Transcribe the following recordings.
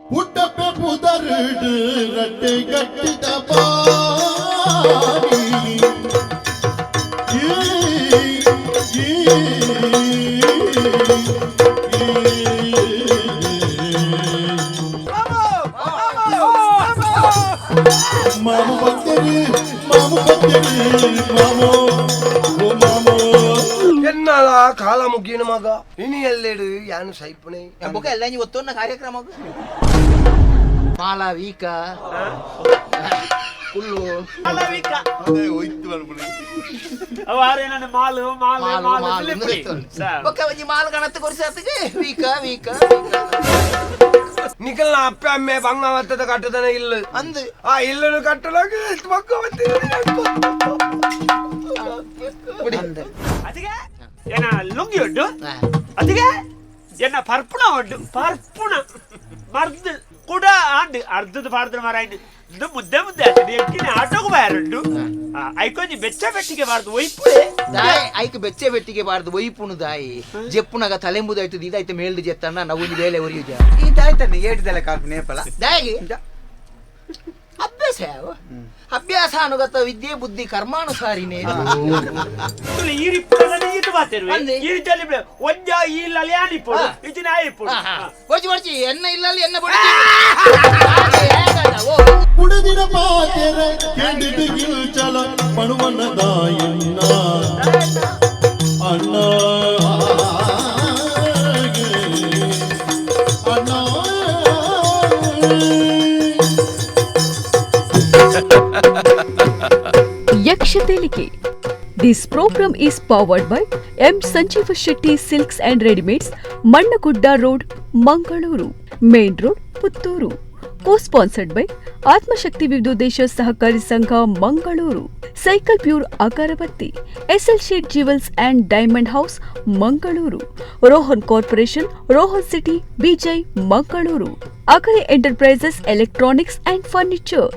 ಪುಟ್ಟಪ್ಪೆ ಪುದರುಡು ರಟ್ಟೆ ಗಟ್ಟಿದ ಬಾರಿ ಈ, ಈ, ಈ. ಮಾಮು ಭಕ್ತರು ಮಾಮು ಭಕ್ತರು ಮಾಮೋ ಓ ಮಾಮೋ. ಎನ್ನಾಲ ಕಾಲ ಮುಗಿನ ಮಗ ಇನಿ ಎಲ್ಲೆಡು ಯಾನು ಸೈಪಣೆ. ಬೊಕ ಎಲ್ಲ ನೀವು ಒತ್ತೊನ್ನ ಕಾರ್ಯಕ್ರಮ ಮಾಲ ವೀಕ ಕುಲ್ಲು. ಅವಾರೇನ ಮಾಲು ಮಾಲು. ಮಾಲು. ಮಾಲು. ಮಾಲು. ಲಿಪ್ಪಿ. ಬೊಕ ಒಂಜಿ ಮಾಲು ಗಣತ್ ಕೊರ್ಸಾತಿಗೆ ವೀಕ ವೀಕ. ನಿಕಲ್ನ ಅಪ್ಪೆ ಅಮ್ಮೆ ಬಂಗಾವತ್ತದ ಕಟ್ಟದನ ಇಲ್ಲ. ಅಂದ್. ಆ ಇಲ್ಲನು ಕಟ್ಟಲಾಗ ಬಂಗಾವತ್ತ. ಅಂದ್. ಅದಕ್ಕೆ ಏನ ಲುಂಗಿ ಉಂಟು. ಆ. ಅದಕ್ಕೆ ಎನ್ನ ಪರ್ಪುಣ ಉಂಟು, ಪರ್ಪುಣ ಮರ್ದು ಕೂಡ ಆಂಡ್ ಅರ್ಧದ ಪಾರ್ದ್ರ ಮಾರಾಯ್ನು ಇದು ಮುದ್ದೆ ಮುದ್ದೆ ಆತದೆ ಎಕ್ಕಿನ ಆಟೋకు ಬಾರುಂಡು ಐಕೊಂಜಿ ಬೆಚ್ಚ ಬೆಟ್ಟಿಗೆ ಬಾರ್ದು ಒಯ್ಪುಡೆ. ದಾಯ್ ಐಕ್ ಬೆಚ್ಚೆ ಬೆಟ್ಟಿಗೆ ಬಾರ್ದು ಒಯ್ಪುಣು ದಾಯಿ ಜೆಪ್ಪುನಗ ತಲೆಂಬುದಾಯ್ತು ಇದಾಯ್ತು ಮೇಲ್ದು ಜೆತ್ತಣ್ಣ ನಾವು ಬೇಲೆ ಒರಿಯುಜ. ಈ ತಾಯ್ತಾನೆ ಏಟ್ದಲ್ಲ ಕಾಲ್ಪು ನೇಪಲ. ದಾಯಿ ಅಭ್ಯಾಸ ಯಾವ ಅಭ್ಯಾಸ ಅನುಗತ ವಿದ್ಯೆ ಬುದ್ಧಿ ಕರ್ಮಾನುಸಾರಿನೇ. ಈ ರಿಪ್ಪುಡನೆ ಈತು ಬಾತಿರುವೆ. ಅಂದೆ. ಈ ರೀತಿಯಲ್ಲಿ ಬಿಡು. ಒಂಜ ಈ ಇಲ್ಲಲ್ಲಿ ಆನಿಪ್ಪುಡು. ಇಚಿನ ಆಯಿಪ್ಪುಡು. ಬೊರ್ಚಿ ಬೊರ್ಚಿ ಎನ್ನ ಇಲ್ಲಲ್ಲಿ ಎನ್ನ ಬೊಡ್ಚಿ. ಓ. ಪುಡದಿನ ಪಾತೆರ ಕೆಂಡಿದು ಗಿಲ್ಚಲ ಪಣುವನ ದಾಯಣ್ಣ ಅಣ್ಣ ಅಣ್ಣ. Yaksha Telike. This program is powered by M. Sanjeeva Shetty Silks and Readymades, Mannagudda Road, Mangaluru, Main Road, Puttur. Co-sponsored by Atmashakti Vidyodesha Sahakari Sangha, Mangaluru, Cycle Pure Agarabatti, SL Shed Jewels and Diamond House, Mangaluru, Rohan Corporation, Rohan City, Vijay, Mangaluru, Akare Enterprises Electronics and Furniture.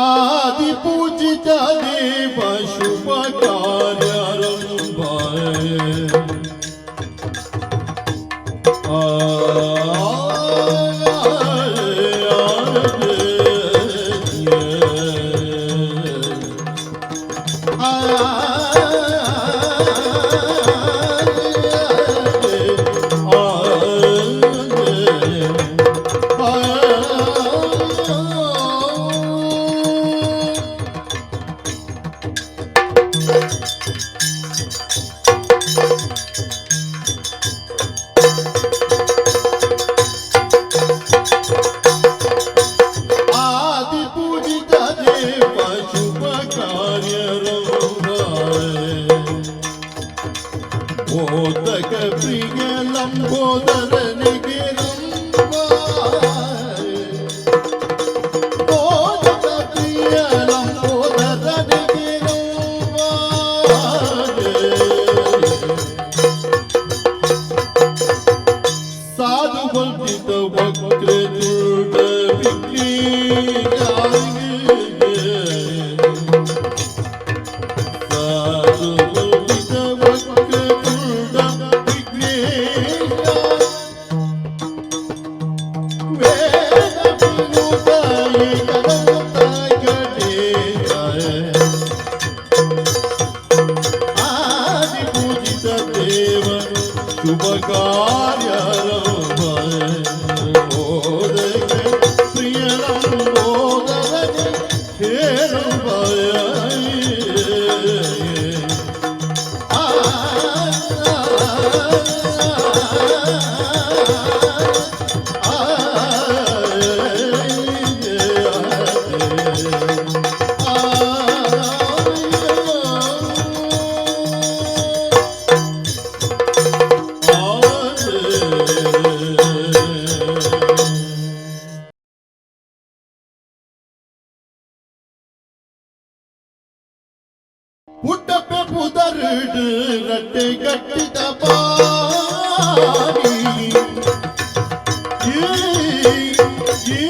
ಆದಿ ಪೂಜಿತ ದೇವ ಶುಭ ಕಾರ್ಯಾರಂಭ ಆ ಆದಿ ಪೂಜಿತ ದೇವ ಶುಭ ಕಾರ್ಯರಂಭ ಮೋದಕ ಪ್ರಿಯ ಲಂಬೋದರನಿಗೆ ರಂಭ ಮೋದಕ ಪ್ರಿಯ ಲಂಬೋದರನಿಗೆ ರಂಭ ಸಾಧು ಬಂದಿದ್ದ ವಕ್ರತುಂಡ ವಿಘ್ನೇಶಾಗೆ. ಸಾಧು ಬಂದಿದ್ದ ವಕ್ರತುಂಡ ವಿಘ್ನೇಶ ವೇದ ವಿನುತ ಏಕದಂತ ಗಣೇಶ ಆದಿ ಪೂಜಿತ ದೇವ ಶುಭ ಕಾರ್ಯ ಪ್ರಿಯ ಲಂಬೋದರನೆ ಹೇಳುವ ಆ ಪುಟ್ಟಪ್ಪೆ ಪುದರುಡು ರಟ್ಟೆ ಗಟ್ಟಿದ ಬಾರಿ ಈ, ಈ, ಈ.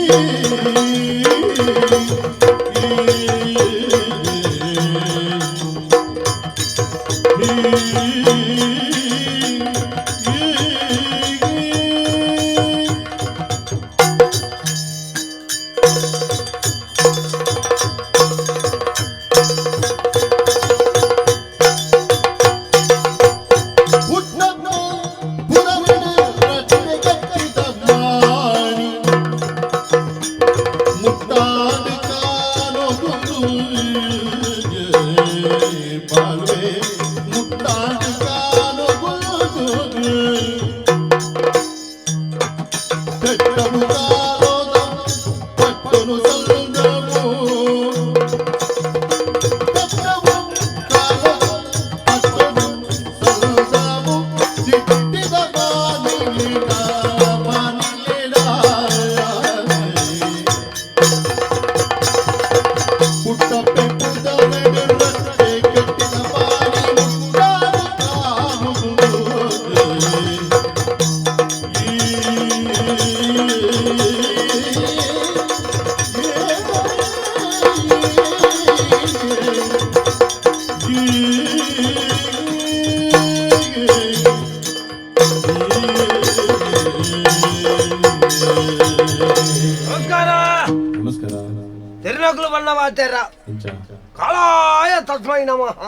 ತಸ್ಮೈ ನಮಃ.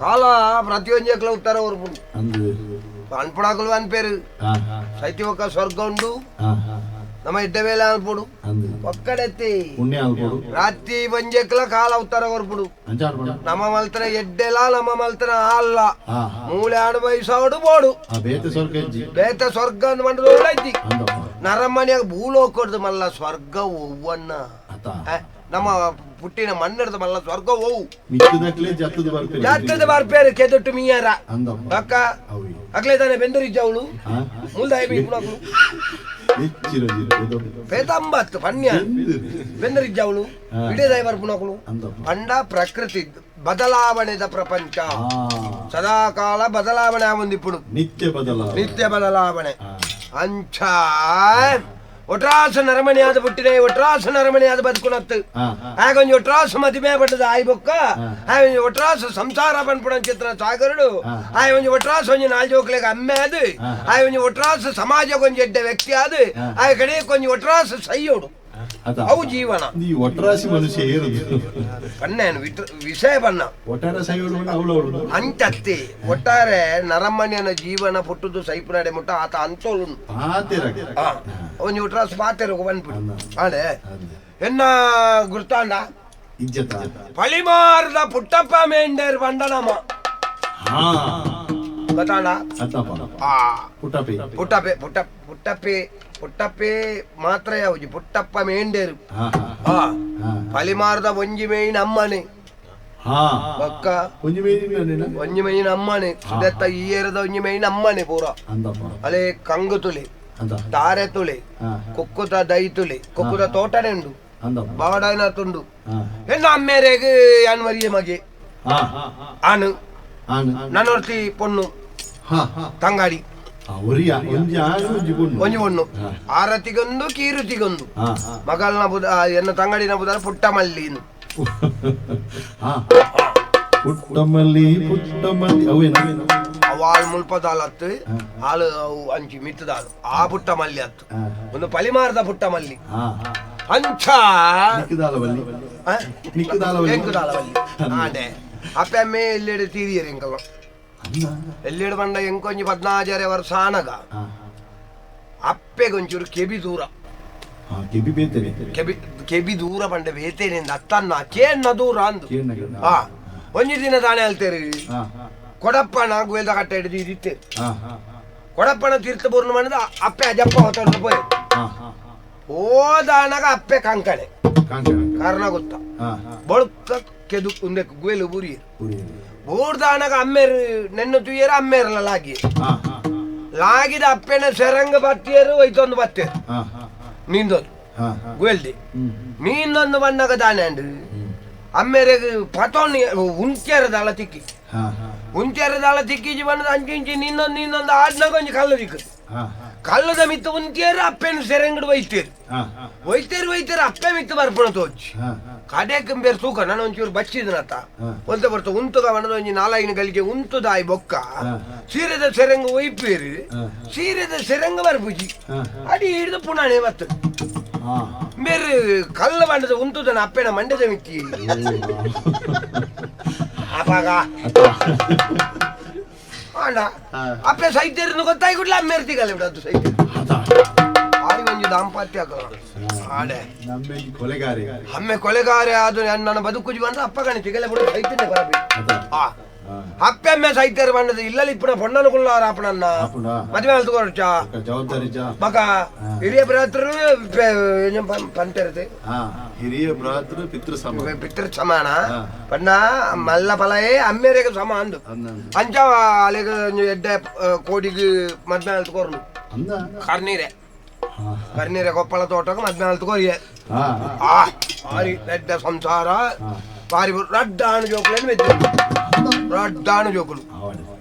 ಕಾಲ ಪ್ರತಿಯೊಂಜಕ್ಲ ಉತ್ತರ ಉರ್ಪುಂಡು ಅನ್ಪುಣಾಕುಲು ಅನ್ಪೇರು ಸೈತಿ ಒಕ್ಕ ಸ್ವರ್ಗ ಉಂಡು ನಮ್ಮ ಇಡ್ಡ ವೇಳೆ ಅನ್ಪುಡು ಒಕ್ಕಡೆತ್ತಿ ರಾತ್ರಿ ಒಂಜೆಕ್ಲ ಕಾಲ ಉತ್ತರ ಕೊರ್ಪುಡು ನಮ್ಮ ಮಲ್ತನ ಎಡ್ಡೆಲ ನಮ್ಮ ಮಲ್ತನ ಅಲ್ಲ ಮೂಳೆ ಅನುಭವಿಸೋಡು ಬೋಡು ಬೇತ ಸ್ವರ್ಗ ಅಂದ್ ಐತಿ ನರಮನೆಯಾಗ ಭೂಲೋಕಡ್ದು ಮಲ್ಲ ಸ್ವರ್ಗ ಒವ್ವನ್ನ ನಮ್ಮ ಪುಟ್ಟಿನ ಮಣ್ಣಿಡ್ದು ಮಲ್ಲ ಸ್ವರ್ಗ ಒವು ಜತ್ತದ ಬರ್ಪೇರು ಕೆದೊಟ್ಟು ಮೀಯಾರ ಅಕ್ಕ ಅಕ್ಲೇ ತಾನೆ ಬೆಂದರಿಜ್ಜ ಅವಳು ಮುಲ್ದಾಯ ಬೀಪುಣಾಕುಲು ಪೇತಾಂಬತ್ತು ಪನ್ಯ ಬೆಂದರಿಜ್ಜ ಅವಳು ಇಡೇದಾಯ ಬರ್ಪುಣಾಕುಲು ಪಂಡ ಪ್ರಕೃತಿ ಬದಲಾವಣೆದ ಪ್ರಪಂಚ ಸದಾಕಾಲ ಬದಲಾವಣೆ ಆವಂದಿಪ್ಪುಡು ನಿತ್ಯ ಬದಲಾವಣೆ ನಿತ್ಯ ಬದಲಾವಣೆ ಅಂಚ ಒಟ್ರಾಸ ನರಮಣೆಯಾದ ಪುಟ್ಟಿನ ಒಟ್ರಾಸ ನರಮಣೆಯಾದ ಬದುಕುನತ್ತು ಆಗೊಂಜಿ ಒಟ್ರಾಸ ಮದಿಮೆ ಪಟ್ಟದ ಆಯಿ ಬೊಕ್ಕ ಆಯೊಂಜಿ ಒಟ್ರಾಸ ಸಂಸಾರ ಪನ್ಪುಣ ಚಿತ್ರ ಸಾಗರುಡು ಆಯೊಂಜಿ ಒಟ್ರಾಸ ಒಂಜಿ ನಾಲ್ ಜೋಕ್ಲೆಗ್ ಅಮ್ಮೆ ಅದು ಆಯೊಂಜಿ ಒಟ್ರಾಸ ಸಮಾಜಕ್ಕೊಂಜಿ ಎಡ್ಡೆ ವ್ಯಕ್ತಿ ಅದು ಆಯ ಕಡೆ ಕೊಂಜಿ ಒಟ್ರಾಸ ಸೈಯೋಡು ಅವು ಜೀವನ ಈ ಒಟ್ರಾಸಿ ಮನುಷ್ಯ ಏರುದು ಪನ್ನೇನು ವಿಷಯ ಬಣ್ಣ ಒಟ್ಟಾರೆ ಸೈಯೋಡು ಅವಳು ಅಂಚತ್ತಿ ಒಟ್ಟಾರೆ ನರಮಣಿಯನ ಜೀವನ ಪುಟ್ಟುದು ಸೈಪುನಡೆ ಮುಟ್ಟ ಆತ ಅಂತೋಳು ಒಂಜಿ ಒಟ್ರಾಸ ಪಾತೆರ ಬಂದ್ಬಿಡು ಆಡೆ ಎನ್ನ ಗುರ್ತಾಂಡ ಪಳಿಮಾರದ ಪುಟ್ಟಪ್ಪ ಮೇಂಡೇರ್ ಬಂಡನಮ್ಮ ಗೊತ್ತಾಂಡ ಪುಟ್ಟಪ್ಪೆ ಪುಟ್ಟ ಪುಟ್ಟಪ್ಪೆ ಪುಟ್ಟಪ್ಪೆ ಮಾತ್ರ ಯಾವುದು ಪುಟ್ಟಪ್ಪ ಮೇಂಡೇರು ಪಲಿಮಾರದ ಒಂಜಿ ಮೇಯಿನ ಅಮ್ಮನೆ ಬಕ್ಕ ಒಂಜಿ ಮೇಯಿನ ಅಮ್ಮನೆ ಸುದೆತ್ತ ಈ ಏರದ ಒಂಜಿ ಮೇಯಿನ ಅಮ್ಮನೆ ಪೂರ ಅಲೆ ಕಂಗು ತುಳಿ ತಾರೆ ತುಳಿ ಕುಕ್ಕುತ ದೈ ತುಳಿ ಕುಕ್ಕುತ ತೋಟನೆ ಉಂಡು ಬಾವಡಾಯನ ತುಂಡು ಎನ್ನ ಅಮ್ಮೇರೆಗ್ ಯಾನ್ ಮರಿಯ ಮಗೆ ಆನು ನನ್ನೊರ್ತಿ ಪೊಣ್ಣು ತಂಗಾಡಿ ಒಂಜಿ ಪೊಣ್ಣು ಆರತಿಗೊಂದು ಕೀರುತಿಗೊಂದು ಮಗಲ್ನ ಬುದ ಎನ್ನ ತಂಗಡಿನ ಬುದ ಪುಟ್ಟ ಮಲ್ಲಿ ಪುಟ್ಟಮಲ್ಲಿ ಪುಟ್ಟಮಲ್ಲಿ ಅವಾಳ್ ಮುಲ್ಪದಾಲತ್ತು ಆಳು ಅವು ಅಂಚಿ ಮಿತ್ತದಾಳು ಆ ಪುಟ್ಟ ಮಲ್ಲಿ ಅತ್ತು ಒಂದು ಪಲಿಮಾರದ ಪುಟ್ಟ ಮಲ್ಲಿ ಅಂಚ ಆಡೆ ಅಪ್ಪೆ ಅಮ್ಮೆ ಎಲ್ಲೆಡೆ ತೀರಿಯರು ಎಂಕಲ್ಲ ಎಲ್ಲಿಡು ಬಂಡ ಎಂಕೊಂಜಿ 14 ವರ್ಷ ಆನಗ ಅಪ್ಪೆಗೊಂಚೂರು ಕೆಬಿ ದೂರ ಕೆಬಿ ಕೆಬಿ ದೂರ ಬಂಡ ಬೇತೇನೆ ಅತ್ತನ್ನ ಕೇಣ್ಣ ದೂರ ಅಂದು ಒಂಜಿ ದಿನ ತಾನೇ ಹೇಳ್ತೇರಿ ಕೊಡಪ್ಪನ ಗುವೆಲ್ದ ಕಟ್ಟ ಹಿಡಿದು ಇದಿತ್ತೆ ಕೊಡಪ್ಪನ ತೀರ್ಥ ಪೂರ್ಣ ಮಾಡಿದ ಅಪ್ಪೆ ಅಜಪ್ಪ ಹೊತ್ತ ಪೋಯ್ ಹೋದಾನಗ ಅಪ್ಪೆ ಕಂಕಣೆ ಕಾರಣ ಗೊತ್ತಾ ಬಳುಕ ಕೆದು ಉಂದೆ ಗುವೆಲು ಬುರಿಯರು ಬೋರ್ದಾನಗ ಅಮ್ಮೇರು ನೆನ್ನು ತುಯ್ಯರು ಅಮ್ಮೇರಲ್ಲ ಲಾಗಿ ಲಾಗಿದ ಅಪ್ಪೆನ ಸೆರಂಗ ಬತ್ತಿಯರು ಒಯ್ತೊಂದು ಬತ್ತೇರು ನೀಂದೊಂದು ಗುವೆಲ್ದಿ ನೀಂದೊಂದು ಬಣ್ಣಗ ದಾನೆ ಅಂಡ್ ಅಮ್ಮೇರೆಗ್ ಪತೊಣ್ಣಿ ಉಂಚೆರದಾಳ ತಿಕ್ಕಿ ಉಂಚೆರದಾಳ ತಿಕ್ಕಿಜಿ ಬಣ್ಣದ ಅಂಚು ಇಂಚಿ ನಿನ್ನೊಂದು ನಿನ್ನೊಂದು ಆಡ್ನಾಗ ಒಂಜಿ ಕಲ್ಲು ದಿಕ್ಕು ಕಲ್ಲದ ಮಿತ್ತು ಉಂತಿಯರು ಅಪ್ಪೆನ ಸೆರಂಗಡು ಒಯ್ತೇರು ಒಯ್ತೇರು ಒಯ್ತೇರು ಅಪ್ಪೆ ಮಿತ್ತು ಬರ್ಪಣ ತೋಚಿ ಕಡೆಕ್ ಬೇರೆ ತೂಕ ನಾನು ಒಂಚೂರು ಬಚ್ಚಿದನತ್ತ ಒಂತ ಬರ್ತ ಉಂತುಗ ಬಣ್ಣದ ಒಂಜಿ ನಾಲೈನ ಗಲಿಗೆ ಉಂತುದಾಯಿ ಬೊಕ್ಕ ಸೀರೆದ ಸೆರಂಗ ಒಯ್ಪೇರು ಸೀರೆದ ಸೆರಂಗ ಬರ್ಪುಜಿ ಅಡಿ ಹಿಡಿದು ಪುಣಾಣೆ ಬತ್ತು ಬೇರೆ ಕಲ್ಲ ಬಂಡದ ಉಂತುದನ ಅಪ್ಪೆನ ಮಂಡ್ಯದ ಮಿಕ್ಕಿ ಅಪಾಗ ಅಣ್ಣ ಅಪ್ಪೆ ಸೈತ್ಯರನ್ನು ಗೊತ್ತಾಗಿ ಕೂಡಲೇ ಅಮ್ಮೇರ್ತಿಗಲ್ಲ ಬಿಡು ಅದು ಸೈತ್ಯ ಆರಿ ಒಂಜಿ ದಾಂಪತ್ಯ ಆಡೆ ಕೊಲೆಗಾರೆ ಅಮ್ಮೆ ಕೊಲೆಗಾರೆ ಅದು ನನ್ನ ಬದುಕುಜಿ ಬಂದ್ರೆ ಅಪ್ಪ ಗಣಿ ತಿಗಲೆ ಬಿಡು ಸೈತ್ಯನೇ ಬರಬೇಕು ಅಪ್ಪೆ ಅಮ್ಮೆ ಸೈತ್ಯರು ಬಂದದ ಇಲ್ಲಲ್ಲಿ ಇಪ್ಪನ ಪೊಣ್ಣನು ಕುಲ್ಲಾರ ಅಪ್ಪನನ್ನ ಮದುವೆ ಅಲ್ತುಕೊರ್ಚ ಜವಾಬ್ದಾರಿ ಮಗ ಹಿರಿಯ ಭ್ರಾತೃ ಪಂತೇರತೆ ಹಿರಿಯ ಭ್ರಾತೃ ಪಿತೃ ಸಮಾನ ಪಿತೃ ಸಮಾನ ಪಣ್ಣ ಮಲ್ಲ ಫಲಯೇ ಅಮ್ಮೇರೆಗೆ ಸಮ ಅಂದು ಅಂಚ ಅಲೆಗ ಎಡ್ಡೆ ಕೋಡಿಗೆ ಮದ್ವೆ ಅಲ್ತುಕೊರ್ನು ಕರ್ನೀರೆ ಕರ್ನೀರೆ ಕೊಪ್ಪಳ ತೋಟಕ್ಕೆ ಮದ್ವೆ ಅಲ್ತುಕೊರಿಯೆ ಆರಿ ಎಡ್ಡೆ ಸಂಸಾರ ಬಾರಿ ರಡ್ಡಾನು ಜೋಕುలను ಮೆಚ್ಚು ರಡ್ಡಾನು ಜೋಕುಲು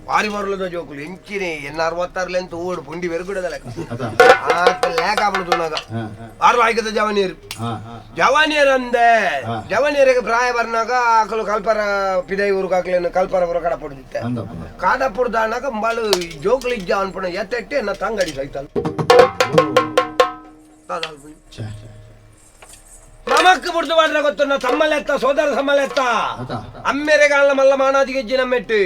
ಬಾರಿ ಬರಲದ ಜೋಕುಲು ಎಂಚಿನೆ ಎನ್ನ 66 ಓಡು ಪುಂಡಿ ಬೆರುಗುಡದ ಲೆಕ್ಕ ಆತ ಲೇಖ ಆಪುಂಡು ಆರು ಆಯ್ಕದ ಜವನಿಯರು ಜವನಿಯರು ಅಂದೆ ಜವನಿಯರಿಗೆ ಪ್ರಾಯ ಬರ್ನಾಗ ಆಕಲು ಕಲ್ಪರ ಪಿದೈ ಊರು ಕಾಕ್ಲೇನು ಕಲ್ಪರ ಊರ ಕಡಪುಡ್ದಿತ್ತೆ ಕಾಡಪುಡ್ದಾನಾಗ ಬಾಳು ಜೋಕುಲು ಇಜ್ಜ ಅನ್ಪುಣ ಎತ್ತೆಟ್ಟೆ ಎನ್ನ ತಂಗಡಿ ಸೈತಲ್ ನಮಕ್ ಬುಡ್ದು ಮಾಡ್ರೆ ಗೊತ್ತು ತಮ್ಮಲೆತ್ತ ಸೋದರ ಸಮ್ಮಲೆತ್ತ ಅಮ್ಮೆರೆಗಾಲ ಮಲ್ಲ ಮಾನಾದಿಗೆ ಹೆಜ್ಜೆ ನಮ್ಮೆಟ್ಟು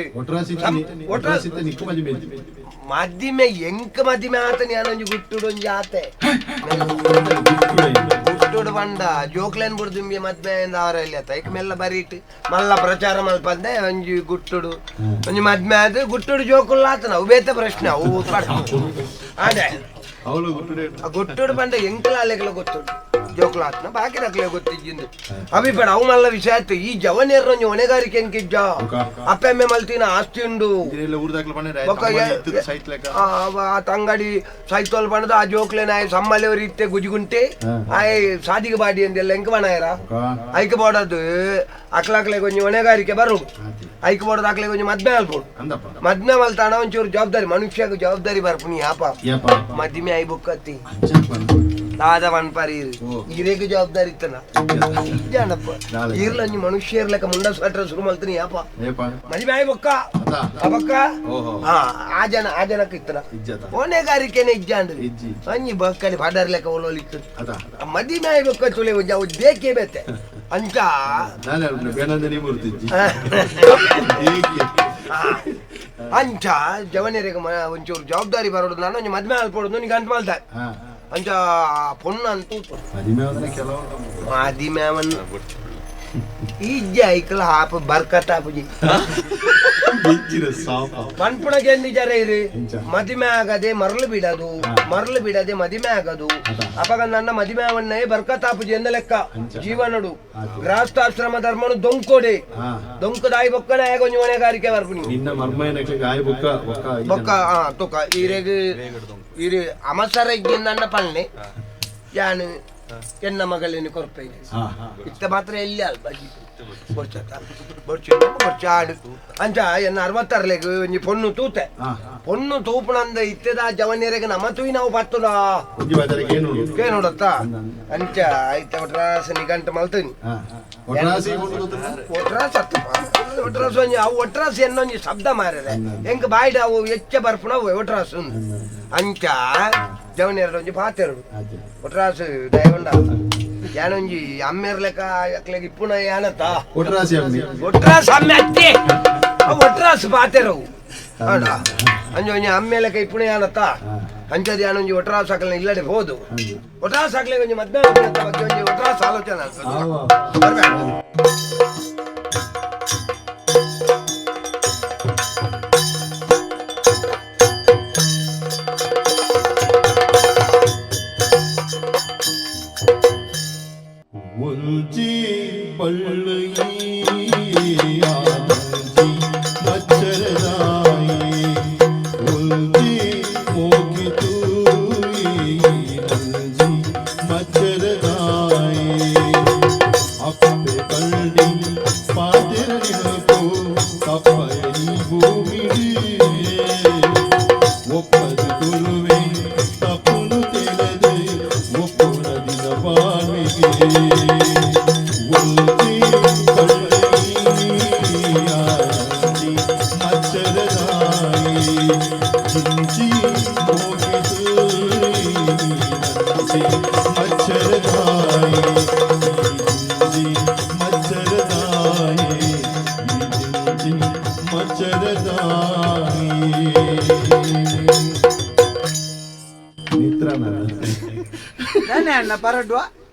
ಮದಿಮೆ ಎಂಕ ಮದಿಮೆ ಆತನಿ ಅನೊಂಜಿ ಗುಟ್ಟುಡೊಂಜಿ ಆತೆ ಗುಟ್ಟುಡು ಬಂಡ ಜೋಕ್ಲೇನ್ ಬುಡ್ದುಂಬಿ ಮದ್ಮೆ ಅವರಲ್ಲಿ ಆತ ಐಕ್ ಮೆಲ್ಲ ಬರೀಟ್ ಮಲ್ಲ ಪ್ರಚಾರ ಮಲ್ಪಂದೆ ಒಂಜಿ ಗುಟ್ಟುಡು ಒಂಜಿ ಮದ್ಮೆ ಆದ ಗುಟ್ಟುಡು ಜೋಕುಲ್ಲ ಆತನ ಅವು ಬೇತ ಪ್ರಶ್ನೆ ಅವು ಅದೇ ಗುಟ್ಟುಡು ಬಂಡ ಎಂಕಲ ಅಲೆಗಳ ಗೊತ್ತುಡು ಜೋಕ್ಲಾತ್ನ ಬಾಕಿ ರಕ್ಲೆ ಗೊತ್ತಿದ್ದಿಂದು ಅಭಿಪಡ ಅವು ಮಲ್ಲ ವಿಷಯ ಆಯ್ತು ಈ ಜವನೇರ್ ಒಂಜಿ ಹೊಣೆಗಾರಿಕೆ ಎಂಕಿಜ್ಜ ಅಪ್ಪೆಮ್ಮೆ ಮಲ್ತಿನ ಆಸ್ತಿ ಉಂಡು ಆ ತಂಗಡಿ ಸೈತೋಲ್ ಬಣ್ಣದ ಆ ಜೋಕ್ಲೆ ನಾಯಿ ಸಮ್ಮಲೆವರು ಇತ್ತೆ ಗುಜಿಗುಂಟೆ ಆಯ್ ಸಾದಿಗೆ ಬಾಡಿ ಅಂದೆಲ್ಲ ಎಂಕ ಬಣಾಯರ ಐಕ್ ಬೋಡದು ಅಕ್ಲಾಕ್ಲೆ ಕೊಂಚ ಹೊಣೆಗಾರಿಕೆ ಬರು ಐಕ್ ಬೋಡದು ಅಕ್ಲೆ ಕೊಂಚ ಮದ್ಮೆ ಅಲ್ಪೋಡು ಮದ್ಮೆ ಮಲ್ತಾಣ ಒಂಚೂರು ಜವಾಬ್ದಾರಿ ಮನುಷ್ಯಗ ಜವಾಬ್ದಾರಿ ಬರ್ಪುನಿ ಯಾಪ ಮದಿಮೆ I ಬುಕ್ಕತ್ತಿ ದಾದ ವನ್ಪರಿ ಇರೇಗ ಜವಾಬ್ದಾರಿ ಇತ್ತನ ಜಾನಪ್ಪ ಇರ್ಲ ಒಂಜಿ ಮನುಷ್ಯ ಇರ್ಲಕ್ಕ ಮುಂಡ ಸ್ವೆಟರ್ ಶುರು ಮಲ್ತೀನಿ ಯಾಪ ಮದಿಮೆ ಆಯ್ ಬೊಕ್ಕ ಅಬಕ್ಕ ಹಾ ಆ ಜನ ಆ ಜನಕ್ಕೆ ಇತ್ತನ ಹೊಣೆಗಾರಿಕೆನೆ ಇಜ್ಜಾಂಡ್ ಒಂಜಿ ಬಕ್ಕಡಿ ಪಾಡರ್ ಲೆಕ್ಕ ಒಲೋಲಿ ಇತ್ತು ಮದಿಮೆ ಆಯ್ ಬೊಕ್ಕ ತುಲೆ ಒಂಜಿ ಅವು ಬೇಕೇ ಬೇತೆ ಅಂಚ ಅಂಚ ಜವನಿಯರಿಗೆ ಒಂಚೂರು ಜವಾಬ್ದಾರಿ ಬರೋದು ನಾನು ಒಂಜಿ ಮದ್ಮೆ ಅಲ್ಪೋಡು ನೀ ಗಂಟು ಮಲ್ತ ಅಂಚ ಪೊಣ್ಣು ಅಂತ ಮದಿಮೆ ಅವನ್ ಇಜ್ಜೆ ಐಕಲ ಹಾಪ ಬರ್ಕತ್ ಆಪುಜಿ ಪನ್ಪುಣಗೆ ಎಂದಿಜಾರ ಇರಿ ಮದಿಮೆ ಆಗದೆ ಮರಳು ಬಿಡದು ಮರಳು ಬಿಡದೆ ಮದಿಮೆ ಆಗದು ಅಪಗ ನನ್ನ ಮದಿಮೆ ಅವನ್ನೇ ಬರ್ಕತ್ ಆಪುಜಿ ಎಂದ ಲೆಕ್ಕ ಜೀವನಡು ಗೃಹಸ್ಥಾಶ್ರಮ ಧರ್ಮನು ದೊಂಕೋಡೆ ದೊಂಕದಾಯಿ ಬೊಕ್ಕನ ಆಗೊಂಜಿ ಹೊಣೆಗಾರಿಕೆ ಬರ್ಪುನಿ ಬೊಕ್ಕ ತುಕ ಈರೆಗ್ ಇರು ಅಮಸರ ನನ್ನ ಪಲ್ನೆ ಯಾನು ಎನ್ನ ಮಗಳೇನು ಕೊರ್ಪೆ ಇತ್ತ ಮಾತ್ರ ಎಲ್ಲಿ ಅಲ್ಪ ಬೊರ್ಚತ್ತ ಬೊರ್ಚು ಬೊರ್ಚಾಡು ಅಂಚ ಎನ್ನ 66ಲೆಗ್ ಒಂಜಿ ಪೊಣ್ಣು ತೂತೆ ಪೊಣ್ಣು ತೂಪುನಂದ ಇತ್ತದ ಜವನಿಯರಿಗೆ ನಮ್ಮ ತೂಯಿ ನಾವು ಪತ್ತುದ ಕೇನೋಡತ್ತ ಅಂಚ ಐತ ಒಟ್ರಾಸ ನಿಗಂಟು ಮಲ್ತೀನಿ ಒಟ್ರಾಸ ಒಟ್ರಾಸು ಒಂಜಿ ಅವು ಒಟ್ರಾಸು ಎನ್ನೊಂಜಿ ಶಬ್ದ ಮಾರ್ರೆ ಎಂಕ್ ಬಾಯ್ಡ್ ಅವು ಹೆಚ್ಚ ಬರ್ಪುನ ಒಟ್ರಾಸು ಅಂಚ ಜವನಿಯರಡು ಒಂಜಿ ಪಾತೆರಡು ಒಟ್ರಾಸು ದಯಗೊಂಡ ಯಾನೊಂಜಿ ಅಮ್ಮೇರ್ ಲೆಕ್ಕ ಅಕ್ಲೆಗ್ ಇಪ್ಪುನ ಯಾನತ್ತ ಒಟ್ರಾಸು ಅಮ್ಮೆ ಅತ್ತೆ ಅವು ಒಟ್ರಾಸು ಪಾತೆರವು ಹೌದಾ ಅಂಜ ಒಂಜಿ ಅಮ್ಮೆ ಲೆಕ್ಕ ಇಪ್ಪುನ ಯಾನತ್ತ ಅಂಚದ ಯಾನೊಂಜಿ ಒಟ್ರಾಸು ಹಾಕಲ ಇಲ್ಲಡೆ ಹೋದು ಒಟ್ರಾಸು ಹಾಕ್ಲೆ ಒಂಜಿ ಮದ್ಮೆ ಬಗ್ಗೆ ಒಂಜಿ ಒಟ್ರಾಸು ಆಲೋಚನೆ ಬರ್ಬೇಕು.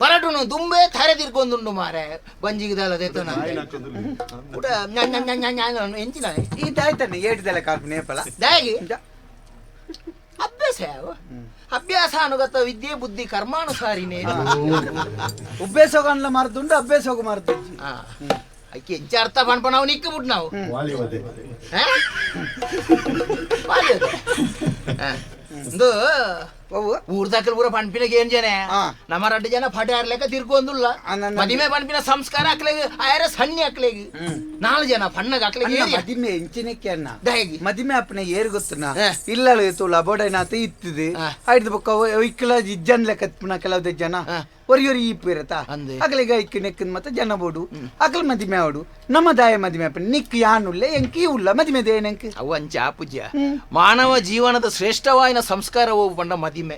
ಪರಡುನು ದುಂಬೆ ಥರೆ ತಿರ್ಕೊಂದುಂಡು ಮಾರೆ ಬಂಜಿಗಿದಲ್ಲ ದೇತನ ಪುಟ ಎಂಚಿನ ಈತಾಯ್ತಾನೆ ಏಟ್ದಲ್ಲ ಕಾಲ್ಪು ನೇಪಲ ದಾಗಿ ಅಭ್ಯಾಸ ಯಾವ ಅಭ್ಯಾಸ ಅನುಗತ ವಿದ್ಯೆ ಬುದ್ಧಿ ಕರ್ಮಾನುಸಾರಿನೇ ಉಬ್ಬೇಸೋಗನ್ಲ ಮರ್ದುಂಡು ಅಭ್ಯಾಸೋಗ ಮರ್ದು ಅಕ್ಕಿ ಎಂಚ ಅರ್ಥ ಪಣ್ಪ ನಾವು ನಿಕ್ಕ ಬಿಟ್ಟು ನಾವು ಒಂದು ಊರ್ದಾಕಲ್ ಪೂರ ಪಣ್ಪಿನ ಏನ್ ಜನ ನಮ್ಮ ರಡ್ಡು ಜನ ಪಡ್ಯಾರ್ಲೆಕ್ಕ ತಿರ್ಕೊಂದುಲ್ಲ ಮದಿಮೆ ಪಣ್ಪಿನ ಸಂಸ್ಕಾರ ಅಕ್ಲೆಗ್ ಆಯರ ಸಣ್ಣ ಅಕ್ಲೆಗ್ ನಾಲ್ ಜನ ಪಣ್ಣಗ ಅಕ್ಲೆಗ್ ಮದಿಮೆ ಎಂಚಿನಕ್ಕೆ ಅಣ್ಣ ಮದಿಮೆ ಅಪ್ಪನ ಏರ್ ಗೊತ್ತನ ಇಲ್ಲ ತೋಳ ಬೋಡೈನಾತ ಇತ್ತಿದೆ ಆಯ್ತು ಬೊಕ್ಕ ಇಕ್ಕಲ ಇಜ್ಜನ್ ಲೆಕ್ಕ ಕೆಲವು ಜನ ಒರಿಯೊರಿ ಈಪು ಇರತ್ತ ಅಗಲಿಗ ಐಕ್ ನೆಕ್ಕನ್ ಮತ್ತೆ ಜನ ಬೋಡು ಅಗಲ್ ಮದಿಮೆ ಅವಡು ನಮ್ಮ ದಾಯ ಮದಿಮೆ ಅಪ್ಪ ನಿಕ್ ಯಾನುಲ್ಲೆ ಎಂಕಿ ಉಲ್ಲ ಮದಿಮೆ ದೇನೆಂಕ್ ಅವು ಅಂಚ ಪೂಜ್ಯ ಮಾನವ ಜೀವನದ ಶ್ರೇಷ್ಠವಾಯಿನ ಸಂಸ್ಕಾರ ಪಂಡ ಮದಿಮೆ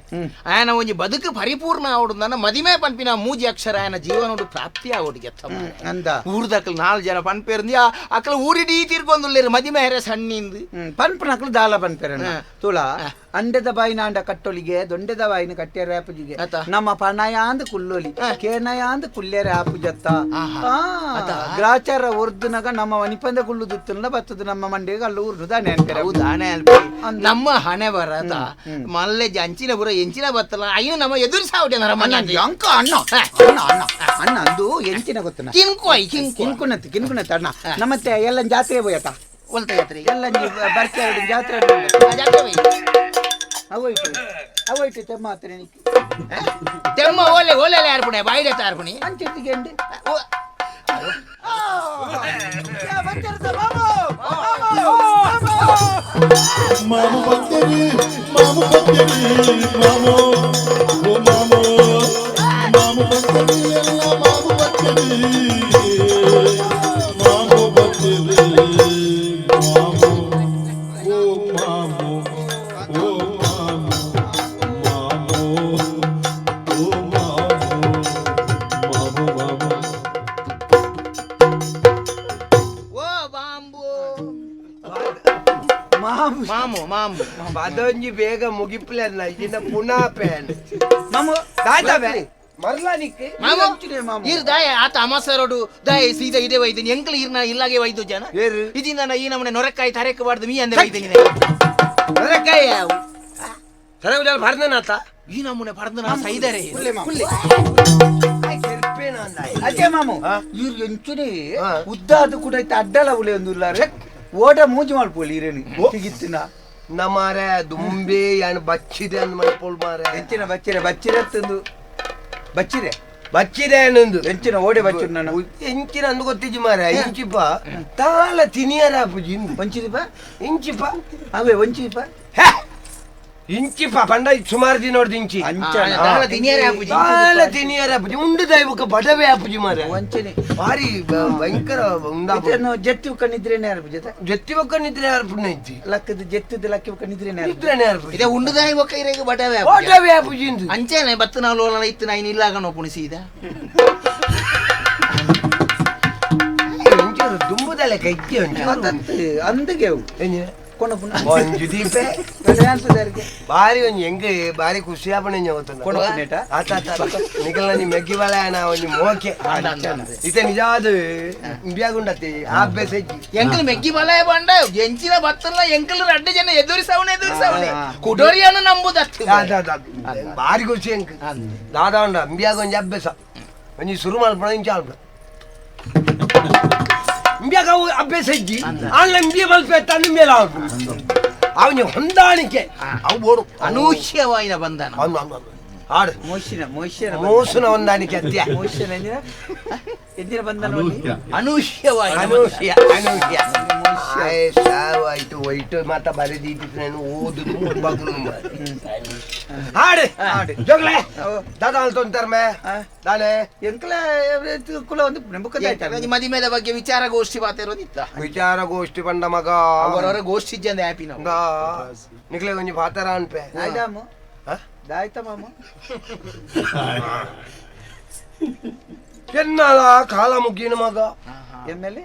ಆಯನ ಒಂಜಿ ಬದುಕು ಪರಿಪೂರ್ಣ ಆವಡು ನನ್ನ ಮದಿಮೆ ಪನ್ಪಿನ ಮೂಜಿ ಅಕ್ಷರ ಆಯನ ಜೀವನೋಡು ಪ್ರಾಪ್ತಿ ಆವಡು ಗೆತ್ತ ಅಂದ ಊರ್ದಕ್ಲು ನಾಲ್ ಜನ ಪನ್ಪೇರ್ಂದ್ಯಾ ಅಕ್ಲ ಊರಿಡೀ ತೀರ್ಕೊಂದುಲ್ಲೇರು ಮದಿಮೆ ಹೆರೆ ಸಣ್ಣಿಂದು ಪನ್ಪನಕ್ಲು ದಾಲ ಪನ್ಪೇರಣ್ಣ ತುಳ ಅಂಡದ ಬಾಯಿನ ಅಂಡ ಕಟ್ಟೊಲಿಗೆ ದೊಂಡೆದ ಬಾಯಿನ ಕಟ್ಟಿಯರ ಆಪುಜಿಗೆ ನಮ್ಮ ಪಣಯಾಂದ್ ಕುಲ್ಲೊಲಿ ಕೇನಯಾಂದ್ ಕುಲ್ಲೇರ ಆಪುಜತ್ತ ಗ್ರಾಚಾರ ಒರ್ದುನಗ ನಮ್ಮ ವನಿಪಂದ ಕುಳ್ಳುದುತ್ತಲ್ಲ ಬತ್ತದ ನಮ್ಮ ಮಂಡಿಗೆ ಅಲ್ಲ ಊರ್ದು ದಾನೆ ಅನ್ಪೇರ ದಾನೆ ನಮ್ಮ ಹಣೆ ಬರತ ಮಲ್ಲೆ ಅಂಚಿನ ಬುರ ಎಂಚಿನ ಬತ್ತಲ್ಲ ಅಯ್ಯೋ ನಮ್ಮ ಎದುರಿಸಾವಡೆ ಅಂಕ ಅಣ್ಣ ಅಣ್ಣ ಅಣ್ಣ ಅಣ್ಣ ಅಂದು ಎಂಚಿನ ಗೊತ್ತನ ಕಿನ್ಕು I ಕಿನ್ಕು ಕಿನ್ಕುನತ್ತು ಕಿನ್ಕುನತ್ತು ಅಣ್ಣ ನಮ್ಮತ್ತೆ ಎಲ್ಲ ಜಾತ್ರೆ ಹೋಯತ ಒಲ್ತ ಜಾತ್ರೆ ಎಲ್ಲ ಬರ್ಕೆ ಜಾತ್ರೆ ಜಾತ್ರೆ ಹೋಯ್ ಅವೈಟು ಅವೈಟು ತೆಮ್ಮ ಆತನೆ ತೆಮ್ಮ ಓಲೆ ಓಲೆ ಯಾರ್ಪುಣೆ ಬಾಯಿಲೆ ತಾರ್ಪುಣಿ ಅಂಚಿಗೆ ಮಾಮು ಬತ್ತೇರಿ ಮಾಮು ಬತ್ತೇರಿ ಮಾಮು ಓ ಮಾಮು ಮಾಮು ಬತ್ತೇರಿ ಎಲ್ಲ ಮಾಮು ಬತ್ತೇರಿ ಮಾಮು ಬತ್ತೇರಿ ಮಾಮು ಓ ಮಾಮು ಓ ಮಾಮು ಮಾಮು ಓ ಮಾಮು ಮಾಮು ಮಾಮು ಓ ಬಾಂಬು ಮಾಮು ಮಾಮು ಮಾಮು ಪದೊಂಜಿ ಬೇಗ ಮುಗಿಪ್ಲನ್ನ ಇನ್ನ ಪುನಃ ಪೇನ್ ಮಾಮು ದಾದಾವೆ ಮರ್ಲಾ ನಿಕ್ ಮಾಮು ಇರ್ ದಾಯ ಆತ ಅಮಾಸರೋಡು ದಾಯ ಸೀದಾ ಇದೆ ವೈದಿನಿ ಎಂಕಲ್ ಇರ್ನ ಇಲ್ಲಾಗೆ ವೈದು ಜನ ಇದಿಂದ ಈ ನಮ್ಮನೆ ನೊರಕಾಯಿ ತರೆಕ್ ಬಾರ್ದು ಮೀ ಅಂದೆ ವೈದಿನಿ ನೊರಕಾಯಿ ಯಾವು ತರಗುಜಾಲ ಭರ್ದನಾತ ಈ ನಮ್ಮನೆ ಭರ್ದನ ಸೈದರೆ ಅದೇ ಮಾಮು ಇವ್ರು ಎಂಚುನೇ ಉದ್ದಾದ ಕೂಡ ಅಡ್ಡಲ ಉಲೆ ಒಂದು ಉಲ್ಲಾರೆ ಓಟ ಮೂಜಿ ಮಲ್ಪೋಲಿ ಇರೇನು ಸಿಗಿತ್ತಿನ ನಮಾರೆ ದುಂಬೆ ಯಾನ್ ಬಚ್ಚಿದೆ ಅಂದ್ ಮಲ್ಪೋಲ್ ಮಾರೆ ಎಂಚಿನ ಬಚ್ಚಿರೆ ಬಚ್ಚಿರತ್ತಂದು ಬಚ್ಚಿರೆ ಬಚ್ಚಿದೆ ಅನ್ನೊಂದು ಎಂಚಿನ ಓಡೆ ಬಚ್ಚಿರು ನಾನು ಎಂಚಿನ ಅಂದು ಗೊತ್ತಿಜ್ಜಿ ಮಾರೆ ಇಂಚಿಪ ತಾಳ ತಿನಿಯರ ಪೂಜಿ ಇಂದು ಒಂಚಿದಿಪ ಇಂಚಿಪ ಅವೇ ಒಂಚಿದಿಪ ಇಂಚಿಪ ಪಂಡ ಸುಮಾರು ದಿನ ನೋಡ್ದು ಇಂಚಿ ತಾಳ ತಿನಿಯರ ಪೂಜಿ ಉಂಡು ದೈವಕ್ಕೆ ಬಡವೆ ಆಪುಜಿ ಮಾರೆ ಒಂಚನೆ ಭಾರಿ ಭಯಂಕರ ಜತ್ತಿ ಕಣ್ಣಿದ್ರೇನೆ ಯಾರು ಪೂಜೆ ಜತ್ತಿ ಒಕ್ಕನಿದ್ರೆ ಯಾರು ಪುಣ್ಯ ಇಜ್ಜಿ ಲಕ್ಕದ ಜತ್ತಿದ ಲಕ್ಕಿ ಒಕ್ಕನಿದ್ರೇನೆ ನಿದ್ರೇನೆ ಯಾರು ಪೂಜೆ ಇದೆ ಉಂಡು ದೈವಕ್ಕ ಇರೆಗೆ ಬಡವೆ ಬಡವೆ ಆಪುಜಿ ಇಂದು ಅಂಚೆನೆ ಬತ್ತು ನಾವು ಲೋಲ ಇತ್ತು ನೈನ್ ಇಲ್ಲಾಗ ನೋಪುಣಿ ಸೀದಾ ಒಂಚೂರು ದುಂಬುದಲೆ ಕೈಗೆ ಒಂಚೂರು ಅಂದಗೆ ಅವು ಬಾರಿ ಒಂಜಿ ಎಂಗ್ ಬಾರಿ ಖುಷಿ ಆಪಣೆ ನಿಖಲ್ ನಿ ಮೆಗ್ಗಿ ಬಾಲ ಒಂಜಿ ಮೋಕೆ ಇತ್ತೆ ನಿಜವಾದ ಇಂಬಿಯಾಗುಂಡತಿ ಆ ಅಭ್ಯಾಸ ಎಂಕಲ್ ಮೆಗ್ಗಿ ಬಾಲ ಬಂಡ ಎಂಚಿನ ಬತ್ತಲ್ಲ ಎಂಕಲ್ ರಡ್ಡ ಜನ ಎದುರಿಸವನೆ ಎದುರಿಸವನೆ ಕುಡೋರಿಯನ್ನು ನಂಬುದತ್ತು ಬಾರಿ ಖುಷಿ ಎಂಕ್ ದಾದಾ ಉಂಡ ಇಂಬಿಯಾಗ ಒಂಜಿ ಅಭ್ಯಾಸ ಒಂಜಿ ಶುರು ಮಲ್ಪಣ ಇಂಚ ಆಲ್ಪಣ ಇಂಬಿಯಾಗ ಅಭ್ಯಾಸ ಇಜ್ಜಿ ಆನ್ಲೈನ್ ಇಂಬಿಯ ಮಲ್ಪೆ ತನ್ನ ಮೇಲೆ ಅವನ ಹೊಂದಾಣಿಕೆ ಅವು ಬೋಡು ಅನೂಹ್ಯವಾಯಿನ ಬಂಧನ ಆಡು ಮೋಶಿನ ಮೋಶಿನ ಮೋಸನ ಹೊಂದಾಣಿಕೆ ಅತ್ಯ ಮೋಶಿನ ಎಂದಿನ ಬಂಧನ ಅನೂಹ್ಯವಾಯಿನ ಅನೂಹ್ಯ ಅನೂಹ್ಯ ಸಾವಾಯ್ತು ವೈಟ್ ಮಾತ ಬರೆದಿದ್ದು ನಾನು ಓದುದು ಬಗ್ಲು ಹಾಡು ಹಾಡು ಜೋಗ್ಲೆ ದಾದಾ ಅಲ್ತೊಂತಾರ ಮೇ ದಾನೆ ಎಂಕಲ ಕುಲ ಒಂದು ಮದಿಮೇದ ಬಗ್ಗೆ ವಿಚಾರಗೋಷ್ಠಿ ಮಾತಾಡೋದಿತ್ತ ವಿಚಾರಗೋಷ್ಠಿ ಬಂಡ ಮಗ ಅವರವರ ಗೋಷ್ಠಿ ಜನ ಹ್ಯಾಪಿ ನಾವು ನಿಕ್ಲೆ ಒಂಜಿ ಪಾತರ ಅನ್ಪೆ ಆಯ್ತಾಮ ದಾಯ್ತ ಮಾಮ ಎನ್ನಲ ಕಾಲ ಮುಗ್ಗಿನ ಮಗ ಎಮ್ಮೆಲೆ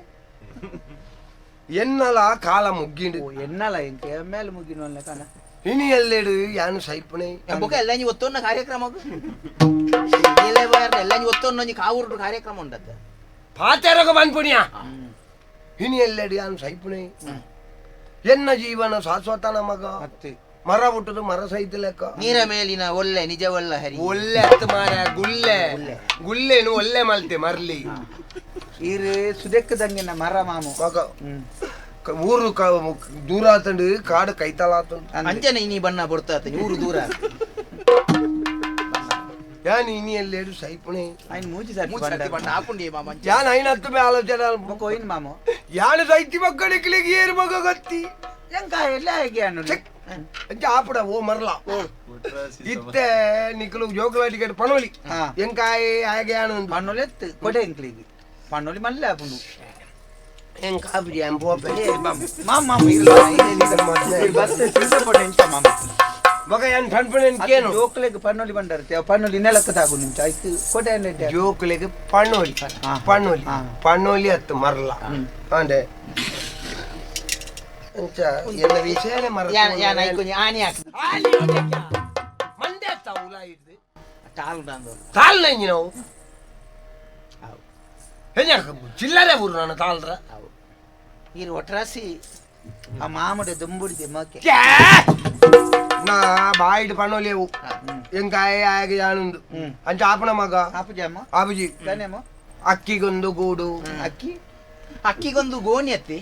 ಎನ್ನಲ ಕಾಲ ಮುಗ್ಗಿಂಡು ಎನ್ನಲ ಎಂಕ ಎಮ್ಮೆಲೆ ಮುಗ್ಗಿನ ಕಾಲ ಇನಿ ಎಲ್ಲೆಡು ಯಾನು ಸೈಪಣೆ ಬೊಕ ಎಲ್ಲ ಒಂಜಿ ಒತ್ತೊನ್ನ ಕಾರ್ಯಕ್ರಮ ಎಲ್ಲ ಒಂಜಿ ಒತ್ತೊನ್ನ ಒಂಜಿ ಕಾವೂರು ಕಾರ್ಯಕ್ರಮ ಉಂಟತ್ತ ಪಾತೆರಗ ಬಂದ್ಪುಣ್ಯ ಇನಿ ಎಲ್ಲೆಡು ಯಾನು ಸೈಪಣೆ ಎನ್ನ ಜೀವನ ಶಾಶ್ವತ ಮಗ ಮರ ಹುಟ್ಟುದು ಮರ ಸಹಿತ ಲೆಕ್ಕ ನೀರ ಮೇಲಿನ ಒಳ್ಳೆ ನಿಜವಲ್ಲ ಹರಿ ಒಳ್ಳೆ ಅತ್ತು ಮಾರ ಗುಲ್ಲೆ ಗುಲ್ಲೇನು ಒಳ್ಳೆ ಮಲ್ತೆ ಮರ್ಲಿ ಈರು ಸುದೆಕ್ಕದಂಗಿನ ಮರ ಮಾಮು ಮಗ ಊರು ದೂರ ಆತಂಡು ಕಾಡು ಕೈತಲ ಆತಂಡು ಅಂಜನೆ ಇನಿ ಬಣ್ಣ ಬೊರ್ತಾತ ಊರು ದೂರ ಯಾನ್ ಇನಿ ಎಲ್ಲೇಡು ಸೈಪಣೆ ఆయన ಮೂಜಿ ಮೂಜಿ ಬಣ್ಣ ಹಾಕೊಂಡಿ ಮಾಮ ಯಾನ್ ಐನ ಹತ್ತು ಮೇ ಆಲೋಚನೆ ಕೋಯಿನ್ ಮಾಮು ಯಾನು ಸೈತಿ ಮಕ್ಕಳಿಗೆ ಏರು ಮಗ ಗತ್ತಿ ಎಂಕ ಎಲ್ಲ ಹೇಗೆ ಅನ್ನು ಅಂಚ ಆಪುಡ ಓ ಮರ್ಲ ಇತ್ತೆ ನಿಕಲು ಜೋಕುಲ ಟಿಕೆಟ್ ಪಣೋಲಿ ಎಂಕಾಯಿ ಹಾಗೆ ಪಣೋಲಿ ಎತ್ತು ಕೊಡೆ ಎಂಕ್ಲಿಗೆ ಪಣೋಲಿ ಮಲ್ಲೆ ಆಪುಂಡು ಎಂಕ ಆಪುಜಿ ಎಂ ಪೋಪೆ ಮಾಮ ಮಾಮ ಬಸ್ ಸಿಲ್ದ ಪೊಡೆ ಎಂಚ ಮಾಮ ಬೊಕ ಯಾನ್ ಪನ್ಪುನೆನ್ ಕೇನು ಜೋಕುಲೆಗ್ ಪಣ್ಣೊಲಿ ಬಂಡರ್ತೆ ಪಣ್ಣೊಲಿ ನೆಲಕ್ಕ ತಾಗುಂಡು ಐಕ್ ಕೊಡೆ ಜೋಕುಲೆಗ್ ಪಣ್ಣೊಲಿ ಪಣ್ಣೊಲಿ ಪಣ್ಣೊಲಿ ಅತ್ತು ಮರ್ಲ ಅಂದೆ ಅಂಚ ಎಲ್ಲ ವಿಷಯನೇ ಮರ್ಲ ಯಾನ್ ಐಕೊಂಜಿ ಆನಿ ಹಾಕ್ ಆನಿ ಮಂಡೆ ಅತ್ತ ಉಲಾಯಿಡ್ದು ತಾಲ್ ದಾಂದೋಲು ತಾಲ್ ನಂಜಿ ನಾವು ಹೆಂಜ ಚಿಲ್ಲರೆ ಊರು ನಾನು ತಾಲ್ರ ಈರು ಒಟ್ರಾಸಿ ಆ ಮಾಮುಡೆ ದುಂಬುಡಿದೆ ಮೋಕೆ ನಾ ಬಾಯಿಡ್ ಪಣ್ಣೊಲಿಯವು ಎಂಕಾಯ ಆಗಿ ಜಾನುಂದು ಅಂಚ ಆಪಣ ಮಗ ಆಪುಜಮ್ಮ ಆಪುಜಿ ತಾನೇಮೋ ಅಕ್ಕಿಗೊಂದು ಗೂಡು ಅಕ್ಕಿ ಅಕ್ಕಿಗೊಂದು ಗೋಣಿ ಅತ್ತಿ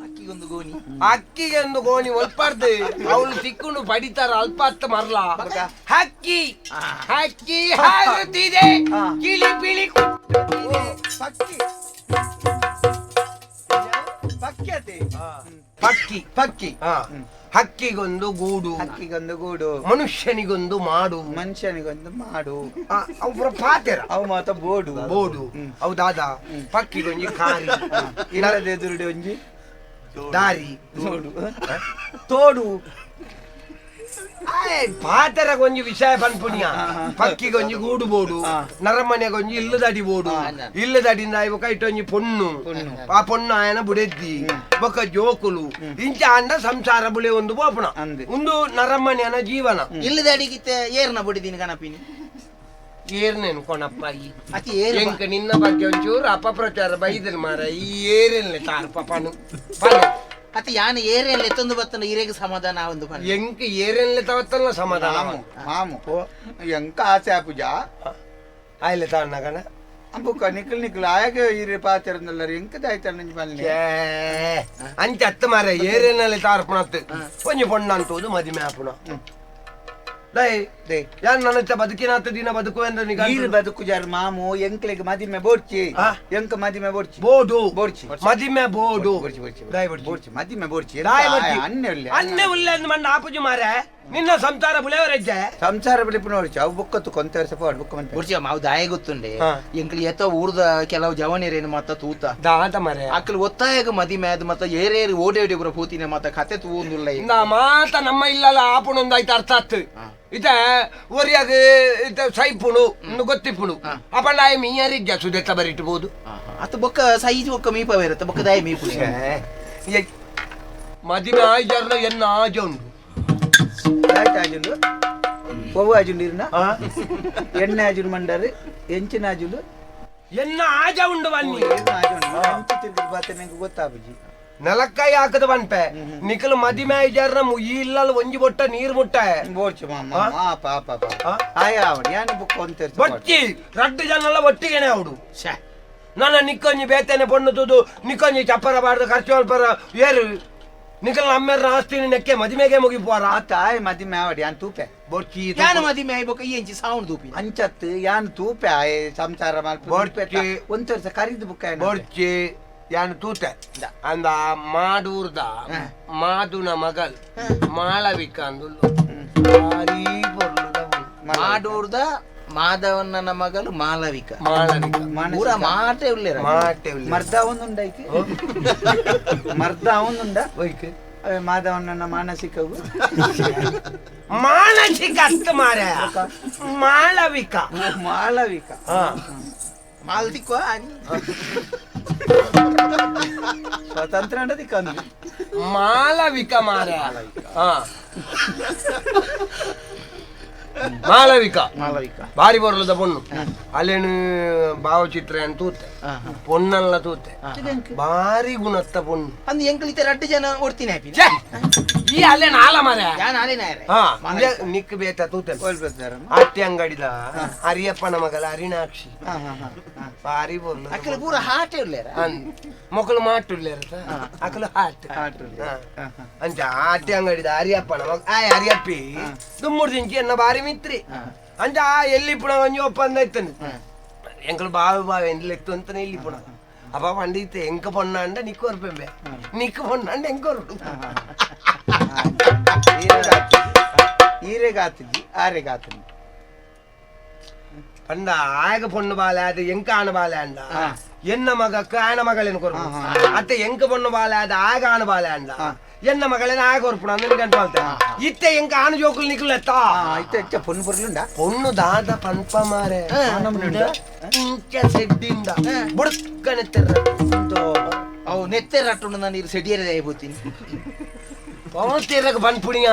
ಅಕ್ಕಿಗೊಂದು ಗೋಣಿ ಅಕ್ಕಿಗೊಂದು ಗೋಣಿ ಒಲ್ಪಾರ್ದು ಅವಳು ಸಿಕ್ಕೊಂಡು ಪಡಿತಾರ ಅಲ್ಪ ಅತ್ತ ಮರ್ಲ ಹಕ್ಕಿ ಹಕ್ಕಿ ಹಾರುತ್ತಿದೆ ಗಿಳಿ ಬಿಳಿ ಪಕ್ಕಿ ಪಕ್ಕಿ ಅದೇ ಪಕ್ಕಿ ಪಕ್ಕಿ ಹಕ್ಕಿಗೊಂದು ಗೂಡು ಹಕ್ಕಿಗೊಂದು ಗೂಡು ಮನುಷ್ಯನಿಗೊಂದು ಮಾಡು ಮನುಷ್ಯನಿಗೊಂದು ಮಾಡು ಅವು ಪಾತೆರ ಅವು ಮಾತ ಬೋಡು ಬೋಡು ಅವು ದಾದಾ ಪಕ್ಕಿಗೊಂಜಿ ಕಾರಿ ಇಲ್ಲದ ಎದುರುಡೆ ಒಂಜಿ ದಾರಿ ತೋಡು ತೋಡು ಪಾತೆರಗೊಂಜಿ ವಿಷಯ ಪನ್ಪುಣ್ಯ ಪಕ್ಕಿಗೊಂಜಿ ಗೂಡು ಬೋಡು ನರಮನೆಗೊಂಜಿ ಇಲ್ಲದಡಿ ಬೋಡು ಇಲ್ಲದಡಿಂದ ಇವ ಇಟ್ಟೊಂಜಿ ಪೊಣ್ಣು ಆ ಪೊಣ್ಣು ಆಯನ ಬುಡೆದ್ದಿ ಬೊಕ್ಕ ಜೋಕುಲು ಇಂಚ ಅಂಡ ಸಂಸಾರ ಬುಳೆ ಒಂದು ಬೋಪಣ ಒಂದು ನರಮನೆಯನ ಜೀವನ ಇಲ್ಲದಡಿಗಿತ್ತೆ ಏರ್ನ ಬುಡಿದೀನಿ ಗಣಪಿನಿ ಏರ್ನೇನು ಕೊಣಪ್ಪ ಎಂಕ ನಿನ್ನ ಬಗ್ಗೆ ಒಂಚೂರು ಅಪಪ್ರಚಾರ ಬೈದನ್ ಮಾರ ಈ ಏರೆಲ್ಲ ತಾರ್ಪ ಪನು ಪನು ಅತಿ ಯಾನ್ ಏರೆಲ್ಲ ಎತ್ತೊಂದು ಬತ್ತನ ಇರೆಗ್ ಸಮಾಧಾನ ಒಂದು ಪನು ಎಂಕ ಏರೆಲ್ಲ ತವತ್ತಲ್ಲ ಸಮಾಧಾನ ಮಾಮು ಎಂಕ ಆಸೆ ಆಪುಜ ಆಯ್ಲೆ ತಾವನ್ನ ಅಂಬುಕ ನಿಕ್ಲ್ ನಿಕ್ಲ್ ಆಯಾಗ ಇರೆ ಪಾತೆರಂದಲ್ಲ ಎಂಕ ದಾಯ್ತಾರ ನಂಜಿ ಮಲ್ನೆ ಅಂಚ ಅತ್ತ ಮಾರ ಏರೆನಲ್ಲಿ ತಾರ್ಪಣತ್ತು ಒಂಜಿ ಪೊಣ್ಣಂತೋದು ಮದಿಮೆ ಆಪುಣ ಯಾನ್ ನನ್ನ ಬದುಕಿನಾತ ದಿನ ಬದುಕು ಅಂದ್ರೆ ಬದುಕು ಜಾರು ಮಾಮು ಎಂಕ್ಲೆಗ್ ಮದಿಮೆ ಬೋಡ್ಚಿ ಎಂಕ ಮದಿಮೆ ಬೋಡ್ಚಿ ಬೋಡು ಬೋಡ್ಚಿ ಮದಿಮೆ ಬೋಡು ಬೋಡ್ಚಿ ಮದಿಮೆ ಬೋಡ್ಚಿ ಅನ್ನೆ ಉಲ್ಲೆ ಅನ್ನೆ ಉಲ್ಲೆ ಅಂದ್ ಮಣ್ಣ ಆಪುಜಿ ಮಾರೆ ನಿನ್ನ ಸಂಸಾರ ಬುಳೆವರೆಜ್ಜೆ ಸಂಸಾರ ಬುಳಿಪು ನೋಡ್ಚಿ ಅವು ಬುಕ್ಕತ್ತು ಕೊಂತ ವರ್ಷ ಪೋಡ್ ಬುಕ್ಕ ಮಂತೆ ಬೋಡ್ಚಿ ಅವು ದಾಯ ಗೊತ್ತುಂಡೆ ಎಂಕ್ಲಿ ಎತ್ತ ಊರ್ದ ಕೆಲವು ಜವನಿರೇನು ಮತ್ತ ತೂತ ದಾದ ಮಾರೆ ಅಕ್ಲು ಒತ್ತಾಯಗ ಮದಿಮೆ ಅದು ಮತ್ತ ಏರೇರಿ ಓಡೇಡಿ ಪುರ ಪೂತಿನ ಮತ್ತ ಕತೆ ತೂಂದುಲ್ಲ ನಾ ಮಾತ ನಮ್ಮ ಇಲ್ಲಲ್ಲ ಆಪುಣೊಂದಾಯ್ತು ಅರ್ಥ ಆತು ಇತ ಒರಿಯಾಗ ಇತ ಸೈಪುಣು ಗೊತ್ತಿಪ್ಪುಣು ಅಪಂಡಾಯ ಮೀಯರಿಜ್ಜ ಸುದೆತ್ತ ಬರಿಟ್ಬೋದು ಅತ್ತ ಬೊಕ್ಕ ಸೈಜ್ ಬೊಕ್ಕ ಮೀಪ ಬೇರತ್ತ ಬೊಕ್ಕ ದಾಯ ಮೀಪು ಮದಿಮೆ ಆಯ್ಜಾರ್ನ ಎನ್ನ ಆಜ ಉಂಡು ಆಜುಂಡು ಒವ್ವು ಆಜುಂಡು ಇರ್ನ ಎಣ್ಣೆ ಆಜುಂಡು ಮಂಡಾರು ಎಂಚಿನ ಆಜುಂಡು ಎನ್ನ ಆಜ ಉಂಡು ಬನ್ನಿ ತಿರ್ಗಿ ಗೊತ್ತಾಪುಜಿ ನೆಲಕ್ಕಾಯಿ ಹಾಕದ ಬನ್ಪೆ ನಿಖಲು ಮದಿಮೆ ಆಯ್ಜಾರ್ನ ಈ ಇಲ್ಲಲ್ ಒಂಜಿ ಬೊಟ್ಟ ನೀರ್ ಮುಟ್ಟ ಬೋಡ್ಚಿ ಮಾಮ ಪಾಪ ಬೊಚ್ಚಿ ರಡ್ಡು ಜನ ಒಟ್ಟಿಗೆನೆ ಅವಡು ನನ್ನ ನಿಕ್ಕೊಂಜಿ ಬೇತನೆ ಪೊಣ್ಣು ತೂದು ನಿಕ್ಕೊಂಜಿ ಚಪ್ಪರ ಬಾರ್ದು ಖರ್ಚು ಅಲ್ಪರ ಏರು ನಿಖಲ್ ಅಮ್ಮೆರ್ನ ಆಸ್ತಿನಿ ನೆಕ್ಕೆ ಮದಿಮೆಗೆ ಮುಗಿಪೋರ ತಾಯಿ ಮದಿಮೆ ಆವಡಿ ಯಾನ್ ತೂಪೆ ಬೊರ್ಚಿ ಯಾನ್ ಮದಿಮೆ ಆಯ್ಬೊಕ್ಕ ಎಂಚಿ ಸೌಂಡ್ ತೂಪಿ ಅಂಚತ್ತು ಯಾನ್ ತೂಪೆ ಆಯ್ ಸಂಸಾರ ಬೊರ್ಚಿ ಒಂದ್ ವರ್ಷ ಕರಿದು ಬುಕ್ಕ ಬೊರ್ಚಿ ಯಾನ್ ತೂತೆ ಅಂದ ಮಾಡೂರ್ದ ಮಾದುನ ಮಗಲ್ ಮಾಳವಿಕ ಅಂದುಲ್ಲು ಭಾರೀ ಪೊರ್ಲುದ ಮಾಡೂರ್ದ ಮಾಧವಣ್ಣನ ಮಗಲು ಮಾಳವಿಕ ಮಾಳವಿಕ ಪೂರ ಮಾಟೆ ಉಲ್ಲೇರ ಮಾಟೆ ಉಲ್ಲೇರ ಮರ್ದ ಒಂದುಂಡೈಕೆ ಮರ್ದ ಒಂದುಂಡ ಒಯ್ಕೆ ಅವೇ ಮಾಧವಣ್ಣನ ಮಾನಸಿಕವು ಮಾನಸಿಕ ಅತ್ತ ಮಾರ ಮಾಳವಿಕ ಮಾಳವಿಕ ಮಾಲ್ದಿಕ್ವ ಸ್ವತಂತ್ರ ಅಂಡದಿಕ್ಕ ಮಾಳವಿಕ ಮಾರ ಮಾಳವಿಕ ಮಾಳವಿಕ ಬಾರಿ ಬರಲದ ಪೊಣ್ಣು ಅಲ್ಲೇನು ಭಾವಚಿತ್ರ ಅಂತ ತೂತೆ ಪೊಣ್ಣಲ್ಲ ತೂತೆ ಬಾರಿ ಗುಣತ್ತ ಪೊಣ್ಣು ಅಂದು ಎಂಕಲಿತ ರಡ್ಡು ಜನ ಒಡ್ತೀನಿ ಹ್ಯಾಪಿ ಈ ಅಲ್ಲೇನು ಆಲ ಮಾರ ಯಾನ್ ಆಲೇನ ನಿಕ್ ಬೇತ ತೂತೆ ಅಟ್ಟಿ ಅಂಗಡಿದ ಹರಿಯಪ್ಪನ ಮಗಲ ಹರಿಣಾಕ್ಷಿ ಬಾರಿ ಬೊರ್ಲು ಅಕ್ಕಲು ಪೂರ ಹಾಟೆ ಉಲ್ಲೇರ ಮೊಕಲು ಮಾಟುಲ್ಲೇರ ಅಕಲು ಹಾಟ್ ಅಂಚ ಆಟಿ ಅಂಗಡಿದ ಹರಿಯಪ್ಪನ ಮಗ ಆಯ್ ಹರಿಯಪ್ಪಿ ದುಮ್ಮುಡು ತಿಂಚಿ ಎನ್ನ ಬಾರಿ ಮಿತ್ರಿ ಅಂಚ ಆ ಎಲ್ಲಿ ಪುಣ ಒಂಜಿ ಒಪ್ಪಂದ ಇತ್ತನು ಎಂಕಲು ಬಾವೆ ಬಾವೆ ಎಂದ್ಲೆತ್ತು ಅಂತಾನೆ ಇಲ್ಲಿ ಪುನಃ ಅಪ್ಪ ಪಂಡಿತ ಎಂಕ ಪೊಣ್ಣಾಂಡ ನಿಕ್ಕು ಹೊರಪೆಂಬೆ ನಿಕ್ಕು ಪೊಣ್ಣಾಂಡ ಎಂಕ ಹೊರಡು ಈರೆಗಾತಿದ್ದಿ ಆರೆಗಾತಿದ್ದಿ ಪಂಡ ಆಗ ಪೊಣ್ಣು ಬಾಲೆ ಅದು ಎಂಕ ಆಣ ಬಾಲೆ ಅಂಡ ಎನ್ನ ಮಗಕ್ಕ ಆಣ ಮಗಳೇನು ಕೊರ್ಪು ಅತ್ತೆ ಎಂಕ ಪೊಣ್ಣು ಬಾಲೆ ಅದು ಆಗ ಆಣ ಬಾಲೆ ಅಂಡ ಎನ್ನ ಮಗಳೇನ ಆಗ ಕೊರ್ಪುಣ ಅಂದ್ರೆ ಗಂಟು ಬಾಲ್ತೆ ಇತ್ತೆ ಎಂಕ ಆಣ ಜೋಕುಲು ನಿಕ್ಲೆತ್ತ ಇತ್ತೆ ಪೊಣ್ಣು ಪೊರ್ಲುಂಡ ಪೊಣ್ಣು ದಾದ ಪನ್ಪ ಮಾರೆ ಇಂಚ ಸೆಡ್ಡಿಂದ ಬುಡ್ಕನೆತ್ತೆರ ಅವು ನೆತ್ತೆರಟ್ಟುಂಡು ನಾನು ಇರು ಸೆಡಿಯರೆ ದಯಬೂತೀನಿ ಪವತೆರಗ ಬನ್ಪುಣಿಯ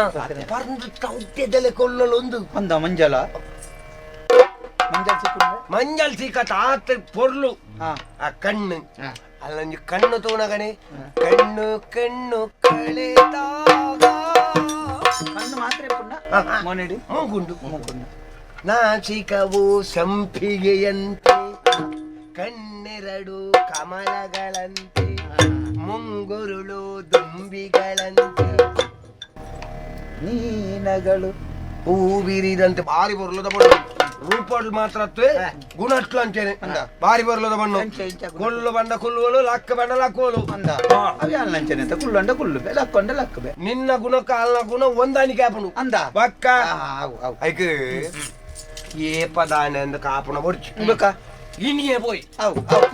ಪರ್ದು ತೌತೆದಲೆ ಕೊಲ್ಲಲೊಂದು ಅಂದ ಮಂಜಲ ಮಂಜಲ್ ಸಿಕ್ಕ ಮಂಜಲ್ ಸಿಕ್ಕ ತಾತ ಪೊರ್ಲು ಆ ಕಣ್ಣು ಅಲ್ಲೊಂದು ಕಣ್ಣು ತೋಣಗಣೆ ಕಣ್ಣು ಕಣ್ಣು ಕಳೆದಾಗ ಕಣ್ಣು ಮಾತ್ರ ಪುಣ್ಣ ಮೊನೆಡಿ ಮೂಗುಂಡು ಮೂಗುಂಡು ನಾಚಿಕವು ಸಂಪಿಗೆಯಂತೆ ಕಣ್ಣೆರಡು ಕಮಲಗಳಂತೆ ಮುಂಗುರುಳು ದುಂಬಿಗಳಂತೆ ನೀನಗಳು ಹೂ ಬೀರಿದಂತೆ ಬಾರಿ ಬೊರ್ಲದ ಬಣ್ಣು ರೂಪಡ್ಲು ಮಾತ್ರ ಗುಣಟ್ಲು ಅಂತೇನೆ ಬಾರಿ ಬೊರ್ಲದ ಬಣ್ಣು ಕೊಲ್ಲು ಬಂಡ ಕುಲ್ಲುವಳು ಲಕ್ಕ ಬಂಡ ಲಕ್ಕುವಳು ಅಂದ ಅವಿ ಅಲ್ಲ ಕುಲ್ಲು ಅಂಡ ಕುಲ್ಲು ಬೆ ಲಕ್ಕೊಂಡ ಲಕ್ಕ ಬೆ ನಿನ್ನ ಗುಣಕ್ಕ ಅಲ್ಲ ಗುಣ ಒಂದಾನಿಕೆ ಆಪುಣು ಅಂದ ಬಕ್ಕ ಐಕ್ ಏ ಪದಾನೆ ಅಂದ ಕಾಪುಣ ಬೊಡ್ಚು ಬೇಕಾ ಇನಿಯೇ ಪೋಯ್ ಅವು ಅವು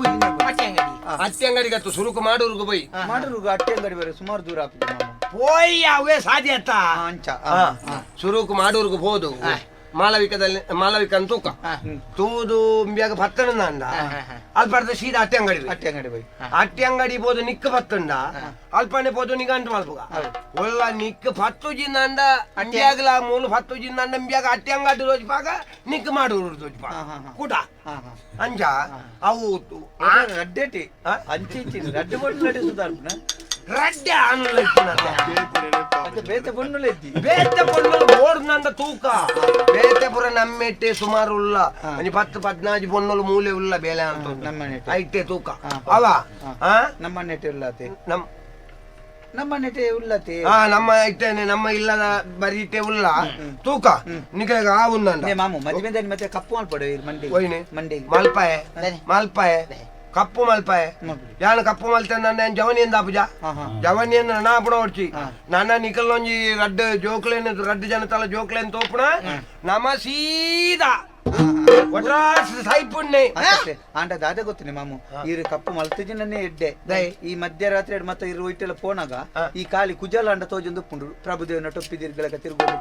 ಅಟ್ಟೆಂಗಡಿ ಅಟ್ಟೆಂಗಡಿಗತ್ತು ಸುರುಕು ಮಾಡೂರುಗು ಪೋಯ್ ಮಾಡೂರುಗು ಅಟ್ಟೆಂಗಡಿ ಬೇರೆ ಸುಮಾರು ದೂರ ಆಪುಜಿ ಪೋಯ್ ಅವೇ ಸಾಧ್ಯ ಅತ್ತ ಅಂಚ ಸುರುಕು ಮಾಡೂರುಗು ಪೋದು ಮಾಲವಿಕದಲ್ಲಿ ಮಾಲವಿಕ ಅಂತ ತೂಕ ತೂದು ಇಂಬ್ಯಾಗ ಪತ್ತಣ ಅಂದ ಅಲ್ಪರ್ದ ಸೀದಾ ಅಟ್ಟೆಂಗಡಿ ಅಟ್ಟೆಂಗಡಿ ಪೋಯ್ ಅಟ್ಟೆಂಗಡಿ ಪೋದು ನಿಕ್ಕ ಪತ್ತುಂಡ ಅಲ್ಪನೆ ಪೋದು ನಿಗಂಟು ಮಲ್ಪುಗ ಒಲ್ಲ ನಿಕ್ಕ ಪತ್ತು ಜಿಂದ ಅಂಬ್ಯಾಗಲ ಮೂಲು ಪತ್ತು ಜಿಂದ ಅಂಬ್ಯಾಗ ಅಟ್ಟೆಂಗಡಿ ದೋಜ್ಪಾಗ ನಿಕ್ಕ ಮಾಡೂರು ದೋಜ್ಪಾಗ ಕೂಟ ಅಂಚ ಅವು ರಡ್ಡೆಟಿ ಅಂಚೆ ರಡ್ಡೆ ಬೊಟ್ಟು ನಡೆಸುದಾರ್ಪುನ ರಡ್ಡೆ ಆನುಲ ಬೇತೆ ಪೊಣ್ಣುಲ ಇದ್ದಿ ಬೇತೆ ಪೊಣ್ಣುಲು ಬೋರ್ಡ್ನಂದ ತೂಕ ಬೇತೆ ಪುರ ನಮ್ಮೆಟ್ಟೆ ಸುಮಾರು ಉಲ್ಲ ಒಂಜಿ 10 15 ಪೊಣ್ಣುಲು ಮೂಲೆ ಉಲ್ಲ ಬೇಲೆ ಅಂತ ನಮ್ಮನೆಟ್ಟೆ ಐತೆ ತೂಕ ಅವ ನಮ್ಮನೆಟ್ಟೆ ಉಲ್ಲತೆ ನಮ್ಮನೆಟ್ಟೆ ಉಲ್ಲತೆ ನಮ್ಮ ಇಟ್ಟೇನೆ ನಮ್ಮ ಇಲ್ಲದ ಬರೀಟೆ ಉಲ್ಲ ತೂಕ ನಿಕಲೆಗ ಆ ಉಂದಂಡ ಮಾಮು ಮದ್ಮೆದಾನಿ ಮತ್ತೆ ಕಪ್ಪು ಮಲ್ಪಡು ಮಂಡಿ ಒಯ್ನೆ ಮಂಡಿ ಮಲ್ಪಾಯೆ ಮಲ್ಪಾಯೆ ಕಪ್ಪು ಮಲ್ಪಾಯೆ ಯಾನು ಕಪ್ಪು ಮಲ್ತೆ ನನ್ನ ಜವನಿಯಿಂದ ಪೂಜಾ ಜವನಿಯಿಂದ ನನ್ನ ಅಪಣ ಹೊಡ್ಚಿ ನನ್ನ ನಿಕಲ್ನೊಂಜಿ ರಡ್ಡು ಜೋಕ್ಲೇನ್ ರಡ್ಡು ಜನ ತಲ ಜೋಕ್ಲೇನ್ ತೋಪುಣ ನಮ ಸೀದಾ ಒಟ್ರಾಸ್ ಸೈಪುಣ್ಣೆ ಆಂಡ ದಾದ ಗೊತ್ತಿನಿ ಮಾಮು ಇರು ಕಪ್ಪು ಮಲ್ತುಜಿ ಎಡ್ಡೆ ಈ ಮಧ್ಯರಾತ್ರಿ ಮತ್ತೆ ಇರು ಇಟ್ಟೆಲ್ಲ ಪೋನಾಗ ಈ ಕಾಲಿ ಕುಜಲ ಅಂಡ ತೋಜೊಂದು ಉಪ್ಪುಂಡು ಪ್ರಭುದೇವನ ಟೊಪ್ಪಿ ತಿರ್ಗಲಕ ತಿರುಗೊಂಡು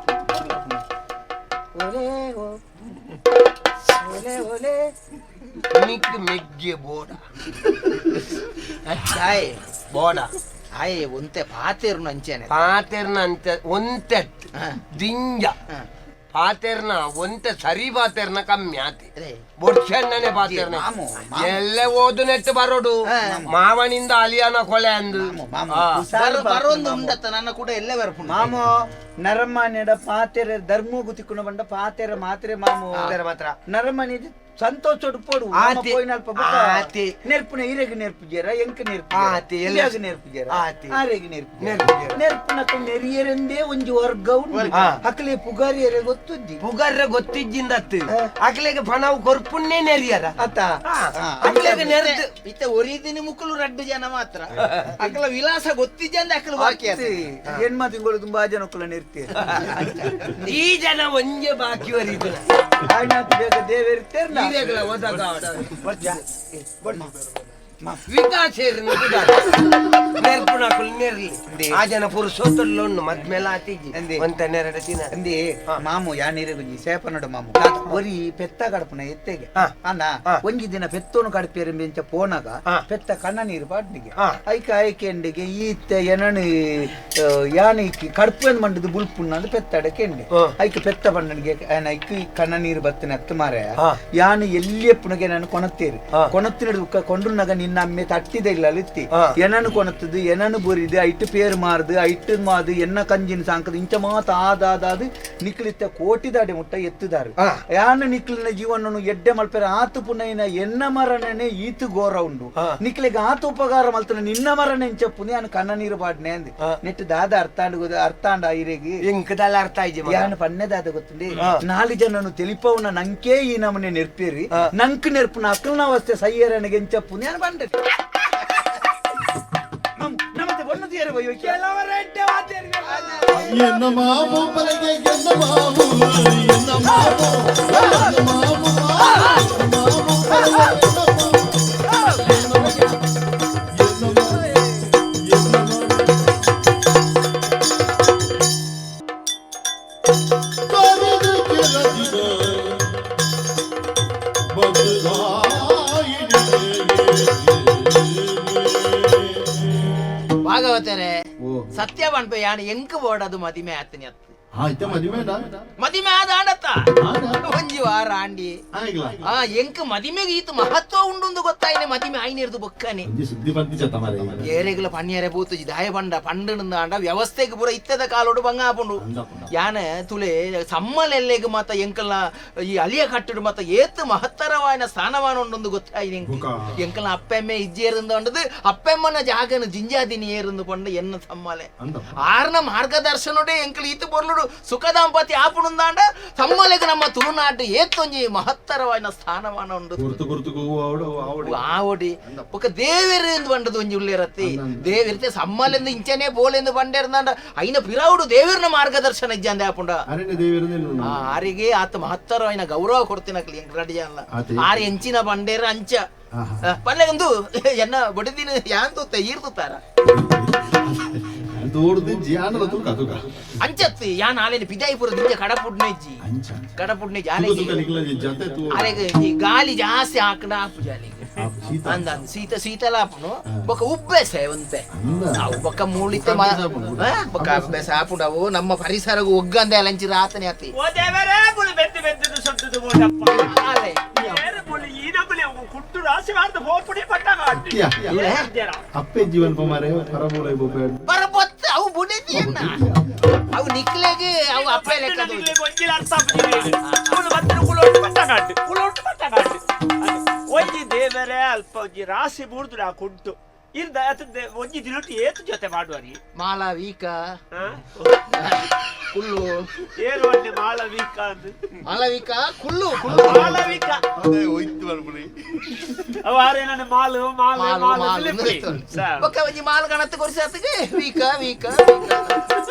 ಒಲೆ ಒಲೆ ಒಲೆ ನಿಕ್ ಮೆಗ್ಗೆ ಬೋಡ ಆಯ್ ಬೋಡ ಆಯ್ ಒಂತೆ ಪಾತೇರ್ನ ಅಂಚೆನೆ ಪಾತೇರ್ನ ಅಂಚೆ ಒಂತೆ ದಿಂಜ ಪಾತೇರ್ನ ಒಂತೆ ಸರಿ ಪಾತೇರ್ನ ಕಮ್ಮಿ ಆತಿ ಬೊಡ್ಸಣ್ಣನೆ ಪಾತೇರ್ನ ಎಲ್ಲ ಓದು ನೆಟ್ಟು ಬರೋಡು ಮಾವನಿಂದ ಅಲಿಯಾನ ಕೊಲೆ ಅಂದು ಬರೋದು ಉಂಡತ್ತ ನನ್ನ ಕೂಡ ಎಲ್ಲ ಬರ್ಪುಂಡು ಮಾಮು ನರಮಾನ್ಯಡ ಪಾತೆರ ಧರ್ಮಗು ತಿಕ್ಕುನ ಬಂಡ ಪಾತೆರ ಮಾತ್ರೆ ಮಾಮು ಮಾತ್ರ ನರಮಾನ್ಯ ಸಂತೋಷ ಪೋಡು ನೆರ್ಪುನ ಈರೆಗ್ ನೆರ್ಪುಜೇರ ಎಂಕ್ ನೆರ್ಪು ನೆರ್ಪುಜೇರ ಆರೆಗ್ ನೆರ್ಪು ನೆರ್ಪುನಕ ನೆರಿಯರೆಂದೇ ಒಂಜಿ ವರ್ಗ ಉಂಡು ಅಕ್ಲೆ ಪುಗಾರಿಯರೆ ಗೊತ್ತುಜ್ಜಿ ಪುಗಾರ್ರೆ ಗೊತ್ತಿಜ್ಜಿಂದತ್ತು ಅಕ್ಲೆಗೆ ಪಣವು ಕೊರ್ಪುನ್ನೇ ನೆರಿಯರ ಅತ್ತ ಅಕ್ಲೆಗೆ ನೆರ್ದು ಇತ್ತೆ ಒರಿದಿನ ಮುಕ್ಕಲು ರಡ್ಡು ಜನ ಮಾತ್ರ ಅಕ್ಲ ವಿಲಾಸ ಗೊತ್ತಿಜ್ಜ ಅಂದ್ರೆ ಅಕ್ಲು ಬಾಕಿ ಹೆಣ್ಮ ತಿಂಗಳು ತುಂಬಾ ಜನಕ್ಕುಲ ನೆರ್ತೀರ ಈ ಜನ ಒಂಜೆ ಬಾಕಿ ಒರಿದಿನ ಬೇಗ ದೇವೇರ್ತೇರ್ನ ಆ ಜನ ಪುರುಷೋತ್ತಲ್ಲೊಂಡು ಮದ್ಮೇಲೆ ಆತಿಜಿ ಒಂತ ನೆರಡ ದಿನ ಅಂದಿ ಮಾಮು ಯಾ ನೀರೆಗುಂಜಿ ಸೇಪನಡು ಮಾಮು ಒರಿ ಪೆತ್ತ ಕಡಪುನ ಎತ್ತೆಗೆ ಅಂದ ಒಂಜಿ ದಿನ ಪೆತ್ತೋನು ಕಡಪೇರು ಬೆಂಚ ಪೋನಾಗ ಪೆತ್ತ ಕಣ್ಣ ನೀರು ಪಾಡ್ನಿಗೆ ಐಕ ಐಕೆಂಡಿಗೆ ಈತ್ತ ಎನನು ಯಾನೆ ಕಡ್ಪೇನ್ ಮಂಡದು ಬುಲ್ಪುಣ್ಣ ಅಂದ್ ಪೆತ್ತಡ ಕೆಂಡೆ ಐಕ ಪೆತ್ತ ಬಂಡನಿಗೆ ಐಕ್ ಕಣ್ಣ ನೀರು ಬತ್ತಿನ ಅತ್ತು ಮಾರ ಯಾನು ಎಲ್ಲಿ ಎಪ್ಪುನಗೆ ನಾನು ಕೊಣತ್ತೇರು ಕೊಣತ್ತಿನ ಕೊಂಡ್ರುನಾಗ ನಿನ್ನ ಅಮ್ಮೆ ತಟ್ಟಿದ ಇಲ್ಲ ಇತ್ತಿ ಏನನ್ನು ಕೊನತ್ತದು ಏನನ್ನು ಬುರಿದು ಐಟ್ ಪೇರು ಮಾರದು ಐಟ್ ಮಾದು ಎನ್ನ ಕಂಜಿನ ಸಾಂಕದ ಇಂಚ ಮಾತ ಆದಾದಾದು ನಿಕ್ಲಿತ್ತ ಕೋಟಿದಾಡೆ ಮುಟ್ಟ ಎತ್ತುದಾರು ಯಾನು ನಿಕ್ಲಿನ ಜೀವನನು ಎಡ್ಡೆ ಮಲ್ಪೆರ ಆತು ಪುನೈನ ಎನ್ನ ಮರಣನೆ ಈತು ಗೋರ ಉಂಡು ನಿಕ್ಲಿಗೆ ಆತು ಉಪಕಾರ ಮಲ್ತನ ನಿನ್ನ ಮರಣ ಎಂಚಪ್ಪು ಯಾನು ಕಣ್ಣ ನೀರು ಪಾಡ್ನೆ ಅಂದ್ ನೆಟ್ಟು ದಾದ ಅರ್ಥಾಂಡ್ ಅರ್ಥಾಂಡ ಐರೆಗೆ ಎಂಕದಲ್ಲ ಅರ್ಥ ಆಯ್ಜಿ ಯಾನು ಪನ್ನೆದಾದ ಗೊತ್ತುಂಡಿ ನಾಲು ಜನನು ತಿಳಿಪವನ ನಂಕೇ ಈ ನಮನೆ ನೆರ್ಪೇರಿ ನಂಕ್ ನೆರ್ಪುನ ಅಕ್ಕಲ್ನ ಅವಸ್ಥೆ ಸೈಯರನಿಗೆ ಎಂಚಪ್ಪು ಯಾನು ಬಂಡೆ ನಮ್ಮತ್ತೆ ಒಣ್ಣು ತೀರ ಎನ್ನ ಮಾಮು ಬಲಗೆ ಎನ್ನ ಮಾಮು ಎನ್ನ ಮಾಮು ಎನ್ನ ಮಾಮು ಮಾಮು ಭಾಗವತರೇ ಸತ್ಯ ಪನ್ಪೆ ಯಾನ್ ಎಂಕ್ ಬೋಡದು ಮದಿಮೆ ಆತನಿ ಅತ್ತು ಮದಿಮೆ ಆದ ಆಂಡತ್ತ ಒಂಜಿ ವಾರ ಆಂಡಿ ಆ ಎಂಕ್ ಮದಿಮೆಗೆ ಈತ ಮಹತ್ವ ಉಂಡು ಗೊತ್ತಾಯ್ನೆ ಮದಿಮೆ ಆಯ್ನಿರ್ದು ಬೊಕ್ಕನೆ ಏರೆಗ್ಲ ಪನ್ನಿಯರೆ ಪೂತುಜಿ ದಾಯ ಪಂಡ ಪಂಡನ ಆಂಡ ವ್ಯವಸ್ಥೆಗೆ ಪೂರ ಇತ್ತದ ಕಾಲೋಡು ಬಂಗ ಆಪುಂಡು ಯಾನ ತುಲೆ ಸಮ್ಮಲೆಲ್ಲೆಗ್ ಮಾತ ಎಂಕಲ್ನ ಈ ಅಲಿಯ ಕಟ್ಟಡು ಮಾತ ಏತ್ ಮಹತ್ತರವಾಯಿನ ಸ್ಥಾನಮಾನ ಉಂಡು ಗೊತ್ತಾಯ್ನೆ ಎಂಕಲ್ನ ಅಪ್ಪೆಮ್ಮೆ ಇಜ್ಜೇರಿಂದ ಉಂಡದು ಅಪ್ಪೆಮ್ಮನ ಜಾಗನ ಜಿಂಜಾದಿನಿ ಏರಿಂದು ಪಂಡ ಎನ್ನ ಸಮ್ಮಲೆ ಆರ್ನ ಮಾರ್ಗದರ್ಶನೋಡೆ ಎಂಕಲ್ ಈತ ಬೊರ್ಲುಡು ಸುಖ ದಾಂಪತ್ಯ ಆಪುಣುಂದಾಂಡ ಸಮ್ಮಲೆಗ್ ನಮ್ಮ ತುಳುನಾಡು ಏತ್ತೊಂಜಿ ಮಹತ್ತರವಾಯಿನ ಸ್ಥಾನಮಾನ ಉಂಡು ಆವಡಿ ಬೊಕ ದೇವೆರ್ ಎಂದು ಪಂಡದು ಒಂಜಿ ಉಲ್ಲೇರತ್ತಿ ದೇವಿರ್ತೆ ಸಮ್ಮಲೆಂದು ಇಂಚನೆ ಬೋಲೆಂದು ಪಂಡೇರ್ದಾಂಡ ಐನ ಪಿರಾವುಡು ದೇವಿರ್ನ ಮಾರ್ಗದರ್ಶನ ಇಜ್ಜಂದೆ ಆಪುಂಡ ಆರಿಗೆ ಆತ ಮಹತ್ತರವಾಯಿನ ಗೌರವ ಕೊಡ್ತಿನಕ್ಲಿ ಎಂಕ್ ರಡಿ ಅಲ್ಲ ಆರ್ ಎಂಚಿನ ಬಂಡೇರ ಅಂಚ ಪಲ್ಲೆಗಂದು ಎನ್ನ ಬಡಿದಿನ ಯಾನ್ ತೂತ ಈರ್ ತೂತಾರ ಅಂಚತ್ತಿ ಯಾನ್ ಆಲೇನ ಪಿದಾಯಿಪುರ ದಿಂಜ ಕಡಪುಡ್ನೆಜ್ಜಿ ಕಡಪುಡ್ನೆಜ್ಜಿ ಆಲೆಗ್ ಈ ಗಾಲಿ ಜಾಸ್ತಿ ಹಾಕಣ ಆಪು ಜಾಲಿಗೆ ಅಂದ ಶೀತ ಶೀತಲ ಆಪುನು ಬೊಕ ಉಬ್ಬೆಸೆ ಒಂತೆ ಅವು ಬೊಕ ಮೂಳಿತ ಬೊಕ ಅಬ್ಬೆಸ ಆಪುಂಡು ಅವು ನಮ್ಮ ಪರಿಸರಗು ಒಗ್ಗಂದೆ ಅಲಂಚಿ ರಾತನೆ ಆತಿ ಅಪ್ಪೆ ಜೀವನ್ ಪಮಾರೆ ಪರಮೂಲ ಪರಪೊತ್ತ ಅವು ಬುಡೆದಿ ಅಣ್ಣ ಅವು ನಿಕ್ಲೆಗೆ ಅವು ಅಪ್ಪೆ ಲೆಕ್ಕ ಒಂಜಿ ದೇವರೇ ಅಲ್ಪ ಒಂಜಿ ರಾಶಿ ಮೂರ್ದು ನಾ ಕುಂಟು ಇರ್ದ ಒಂಜಿ ದಿನೊಟ್ಟು ಏತು ಜೊತೆ ಮಾಡುವರಿ ಮಾಲವೀಕ ಕುಲ್ಲು ಏರು ಒಂಜಿ ಮಾಲವೀಕ ಅಂದ್ ಮಾಲವೀಕ ಕುಲ್ಲು ಕುಲ್ಲು ಮಾಲವೀಕ ಅದೇ ಹೋಯ್ತು ಬರ್ಬುಡಿ ಅವ ಆರೇನ ಮಾಲು ಮಾಲು ಮಾಲು ಬೊಕ್ಕ ಒಂಜಿ ಮಾಲು ಗಣತ್ ಕೊರ್ಸಾತಿಗೆ ವೀಕ ವೀಕ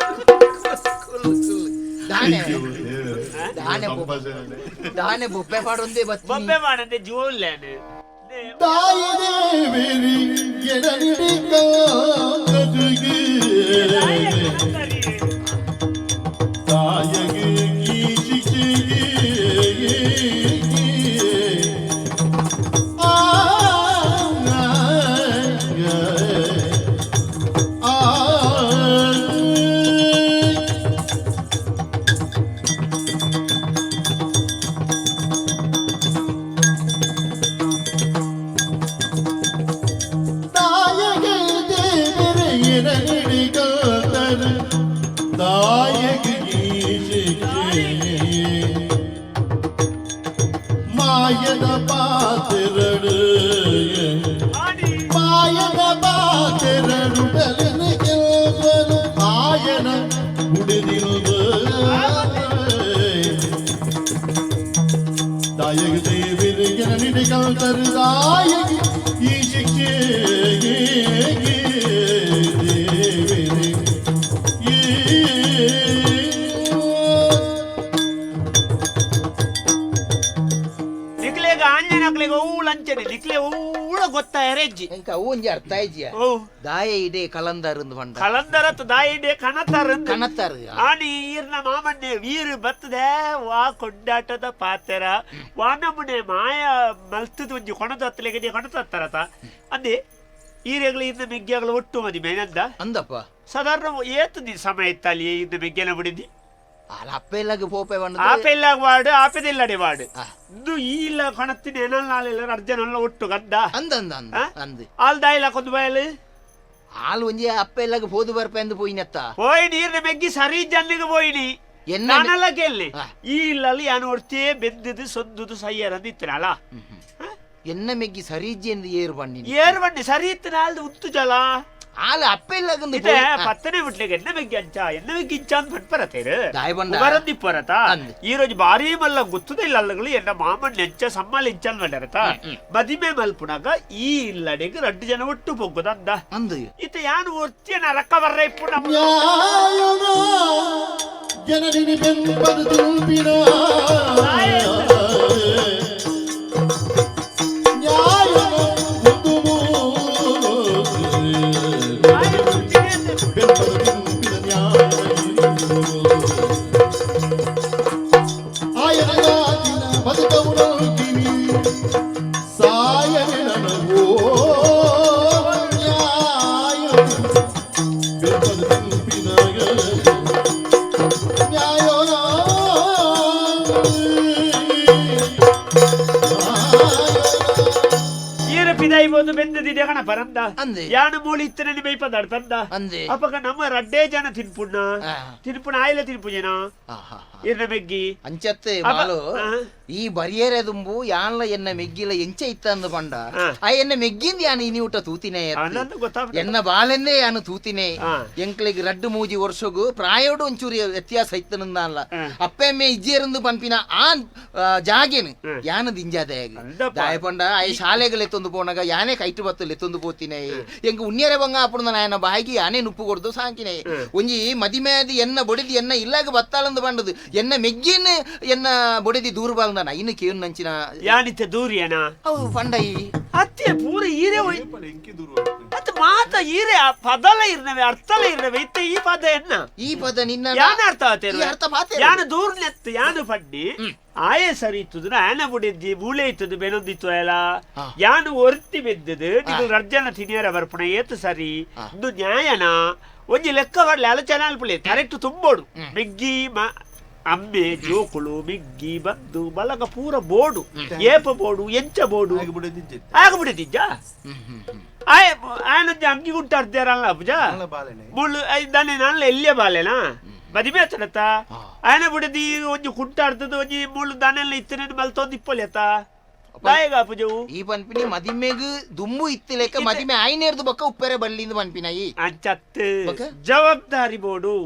ಕುಲ್ಲು ಕುಲ್ಲು ದಾನೆ ದಾನೆ ದಾನೆ ಬೊಬ್ಬೆ ಪಾಡೊಂದೇ ಬತ್ತಿ ಬೊಬ್ಬೆ ಮಾಡಂದೆ ಜೋಲ್ಲೇನೆ ತಾಯಿ ದೇವಿರಿ ಎಡನಿಡಿ ಕಾಂತದುಗೆ ತಾಯಗೆ ಕೀಚಿಗೆ ಆ ಆ ಮಾಯದ ಪಾತಿರಡು ಮಾಯದ ಪಾತಿರಡು ಕೆಲವನು ಆಯನ ಹುಡಿದಿರುವುದು ತಾಯಗ ದೇವಿರಿಗೆ ನಿಡಿಕಲ್ತರು ತಾಯಗಿ ಈ ಶಿಕ್ಷೆ ದೇವಿರಿ ನಿಕ್ಲೆ ಊಳ ಗೊತ್ತಾಯರೆಜ್ಜಿ ಎಂಕ ಅವು ಒಂಜಿ ಅರ್ಥ ಆಯ್ಜಿಯ ದಾಯ ಇಡೆ ಕಲಂದರ್ ಪಂಡ ಕಲಂದರತ್ ದಾಯ ಇಡೆ ಕಣತಾರ ಕಣತಾರ ಆನಿ ಈರ್ನ ಮಾಮಣ್ಣೆ ವೀರು ಬರ್ತದೆ ವಾ ಕೊಂಡಾಟದ ಪಾತೆರ ವಾ ನಮ್ಮನೆ ಮಾಯ ಮಲ್ತದ ಒಂಜಿ ಕೊಣದತ್ತಲೆಗೆ ಕೊಣತತ್ತಾರತ ಅಂದೆ ಈರೆಗಳು ಇನ್ನ ಮೆಗ್ಗೆಗಳು ಒಟ್ಟು ಮದಿ ಮೇನಂದ ಅಂದಪ್ಪ ಸಾಧಾರಣ ಏತು the ಸಮಯ ಇತ್ತಲ್ಲಿ ಇನ್ನ ಮೆಗ್ಗೆನ ಬಿಡಿದಿ ಆಲ ಅಪ್ಪೆಲ್ಲಾಗ ಪೋಪೆ ಬಂದ ಆಪೆಲ್ಲಾಗ ವಾಡು ಆಪೆದಿಲ್ಲಡೆ ವಾಡು ಇದು ಈ ಇಲ್ಲ ಕಣತ್ತಿನ ಏನಲ್ಲ ನಾಳೆಲ್ಲ ಅರ್ಜನಲ್ಲ ಒಟ್ಟು ಗದ್ದ ಅಂದ ಅಂದ ಅಂದ ಅಂದ್ ಆಲ್ ದಾಯಿಲ ಕೊಂದು ಬಯಲು ಆಲ್ ಒಂಜಿ ಅಪ್ಪೆಲ್ಲಾಗ ಪೋದು ಬರ್ಪೆ ಅಂದ್ ಪೋಯಿನತ್ತ ಪೋಯಿ ನೀರಿನ ಮೆಗ್ಗಿ ಸರಿ ಜನ್ನಿಗೆ ಪೋಯಿನಿ ನಾನೆಲ್ಲ ಕೇಳಿ ಈ ಇಲ್ಲಲ್ಲಿ ಯಾನು ಒಡ್ತೇ ಬೆಂದದು ಸೊಂದುದು ಸಯ್ಯರಂದು ಇತ್ತನಲ್ಲ ಎನ್ನ ಮೆಗ್ಗಿ ಸರಿಜ್ಜಿ ಎಂದು ಏರು ಬಣ್ಣಿ ಏರು ಬಣ್ಣಿ ಸರಿ ಇತ್ತನ ಅಲ್ದು ಉತ್ತು ಜಲ ಆಲ ಅಪ್ಪೆಲ್ಲಾಗಂದು ಇದೆ ಪತ್ತನೇ ಬಿಟ್ಲಿಗೆ ಎನ್ನ ಮೆಗ್ಗಿ ಅಂಚ ಎನ್ನ ಮೆಗ್ಗಿ ಇಂಚ ಅಂತ ಪಟ್ಪರತೇರು ಬರಂದಿಪ್ಪರತ ಈ ರೋಜು ಭಾರಿ ಮಲ್ಲ ಗೊತ್ತದ ಇಲ್ಲ ಅಲ್ಲಗಳು ಎನ್ನ ಮಾಮಣ್ಣ ಎಂಚ ಸಮ್ಮಲ್ ಇಂಚ ಅಂತ ಮಾಡ್ಯಾರತ ಮದಿಮೆ ಮಲ್ಪುನಾಗ ಈ ಇಲ್ಲಡೆಗೆ ರಡ್ಡು ಜನ ಒಟ್ಟು ಪೊಗ್ಗುದ ಅಂದ ಅಂದು ಇತ್ತ ಯಾನು ಒರ್ತಿಯನ ರಕ್ಕ ಬರ್ರ ಇಪ್ಪು ನಮ್ಮ ಜನರಿನಿ ಬೆಂಬದು ತುಲ್ಪಿನ ಯಾನು ಮೂಳಿ ಇತ್ತನೆ ಬೈಪದಾಡ್ ಪಂದ ಅಪಗ ನಮ್ಮ ರಡ್ಡೇ ಜನ ತಿನ್ಪುಣ್ಣ ತಿನ್ಪುಣ ಆಯ್ಲ ತಿನ್ಪುಜನ ಇರ್ನ ಮೆಗ್ಗಿ ಅಂಚತ್ತೆ ಮಾಲು ಈ ಬರಿಯರೆ ದುಂಬು ಯಾನ್ಲ ಎನ್ನ ಮೆಗ್ಗಿಲ ಎಂಚ ಇತ್ತ ಅಂದ ಪಂಡ ಆ ಎನ್ನ ಮೆಗ್ಗಿಂದ ಯಾನು ಇನಿ ಊಟ ತೂತಿನೇ ಎನ್ನ ಬಾಲೆಂದೇ ಯಾನು ತೂತಿನೇ ಎಂಕ್ಲಿಗೆ ರಡ್ಡು ಮೂಜಿ ವರ್ಷಗು ಪ್ರಾಯೋಡು ಒಂಚೂರಿ ವ್ಯತ್ಯಾಸ ಇತ್ತನಂದ ಅಪ್ಪೆಮ್ಮೆ ಇಜ್ಜೇರಂದು ಪನ್ಪಿನ ಆ ಜಾಗೇನು ಯಾನು ದಿಂಜಾದಯಾಗ ದಾಯ ಪಂಡ ಆ ಶಾಲೆಗಳು ಎತ್ತೊಂದು ಪೋನಾಗ ಯಾನೇ ಕೈಟು ಬತ್ತಲು ಎತ್ತೊಂದು ಪೋತಿನೇ ಎಂಕ್ ಉಣ್ಯರೆ ಬಂಗ ಅಪ್ಪುನ ನಾಯನ ಬಾಯಿಗೆ ಯಾನೇ ನುಪ್ಪು ಕೊಡ್ದು ಸಾಕಿನೇ ಒಂಜಿ ಮದಿಮೇದಿ ಎನ್ನ ಬೊಡಿದಿ ಎನ್ನ ಇಲ್ಲಾಗ ಬತ್ತಾಳಂದು ಬಂಡದು ಎನ್ನ ಮೆಗ್ಗಿನ ಎನ್ನ ಬೊಡಿದಿ ದೂರ ಬಾಲ್ದ ಇನ್ನು ಕೇನು ನಂಚಿನ ಯಾನಿತ್ತೆ ದೂರಿಯನ ಅವು ಪಂಡೈ ಅತ್ತೆ ಪೂರ ಈರೆ ಅತ್ತ ಮಾತ ಈರೆ ಆ ಪದಲ ಇರ್ನವೆ ಅರ್ಥಲ ಇರ್ನವೆ ಇತ್ತ ಈ ಪದ ಎನ್ನ ಈ ಪದ ನಿನ್ನ ಯಾನ ಅರ್ಥ ಆತೇರು ಅರ್ಥ ಪಾತೆ ಯಾನ ದೂರ ನೆತ್ತು ಯಾನು ಪಡ್ಡಿ ಆಯೆ ಸರಿ ಇತ್ತದು ಆನ ಬುಡಿದ್ದಿ ಮೂಳೆ ಇತ್ತದು ಬೆನೊಂದಿತ್ತು ಅಲ್ಲ ಯಾನು ಒರ್ತಿ ಬೆದ್ದದು ನೀವು ರರ್ಜನ ತಿನಿಯರ ಬರ್ಪಣ ಏತು ಸರಿ ಇದು ನ್ಯಾಯನ ಒಂಜಿ ಲೆಕ್ಕ ಬರ್ಲಿ ಆಲೋಚನೆ ಅಲ್ಪುಲೆ ಕರೆಕ್ಟ್ ತುಂಬೋಡು ಮೆಗ್ಗಿ ಅಮ್ಮೆ ಜೋಕುಳು ಮಿಗ್ಗಿ ಬಂದು ಬಲಗ ಪೂರ ಬೋಡು ಏಪ ಬೋಡು ಎಂಚ ಬೋಡು ಆಗಬಿಡಿದ್ದಿಜ್ಜ ಆಯನೊಂಜಿ ಅಂಗಿ ಗುಂಟ ಅರ್ಧರಲ್ಲ ಪೂಜ ಮುಳ್ಳು ದಾನೆ ನಾನ್ಲ ಎಲ್ಲಿಯ ಬಾಲೆನಾ ಮದಿಮೆ ಆತನತ್ತ ಆಯನ ಬಿಡದಿ ಒಂಜಿ ಕುಂಟ ಅರ್ಧದ ಒಂಜಿ ಮುಳ್ಳು ದಾನೆಲ್ಲ ಇತ್ತನೆ ಮಲ್ತೊಂದು ಇಪ್ಪೊಲೆತ್ತ ಪೂಜವು ಈ ಪನ್ಪಿನಿ ಮದಿಮೆಗ್ ದುಂಬು ಇತ್ತಿಲೆಕ್ಕ ಮದಿಮೆ ಆಯ್ನೇರ್ದು ಬೊಕ್ಕ ಉಪ್ಪೆರೆ ಬಲ್ಲಿಂದು ಪನ್ಪಿನ ಈ ಅಂಚತ್ ಜವಾಬ್ದಾರಿ ಬೋಡು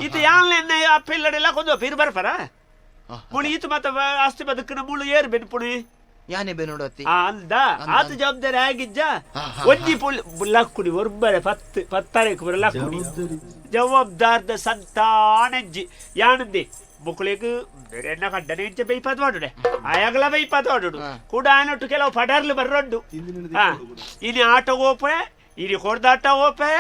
ಇದು ಯಾನ್ಲ ಅಪ್ಪಿಲ್ಲಡೆಲ್ಲ ಕೊಂದು ಪೀರು ಬರ್ಪರ ಮುಳಿ ಈತು ಮಾತ ಆಸ್ತಿ ಬದುಕಿನ ಮುಳು ಏರು ಬೆನ್ಪುಣಿ ಯಾನೆ ಬೆನೋಡತ್ತಿ ಅಂದ ಆತ ಜವಾಬ್ದಾರಿ ಆಗಿಜ್ಜ ಒಂಜಿ ಪುಲ್ ಲಕ್ಕುಡಿ ಒರ್ಬರೆ ಪತ್ತು ಪತ್ತಾರೇಕು ಬರ ಲಕ್ಕುಡಿ ಜವಾಬ್ದಾರ್ದ ಸಂತಾನಜ್ಜಿ ಯಾನಂದಿ ಮುಕ್ಕಳಿಗೆ ಬೇರೆ ಕಡ್ಡನೆ ಇಂಚ ಬೈಪಾದ ಮಾಡುಡೆ ಆಯಾಗಲ ಬೈಪಾದ ಮಾಡುಡು ಕೂಡ ಆನೊಟ್ಟು ಕೆಲವು ಪಡರ್ಲು ಬರ್ರೊಡ್ಡು ಇನಿ ಆಟ ಓಪೆ ಇನಿ ಹೊಡೆದಾಟ ಓಪೆ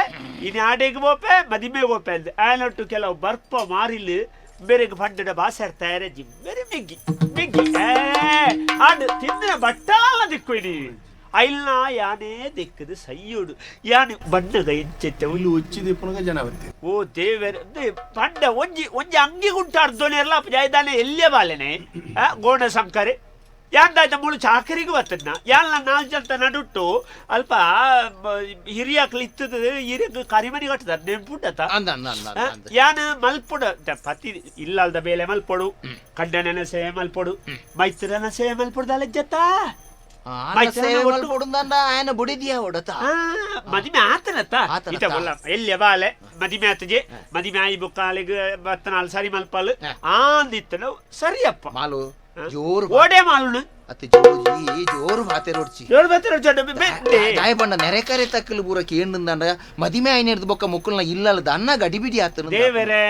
ಇನಿ ಆಡೆಗೆ ಓಪೆ ಮದಿಮೆ ಓಪೆ ಅಂದ್ ಆನೊಟ್ಟು ಕೆಲವು ಬರ್ಪ ಮಾರಿಲ್ ಬೇರೆಗೆ ಪಂಡದ ಭಾಷೆ ತಯಾರಜ್ಜಿ ಬೇರೆ ಮಿಗ್ಗಿ ಮಿಗ್ಗಿ ಆಡು ತಿಂದಿನ ಬಟ್ಟಲ ದಿಕ್ಕು ಇನಿ ಐಲ್ನ ಯಾನೇ ದಿಕ್ಕದು ಸೈಯೋಡು ಯಾನು ಬಣ್ಣದ ಎಂಚೆತ್ತೆ ಉಚ್ಚಿದಿಪ್ಪುನಗ ಜನ ಬರ್ತೆ ಓ ದೇವರ ಪಂಡ ಒಂಜಿ ಒಂಜಿ ಅಂಗಿ ಗುಂಟ ಅರ್ಧೋನೆಲ್ಲ ಜಾಯ್ದಾನೆ ಎಲ್ಲೇ ಬಾಲೆನೆ ಗೋಣ ಸಂಕರೆ ಯಾಂದಾಯ್ತ ಮುಳು ಚಾಕರಿಗೆ ಬರ್ತದ ಯಾನ್ ನಾಲ್ಕು ಜನ ನಡುಟ್ಟು ಅಲ್ಪ ಹಿರಿಯಾಕ್ಲು ಇತ್ತದ ಹಿರಿಯ ಕರಿಮನಿ ಕಟ್ಟದ ನೆನ್ಪುಂಡತ ಯಾನ್ ಮಲ್ಪುಡ ಪತಿ ಇಲ್ಲಲ್ದ ಬೇಲೆ ಮಲ್ಪೊಡು ಕಡ್ಡನ ಸೇವೆ ಮಲ್ಪೊಡು ಮೈತ್ರನ ಸೇವೆ ಮಲ್ಪೊಡ್ದ ಲಜ್ಜತ್ತ ಮದಿಮೆ ಆತನತ್ತ ಇತ ಬೊಲ್ಲ ಎಲ್ಲಿಯ ಬಾಲೆ ಮದಿಮೆ ಆತಜೆ ಮದಿಮೆ ಆಯಿ ಬುಕ್ಕಾಲಿಗೆ ಬತ್ತನಾಲ್ ಸರಿ ಮಲ್ಪಾಲು ಆಂದಿತ್ತನ ಸರಿಯಪ್ಪ ಮಾಲು ಜೋರು ಓಡೆ ಮಾಲು ಅತ್ತೆ ಜೋರು ಜೋರು ಬಾತೆ ರೋಡ್ಚಿ ಜೋರು ಬಾತೆ ರೋಡ್ಚಿ ದಾಯ ಬಣ್ಣ ನೆರೆಕರೆ ತಕ್ಕಲು ಪೂರ ಕೇಂದ್ರಂದ ಮದಿಮೆ ಆಯ್ನೇರ್ದು ಬೊಕ್ಕ ಮುಕ್ಕಲ್ನ ಇಲ್ಲದ ಅನ್ನ ಗಡಿಬಿಡಿ ಆತನ ದೇವರೇ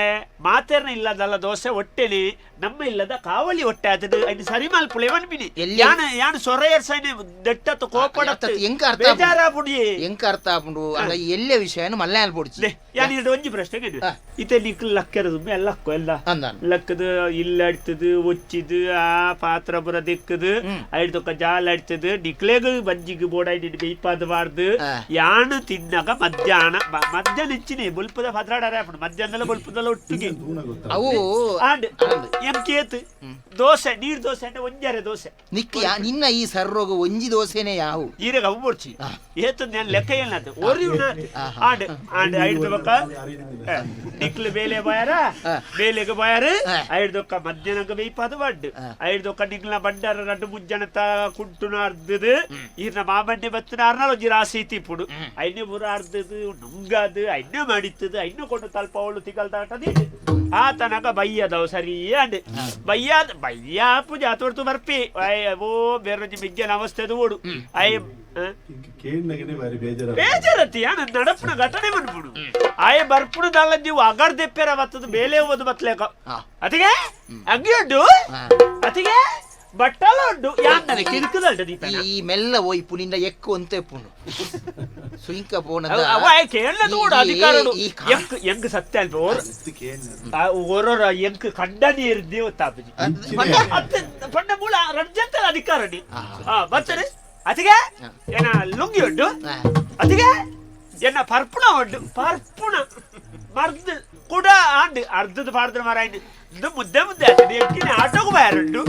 ಮಾತೇರ್ನ ಇಲ್ಲದಲ್ಲ ದೋಸೆ ಹೊಟ್ಟೆಲಿ ನಮ್ಮ ಇಲ್ಲದ ಕಾವಲಿ ಹೊಟ್ಟೆ ಆತದ ಅದು ಸರಿ ಮಲ್ಪುಳೆ ವನ್ಬಿನಿ ಯಾನ ಯಾನ ಸೊರೆಯರ್ ಸೈನೆ ದೆಟ್ಟತ ಕೋಪಡತ್ತ ಎಂಕ ಅರ್ಥ ಬೇಜಾರಾಪುಡಿ ಎಂಕ ಅರ್ಥ ಆಪುಂಡು ಅಂದ ಎಲ್ಲೆ ವಿಷಯನ ಮಲ್ಯಾಲ್ ಪೊಡ್ಚಿ ಯಾನ ಇದು ಒಂಜಿ ಪ್ರಶ್ನೆ ಇತ್ತೆ ನಿಕ್ಲು ಲಕ್ಕೆರದು ಲಕ್ಕು ಎಲ್ಲ ಲಕ್ಕದು ಇಲ್ಲ ಅಡ್ತದು ಒಚ್ಚಿದು ಆ ಪಾತ್ರ ಬುರ ದಿಕ್ಕದು ಐಡ್ದೊಕ್ಕ ಜಾಲ ಅಡ್ತದು ನಿಕ್ಲೆಗ್ ಬಂಜಿಗ್ ಬೋಡಾಯ್ ನಿನ್ ಬೇಯ್ಪಾದ ಬಾರ್ದು ಯಾನು ತಿನ್ನಗ ಮಧ್ಯಾಹ್ನ ಮಧ್ಯಾಹ್ನ ಇಚ್ಚಿನಿ ಬೊಲ್ಪುದ ಪದ್ರಾಡಾರೆ ಆಪುಂಡು ಮಧ್ಯಾಹ್ನದಲ್ಲ ಬೊಲ್ಪುದಲ್ಲ ಒಟ್ಟಿಗೆ ಅವು ಆಂಡ್ ಎಂಕೇತ್ ದೋಸೆ ನೀರ್ ದೋಸೆ ಅಂದ್ರೆ ಒಂಜಾರೆ ದೋಸೆ ನಿಕ್ಕ ನಿನ್ನ ಈ ಸರ್ರೋಗ ಒಂಜಿ ದೋಸೆನೆ ಯಾವು ಈರೆಗ ಅವು ಬೋಡ್ಚಿ ಏತು ನಾನು ಲೆಕ್ಕ ಏನಾತು ಒರಿಯು ಆಂಡ್ ಆಂಡ್ ಐಡ್ದೊಕ್ಕ ನಿಕ್ಲು ಬೇಲೆ ಬಾಯಾರ ಬೇಲೆಗೆ ಬಾಯಾರು ಐಡ್ದೊಕ್ಕ ಮಧ್ಯಾಹ್ನಕ್ಕೆ ಬೇಯ್ಪಾದ ಬಡ್ಡು ಐಡ್ದೊಕ್ಕ ನಿಕ್ಲ ಬಂಡಾರ ರಡ್ಡು ಮುಜ್ಜನತ ಕುಂಟುನ ಅರ್ಧದು ಈರ್ನ ಮಾಮಣ್ಣೆ ಬತ್ತಿನ ಅರ್ನಾಲ್ ಒಂಜಿ ರಾಸಿ ತಿಪ್ಪುಡು ಐನೇ ಪೂರ ಅರ್ಧದು ನುಂಗಾದು ಐನೇ ಮಾಡಿತ್ತದು ಐನು ಕೊಂಡು ತಲ್ಪ ಅವಳು ತಿಗಲ್ದಾಟದಿ ಆ ತನಕ ಬಯ್ಯದವು ಸರಿ ಅಂಡ್ ಬಯ್ಯಾದ ಬಯ್ಯಾಪು ಜಾತೋಡ್ತು ಬರ್ಪಿ ಓ ಬೇರೊಂಜಿ ಮಿಗ್ಗನ ಅವಸ್ಥೆದು ಓಡು I ಬೇಜಾರತಿ ನಡಪುನ ಘಟನೆ ಮನ್ಪುಡು ಆಯ್ ಬರ್ಪುಡು ದಲ್ಲ ನೀವು ಅಗರ್ ದೆಪ್ಪೆರ ಬತ್ತದು ಬೇಲೆ ಹೋದು ಬತ್ಲೇಕ ಅತಿಗೆ ಅಂಗಿ ಉಂಡು ಅತಿಗೆ ಬಟ್ಟಲ ಉಂಡು ಯಾಂದನೆ ಕಿರುಕುದಲ್ಟ ದೀಪನ ಈ ಮೆಲ್ಲ ಒಯ್ಪು ನಿನ್ನ ಎಕ್ಕು ಅಂತ ಎಪ್ಪುನು ಸುಂಕ ಪೋನದ ಕೇಳದು ಕೂಡ ಅಧಿಕಾರಡು ಎಂಕ್ ಎಂಕ್ ಸತ್ಯ ಅಲ್ಪ ಓರೋರ ಎಂಕ್ ಕಂಡ ನೀರು ದೇವತಾಪಜಿ ಪಂಡ ಮೂಲ ರಡ್ಜಂತಲ ಅಧಿಕಾರಡಿ ಬರ್ತದೆ ಅತಿಗೆ ಏನ ಲುಂಗಿ ಉಂಡು ಅತಿಗೆ ಎನ್ನ ಪರ್ಪುಣ ಉಂಡು ಪರ್ಪುಣ ಮರ್ದು ಕೂಡ ಆಂಡ್ ಅರ್ಧದ ಪಾಡ್ದ್ರ ಮಾರಾಯ್ನು ಇದು ಮುದ್ದೆ ಮುದ್ದೆ ಆಗ್ತದೆ ಎಕ್ಕಿನ ಆಟೋಗು ಬಾಯಾರುಂಡು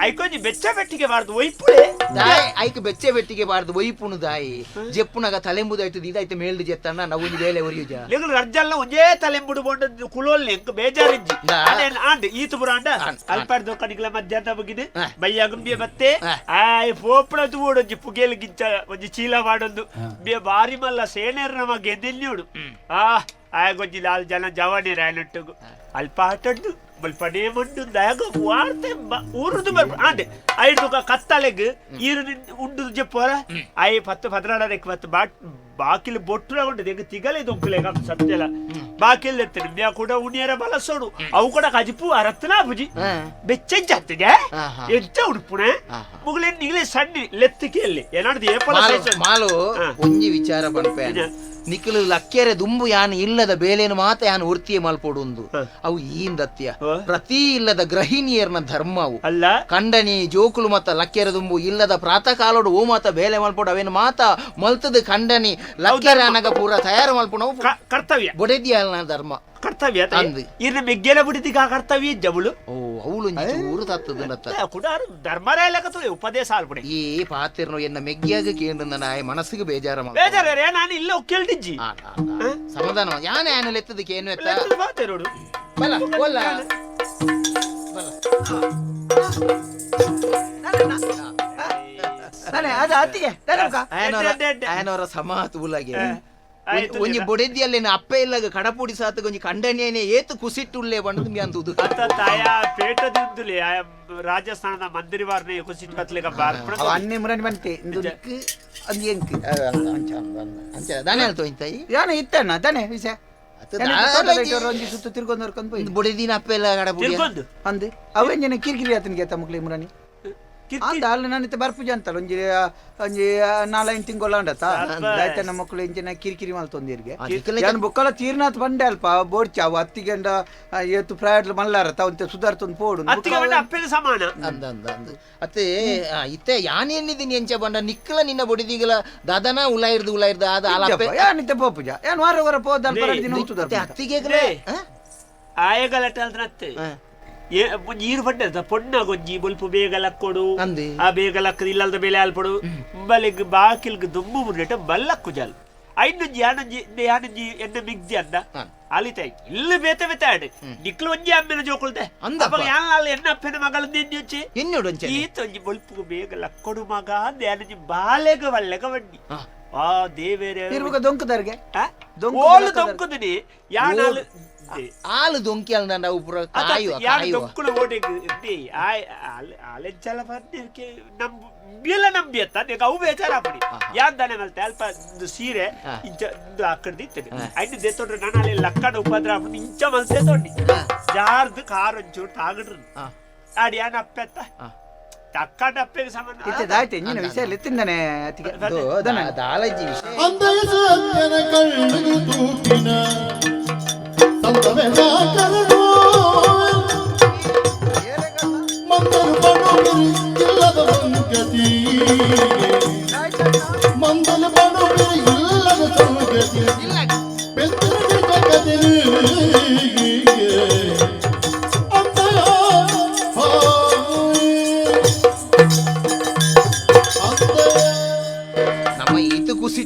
ಐಕೊಂಜಿ ಬೆಚ್ಚ ಬೆಟ್ಟಿಗೆ ಬಾರ್ದು ಒಯ್ಪುಳೆ ದಾಯ್ ಐಕ್ ಬೆಚ್ಚೆ ಬೆಟ್ಟಿಗೆ ಬಾರ್ದು ಒಯ್ಪುಣು ದಾಯಿ ಜೆಪ್ಪುನಗ ತಲೆಂಬುದು ಆಯ್ತದ ಇದಾಯ್ತು ಮೇಲ್ದು ಜೆತ್ತಣ್ಣ ನಾವು ಒಂಜಿ ಬೇಲೆ ಒರಿಯುಜ ಲೆಗುಲು ರಡ್ಜಲ್ಲ ಒಂಜೇ ತಲೆಂಬುಡು ಬೋಂಡ ಕುಲೋಲ್ನೆ ಎಂಕ್ ಬೇಜಾರಿಜ್ಜಿ ಆಂಡ್ ಈತು ಪುರ ಅಂಡ ಅಲ್ಪಾಡ್ದು ಕಣಿಗ್ಲ ಮಧ್ಯಾಹ್ನ ಬಗಿದು ಬಯ್ಯಾಗುಂಬಿಯ ಬತ್ತೆ ಆಯ್ ಪೋಪುಣದು ಓಡೊಂಜಿ ಪುಗೇಲು ಗಿಂಚ ಒಂಜಿ ಚೀಲ ಮಾಡೊಂದು ಬಿಯ ಬಾರಿ ಮಲ್ಲ ಸೇನೆರ್ ನಮ ಗೆದ್ದೆಲ್ನೋಡು ಆ ಆಯಗೊಂಜಿ ಲಾಲ್ ಜನ ಜವಾನಿ ರಾಯನೊಟ್ಟುಗು ಅಲ್ಪ ಆಟಡ್ದು ಬಲ್ಪನೇ ಮಂಡು ದಯಗ ವಾರ್ತೆ ಊರುದು ಬರ್ಪ ಆಂಡೆ ಐದು ಕತ್ತಲೆಗ್ ಈರು ಉಂಡು ಜೆಪ್ಪೋರ I ಪತ್ತು ಪದ್ರಾಡಕ್ಕೆ ಪತ್ತು ಬಾಕಿಲು ಬೊಟ್ಟು ಉಂಟು ಎಂಗ್ ತಿಗಲೆ ದೊಂಕುಲೆ ಸತ್ಯಲ ಬಾಕಿಲ್ ಎತ್ತನೆ ಮ್ಯಾ ಕೂಡ ಉಣಿಯರ ಬಲಸೋಡು ಅವು ಕೂಡ ಕಜಿಪು ಅರತ್ತನ ಬುಜಿ ಬೆಚ್ಚೆಂಚತ್ತಿಗೆ ಎಂಚ ಉಡುಪುಣೆ ಮುಗುಲೆ ನಿಗಲೆ ಸಣ್ಣ ಲೆತ್ತಿಗೆ ಅಲ್ಲಿ ಏನಾಡ್ದು ಏಪಲ ಮಾಲು ಒಂಜಿ ವಿಚಾರ ಪನ್ಪೆ ನಿಖಲು ಲಕ್ಕೆರೆ ದುಂಬು ಯಾನ್ ಇಲ್ಲದ ಬೇಲೇನು ಮಾತ ಯಾನ್ ಉರ್ತಿಯ ಮಲ್ಪೊಡುಂದು ಅವು ಈಂದತ್ಯ ಪ್ರತಿ ಇಲ್ಲದ ಗೃಹಿಣಿಯರ್ನ ಧರ್ಮ ಅವು ಅಲ್ಲ ಕಂಡನಿ ಜೋಕುಲು ಮತ್ತ ಲಕ್ಕೆರೆ ದುಂಬು ಇಲ್ಲದ ಪ್ರಾತಃ ಕಾಲೋಡು ಓ ಮಾತ ಬೇಲೆ ಮಲ್ಪೊಡು ಅವೇನು ಮಾತ ಮಲ್ತದ ಕಂಡನಿ ಲಕ್ಕೆರೆ ಅನಗ ಪೂರ ತಯಾರು ಮಲ್ಪೊಡು ಕರ್ತವ್ಯ ಬೊಡೆದಿಯಲ್ನ ಧರ್ಮ ಕರ್ತವ್ಯ ಇನ್ನು ಮೆಗ್ಗೆಲ ಬಿಡಿದಿಗ ಕರ್ತವ್ಯ ಜಬಳು ಓ ಅವಳು ಊರು ತತ್ತದ ಕೂಡ ಧರ್ಮರಾಯಲಕತ್ತು ಉಪದೇಶ ಆಲ್ಪಡೆ ಈ ಪಾತಿರ್ನು ಎನ್ನ ಮೆಗ್ಗಿಯಾಗ ಕೇಂದ್ರ ನಾಯ ಮನಸ್ಸಿಗೆ ಬೇಜಾರ ಬೇಜಾರ ನಾನು ಇಲ್ಲ ಕೇಳ್ದಿಜ್ಜಿ ಸಮಾಧಾನ ಯಾನೆ ಆನ ಲೆತ್ತದಕ್ಕೆ ಏನು ಎತ್ತ ಬಾತೇರೋಡು ಬಲ ಒಲ್ಲ ಆಯನವರ ಸಮಾತು ಉಲಗೆ ಒಂಜಿ ಬೊಡೆದಿಯಲ್ಲೇನ ಅಪ್ಪೆ ಇಲ್ಲಗ ಕಡಪುಡಿ ಸಾತಗ ಒಂಜಿ ಕಂಡನಿಯೇನೆ ಏತು ಕುಸಿಟ್ಟುಳ್ಳೆ ಬಂದು ಅಂತುದು ತಾಯ ಪೇಟದಿಂದುಲೆ ರಾಜಸ್ಥಾನದ ಮಂದಿರಿ ವಾರನೆ ಕುಸಿಟ್ಟು ಬತ್ಲೆಗ ಬಾರ್ಪಣ ಅನ್ನೆ ಮುರನಿ ಬಂತೆ ಇಂದು ಅಂದು ಎಂಕ್ ಅಂಚ ದಾನೆ ಅಲ್ತೋ ಇಂತಾಯಿ ಯಾನ ಇತ್ತಣ್ಣ ದಾನೆ ವಿಷಯ ಒಂಜಿ ಸುತ್ತು ತಿರ್ಗೊಂದು ಹೊರ್ಕೊಂಡು ಪೋಯಿ ಬೊಡೆದಿನ ಅಪ್ಪೆ ಇಲ್ಲ ಕಡಪುಡಿ ಅಂದೆ ಅವೆಂಜನ ಕಿರಿಕಿರಿ ಆತನಿಗೆ ಆತ ಮುಕ್ಲಿ ಮುರನಿ ಅಂದ ಅಲ್ಲಿ ನಾನು ಬರ್ಪುಜ ಅಂತಲ್ಲ ಒಂಜಿ ಒಂಜಿ ನಾಲೈನ್ ತಿಂಗೊಲ್ಲ ಅಂಡತ ಆಯ್ತ ಮಕ್ಕಳು ಇಂಚಿನ ಕಿರಿಕಿರಿ ಮಲ್ತೊಂದಿರ್ಗೆ ಯಾನ್ ಬೊಕ್ಕಲ ತೀರ್ನಾಥ್ ಬಂಡೆ ಅಲ್ಪ ಬೋಡ್ಚ ಅವು ಅತ್ತಿಗೆಂಡ ಏತು ಪ್ರಾಯಡ್ಲು ಮಲ್ಲಾರತ ಅವಂತೆ ಸುಧಾರ್ತೊಂದು ಪೋಡು ಅಪ್ಪೆಗೆ ಸಮಾನ ಅಂದ ಅಂದ ಅಂದ ಅತ್ತೆ ಇತ್ತೆ ಯಾನೇನಿದ್ದೀನಿ ಎಂಚ ಬಂಡ ನಿಕ್ಕಲ ನಿನ್ನ ಬೊಡಿದಿಗಲ ದಾದನ ಉಲಾಯಿರ್ದು ಉಲಾಯಿರ್ದು ಆದ ಅಲಪ್ಪೆ ಯಾನಿತ್ತೆ ಪೋಪುಜ ಯಾನ್ ವಾರ ವಾರ ಪೋದ ಅಲ್ಪ ಅತ್ತಿಗೆಗಲ ಆಯಗಲಟ ಅತ್ತೆ ನೀರು ಪಡ್ಡ ಪೊಣ್ಣ ಗೊಂಜಿ ಬೊಲ್ಪು ಬೇಗ ಲಕ್ಕೊಡು ಆ ಬೇಗ ಲಕ್ಕದ ಇಲ್ಲದ ಬೇಲೆ ಆಲ್ಪಡು ಬಲಿಗ್ ಬಾಕಿಲ್ಗ್ ದುಂಬು ಮುನ್ನೆಟ ಬಲ್ಲಕ್ಕು ಜಾಲ್ ಐನೊಂಜಿ ಯಾನೊಂಜಿ ಯಾನೊಂಜಿ ಎನ್ನ ಮಿಗ್ದಿ ಅಂದ ಅಲಿತ ಇಲ್ಲ ಬೇತೆ ಬೇತೆ ಆಡು ನಿಕ್ಲು ಒಂಜಿ ಅಮ್ಮೆನ ಜೋಕುಲ್ದೆ ಅಪ್ಪ ಯಾನ ಎನ್ನ ಅಪ್ಪನ ಮಗಳ ನೆನ್ಯೊಚ್ಚಿ ಈತೊಂಜಿ ಬೊಲ್ಪು ಬೇಗ ಲಕ್ಕೊಡು ಮಗ ಯಾನೊಂಜಿ ಬಾಲೆಗ ವಲ್ಲೆಗ ವಡ್ಡಿ ಆ ದೇವೇರೆ ದೊಂಕುದಾರ್ಗೆ ಓಲು ದೊಂಕುದಿನಿ ಯಾನಾಲು ಆಲು ದೊಂಕಿ ಅಲ್ಲ ನಾವು ಪೂರ ಕಾಯುವ ಯಾರು ದೊಂಕುನ ಓಟೆಗ್ ಆಲೆಂಚಲ ಬಂದು ನಂಬು ಬಿಲ ನಂಬಿ ಅತ್ತ ಅವು ಬೇಜಾರಾಪಡಿ ಯಾನ್ ದಾನೆ ಮಲ್ತೆ ಅಲ್ಪ ಸೀರೆ ಇಂಚ ಅಕ್ಕಡ್ದು ಇತ್ತದೆ ಐದು ದೇತೊಡ್ರೆ ನಾನು ಅಲ್ಲಿ ಲಕ್ಕಡ ಉಪದ್ರ ಇಂಚ ಮಲ್ತೆ ತೊಂಡಿ ಜಾರ್ದು ಕಾರ್ ಒಂಚೂರು ತಾಗಡ್ರು ಆಡಿ ಯಾನ್ ಅಪ್ಪೆತ್ತ ತಕ್ಕಂಡ ಅಪ್ಪೆಗೆ ಸಮಾನ ಆಯ್ತು ನೀನು ವಿಷಯ ಎತ್ತಿಂದಾನೆ ಅತ್ತಿಗೆ ದಾಲಜ್ಜಿ ವಿಷಯ ಮಂದರು ಪಣು ಇಲ್ಲದ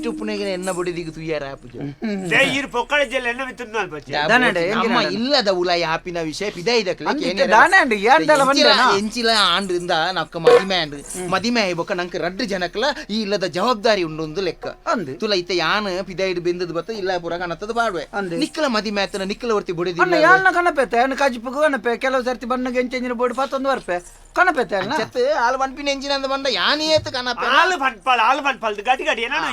ಖುಷಿ ಟುಪ್ಪುನೆಗೆ ಎನ್ನ ಬುಡಿದಿಗೆ ತುಯ್ಯಾರ ಆಪುಜ ಈರ್ ಪೊಕ್ಕಳ ಜೆಲ್ಲ ಎನ್ನ ಮಿತ್ತುನ್ನಾಲ್ ಬಚ್ಚೆ ನಮ್ಮ ಇಲ್ಲದ ಉಲಾಯಿ ಆಪಿನ ವಿಷಯ ಪಿದೈದಕ್ಲೆ ಎಂಚಿಲ ಆಂಡ್ರಿಂದ ನಕ್ಕ ಮದಿಮೆ ಆಂಡ್ ಮದಿಮೆ ಆಯ್ಬೊಕ್ಕ ನಂಗೆ ರಡ್ಡು ಜನಕ್ಲ ಈ ಇಲ್ಲದ ಜವಾಬ್ದಾರಿ ಉಂಡು ಲೆಕ್ಕ ತುಲ ಇತ್ತೆ ಯಾನ್ ಪಿದೈಡ್ ಬೆಂದದ್ ಬತ್ತ ಇಲ್ಲ ಪೂರ ಕಣತ್ತದ ಬಾಡುವೆ ನಿಕ್ಕಲ ಮದಿಮೆ ಆತನ ನಿಕ್ಕಲ ವರ್ತಿ ಬುಡಿದಿ ಯಾಲ್ನ ಕಣಪೆತ್ತೆ ಅನ್ನ ಕಾಜಿಪುಗು ಕಣಪೆ ಕೆಲವು ಸರ್ತಿ ಬಣ್ಣಗೆ ಎಂಚೆಂಜಿನ ಬೋರ್ಡ್ ಪಾತೊಂದು ಬರ್ಪೆ ಕಣಪೆತ್ತೆ ಅಲ್ಲ ಆಲ್ ಪನ್ಪಿನ ಎಂಜಿನ ಅಂದ ಬಂದ ಯಾನೇತು ಕಣಪೆ ಆಲ್ ಪನ್ಪಾಲ್ ಆಲ್ ಪನ್ಪಾಲ್ ಗಡಿ ಗಡಿ ಏನಾನ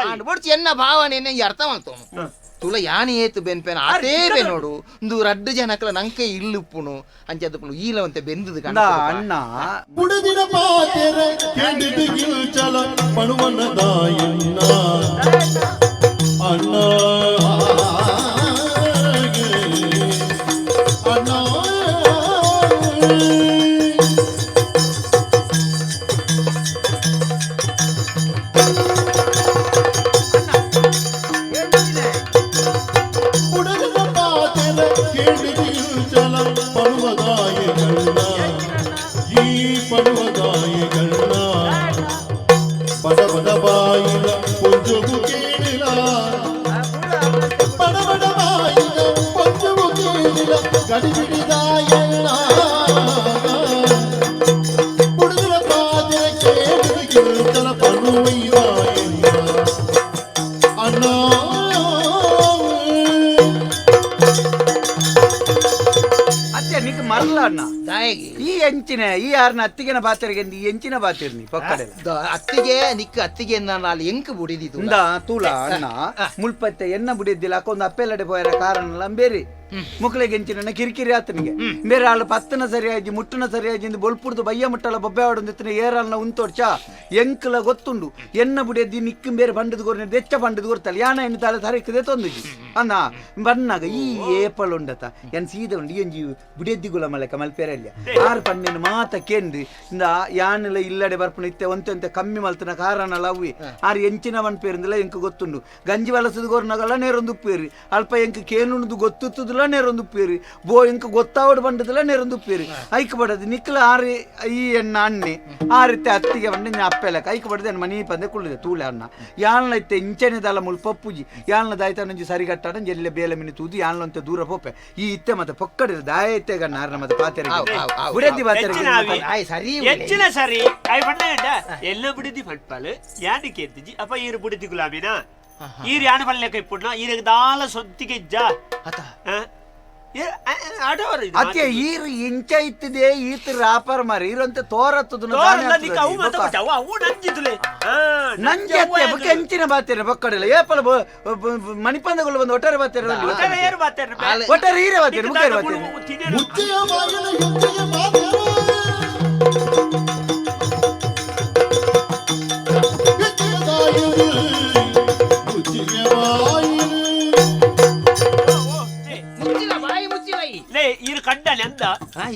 ಆಂಡ್ ಬೊಡ್ಚಿ ಎನ್ನ ಭಾವನೆ ಅರ್ಥ ಮಾಡ್ತೋನು ತುಲ ಯಾನಿ ಏತು ಬೆನ್ಪೆನ ಅದೇ ಬೆನೋಡು ಇಂದು ರಡ್ಡು ಜನಕ್ಲ ನಂಕೆ ಇಲ್ಲುಪ್ಪುನು ಅಂಚದಪ್ಪುನು ಈಲವಂತೆ ಬೆಂದದು ಕಣ ಅಣ್ಣ ಬುಡದಿನ ಪಾತೆರ ಕೆಂಡಿದು ಗಿಲ್ಚಲ ಪಣುವನದಾಯಣ್ಣ ಅಣ್ಣ ಅಣ್ಣ ಈ ಎಂಚಿನ ಈ ಯಾರನ್ನ ಅತ್ತಿಗೆನ ಬಾತರಿಗೆ ಈ ಎಂಚಿನ ಬಾತಿರ್ನಿ ಪಕ್ಕಡೆ ಅತ್ತಿಗೆ ನಿಕ್ಕ ಅತ್ತಿಗೆ ನಾನು ಎಂಕ್ ಬುಡಿದಿತ್ತು ಇಂದ ತೂಲ ಅಣ್ಣ ಮುಲ್ಪತ್ತೆ ಎನ್ನ ಬುಡಿದ್ದಿಲ್ಲ ಅಕ್ಕೊಂದು ಅಪ್ಪೆಲ್ಲಡೆ ಪೋಯರ ಕಾರಣ ಬೇರೆ ಮುಕ್ಳಿಗೆ ಎಂಚಿನ ಕಿರಿಕಿರಿ ಆತನಿಗೆ ಬೇರೆ ಆಳು ಪತ್ತನ ಸರಿಯಾಗಿ ಮುಟ್ಟನ ಸರಿಯಾಗಿ ಇಂದು ಬೊಲ್ಪುಡ್ದು ಬಯ್ಯ ಮುಟ್ಟಲ ಬೊಬ್ಬೆ ಆಡೊಂದಿತ್ತನ ಏರಾಲ್ನ ಉಂತೋಡ್ಚ ಎಂಕ್ಲ ಗೊತ್ತುಂಡು ಎನ್ನ ಬುಡಿಯದ್ದಿ ನಿಕ್ಕು ಬೇರೆ ಬಂಡದ ಗೊರ್ನ ದೆಚ್ಚ ಬಂಡದ ಗೊರ್ತಲ್ಲ ಯಾನ ಎನ್ನು ತಾಳೆ ತರಕ್ಕದೆ ತೊಂದುಜಿ ಅಣ್ಣ ಬನ್ನಾಗ ಈ ಏಪಲ್ ಉಂಡತ ಎನ್ ಸೀದ ಉಂಡು ಎಂಜಿ ಬುಡಿಯದ್ದಿ ಗುಲ ಮಲಕ ಮಲ್ಪೆರಲ್ಯ ಆರು ಪನ್ನೆನು ಮಾತ ಕೇಂದು ಇಂದ ಯಾನೆಲ್ಲ ಇಲ್ಲಡೆ ಬರ್ಪುನ ಇತ್ತೆ ಒಂತೆ ಒಂತೆ ಕಮ್ಮಿ ಮಲ್ತನ ಕಾರಣ ಲವ್ವಿ ಆರು ಎಂಚಿನ ಪೇರಿಂದಲ ಎಂಕ್ ಗೊತ್ತುಂಡು ಗಂಜಿ ವಲಸದ ಗೊರ್ನಗಲ್ಲ ನೇರೊಂದು ಉಪ್ಪೇರಿ ಅಲ್ಪ ಎಂಕ್ ಕೇನುಂಡು ಗೊತ್ತುತ್ತದಲ್ಲ ನೇರೊಂದು ಉಪ್ಪೇರಿ ಬೋ ಎಂಕ್ ಗೊತ್ತಾವಡು ಬಂಡದಲ್ಲ ನೇರೊಂದು ಉಪ್ಪೇರಿ ಐಕ್ ಬಡದು ನಿಕ್ಲ ಆರು ಈ ಎಣ್ಣ ಅಣ್ಣೆ ಆರಿತ್ತೆ ಅತ್ತಿಗೆ ಬಂಡೆ ಅಪ್ಪೆಲಕ ಐಕ್ ಬಡದೆ ಮನಿ ಪಂದೆ ಕುಳ್ಳಿದೆ ತೂಳೆ ಅಣ್ಣ ಯಾಲ್ನ ಇತ್ತೆ ಇಂಚನೆದಲ್ಲ ಮುಲ್ ಪಪ್ಪುಜಿ ಯಾಲ್ನ ದಾಯ್ತ ನಂಜಿ ಸರಿಗಟ್ಟಾಡ ಜೆಲ್ಲೆ ಬೇಲೆ ಮಿನಿ ತೂದು ಯಾಲ್ನಂತೆ ದೂರ ಪೋಪೆ ಈ ಇತ್ತೆ ಮತ್ತೆ ಪೊಕ್ಕಡಿರ ದಾಯತ್ತೆ ಗಣ್ಣ ಆರ್ನ ಮತ್ತೆ ಪಾತೆರೆ ಬುಡದಿ ಪಾತೆರೆ ಸರಿ ಹೆಚ್ಚಿನ ಸರಿ I ಬಣ್ಣ ಎಲ್ಲ ಬುಡಿದಿ ಪಟ್ಪಾಲು ಯಾನಕ್ಕೆ ಎದ್ದಿಜಿ ಅಪ್ಪ ಈರು ಬುಡಿದಿ ಗುಲಾಮಿನ ಈರು ಯಾನ ಪಲ್ಲೆಕ ಇಪ್ಪುಣ್ಣ ಈರಿಗೆ ದಾಲ ಸೊಂತಿಗೆ ಇಜ್ಜ ಅತ್ತೆ ಈರು ಇಂಚ ಇತ್ತಿದೆ ಈತ ರಾಪರ್ ಮಾರಿ ಈರಂತೆ ತೋರತ್ತದ ನಂಜೆ ಎಂಚಿನ ಬಾತೇನೆ ಬಕ್ಕಡಿಲ್ಲ ಏಪಲ ಮಣಿಪಂದಗಳು ಬಂದು ಒಟ್ಟಾರೆ ಬಾತೇನೆ ಒಟ್ಟಾರೆ ಈರೆ ಬಾತೇನೆ ಮುಖೇರು ಬಾತೇನೆ ಕಂಡನೆ ಅಂದ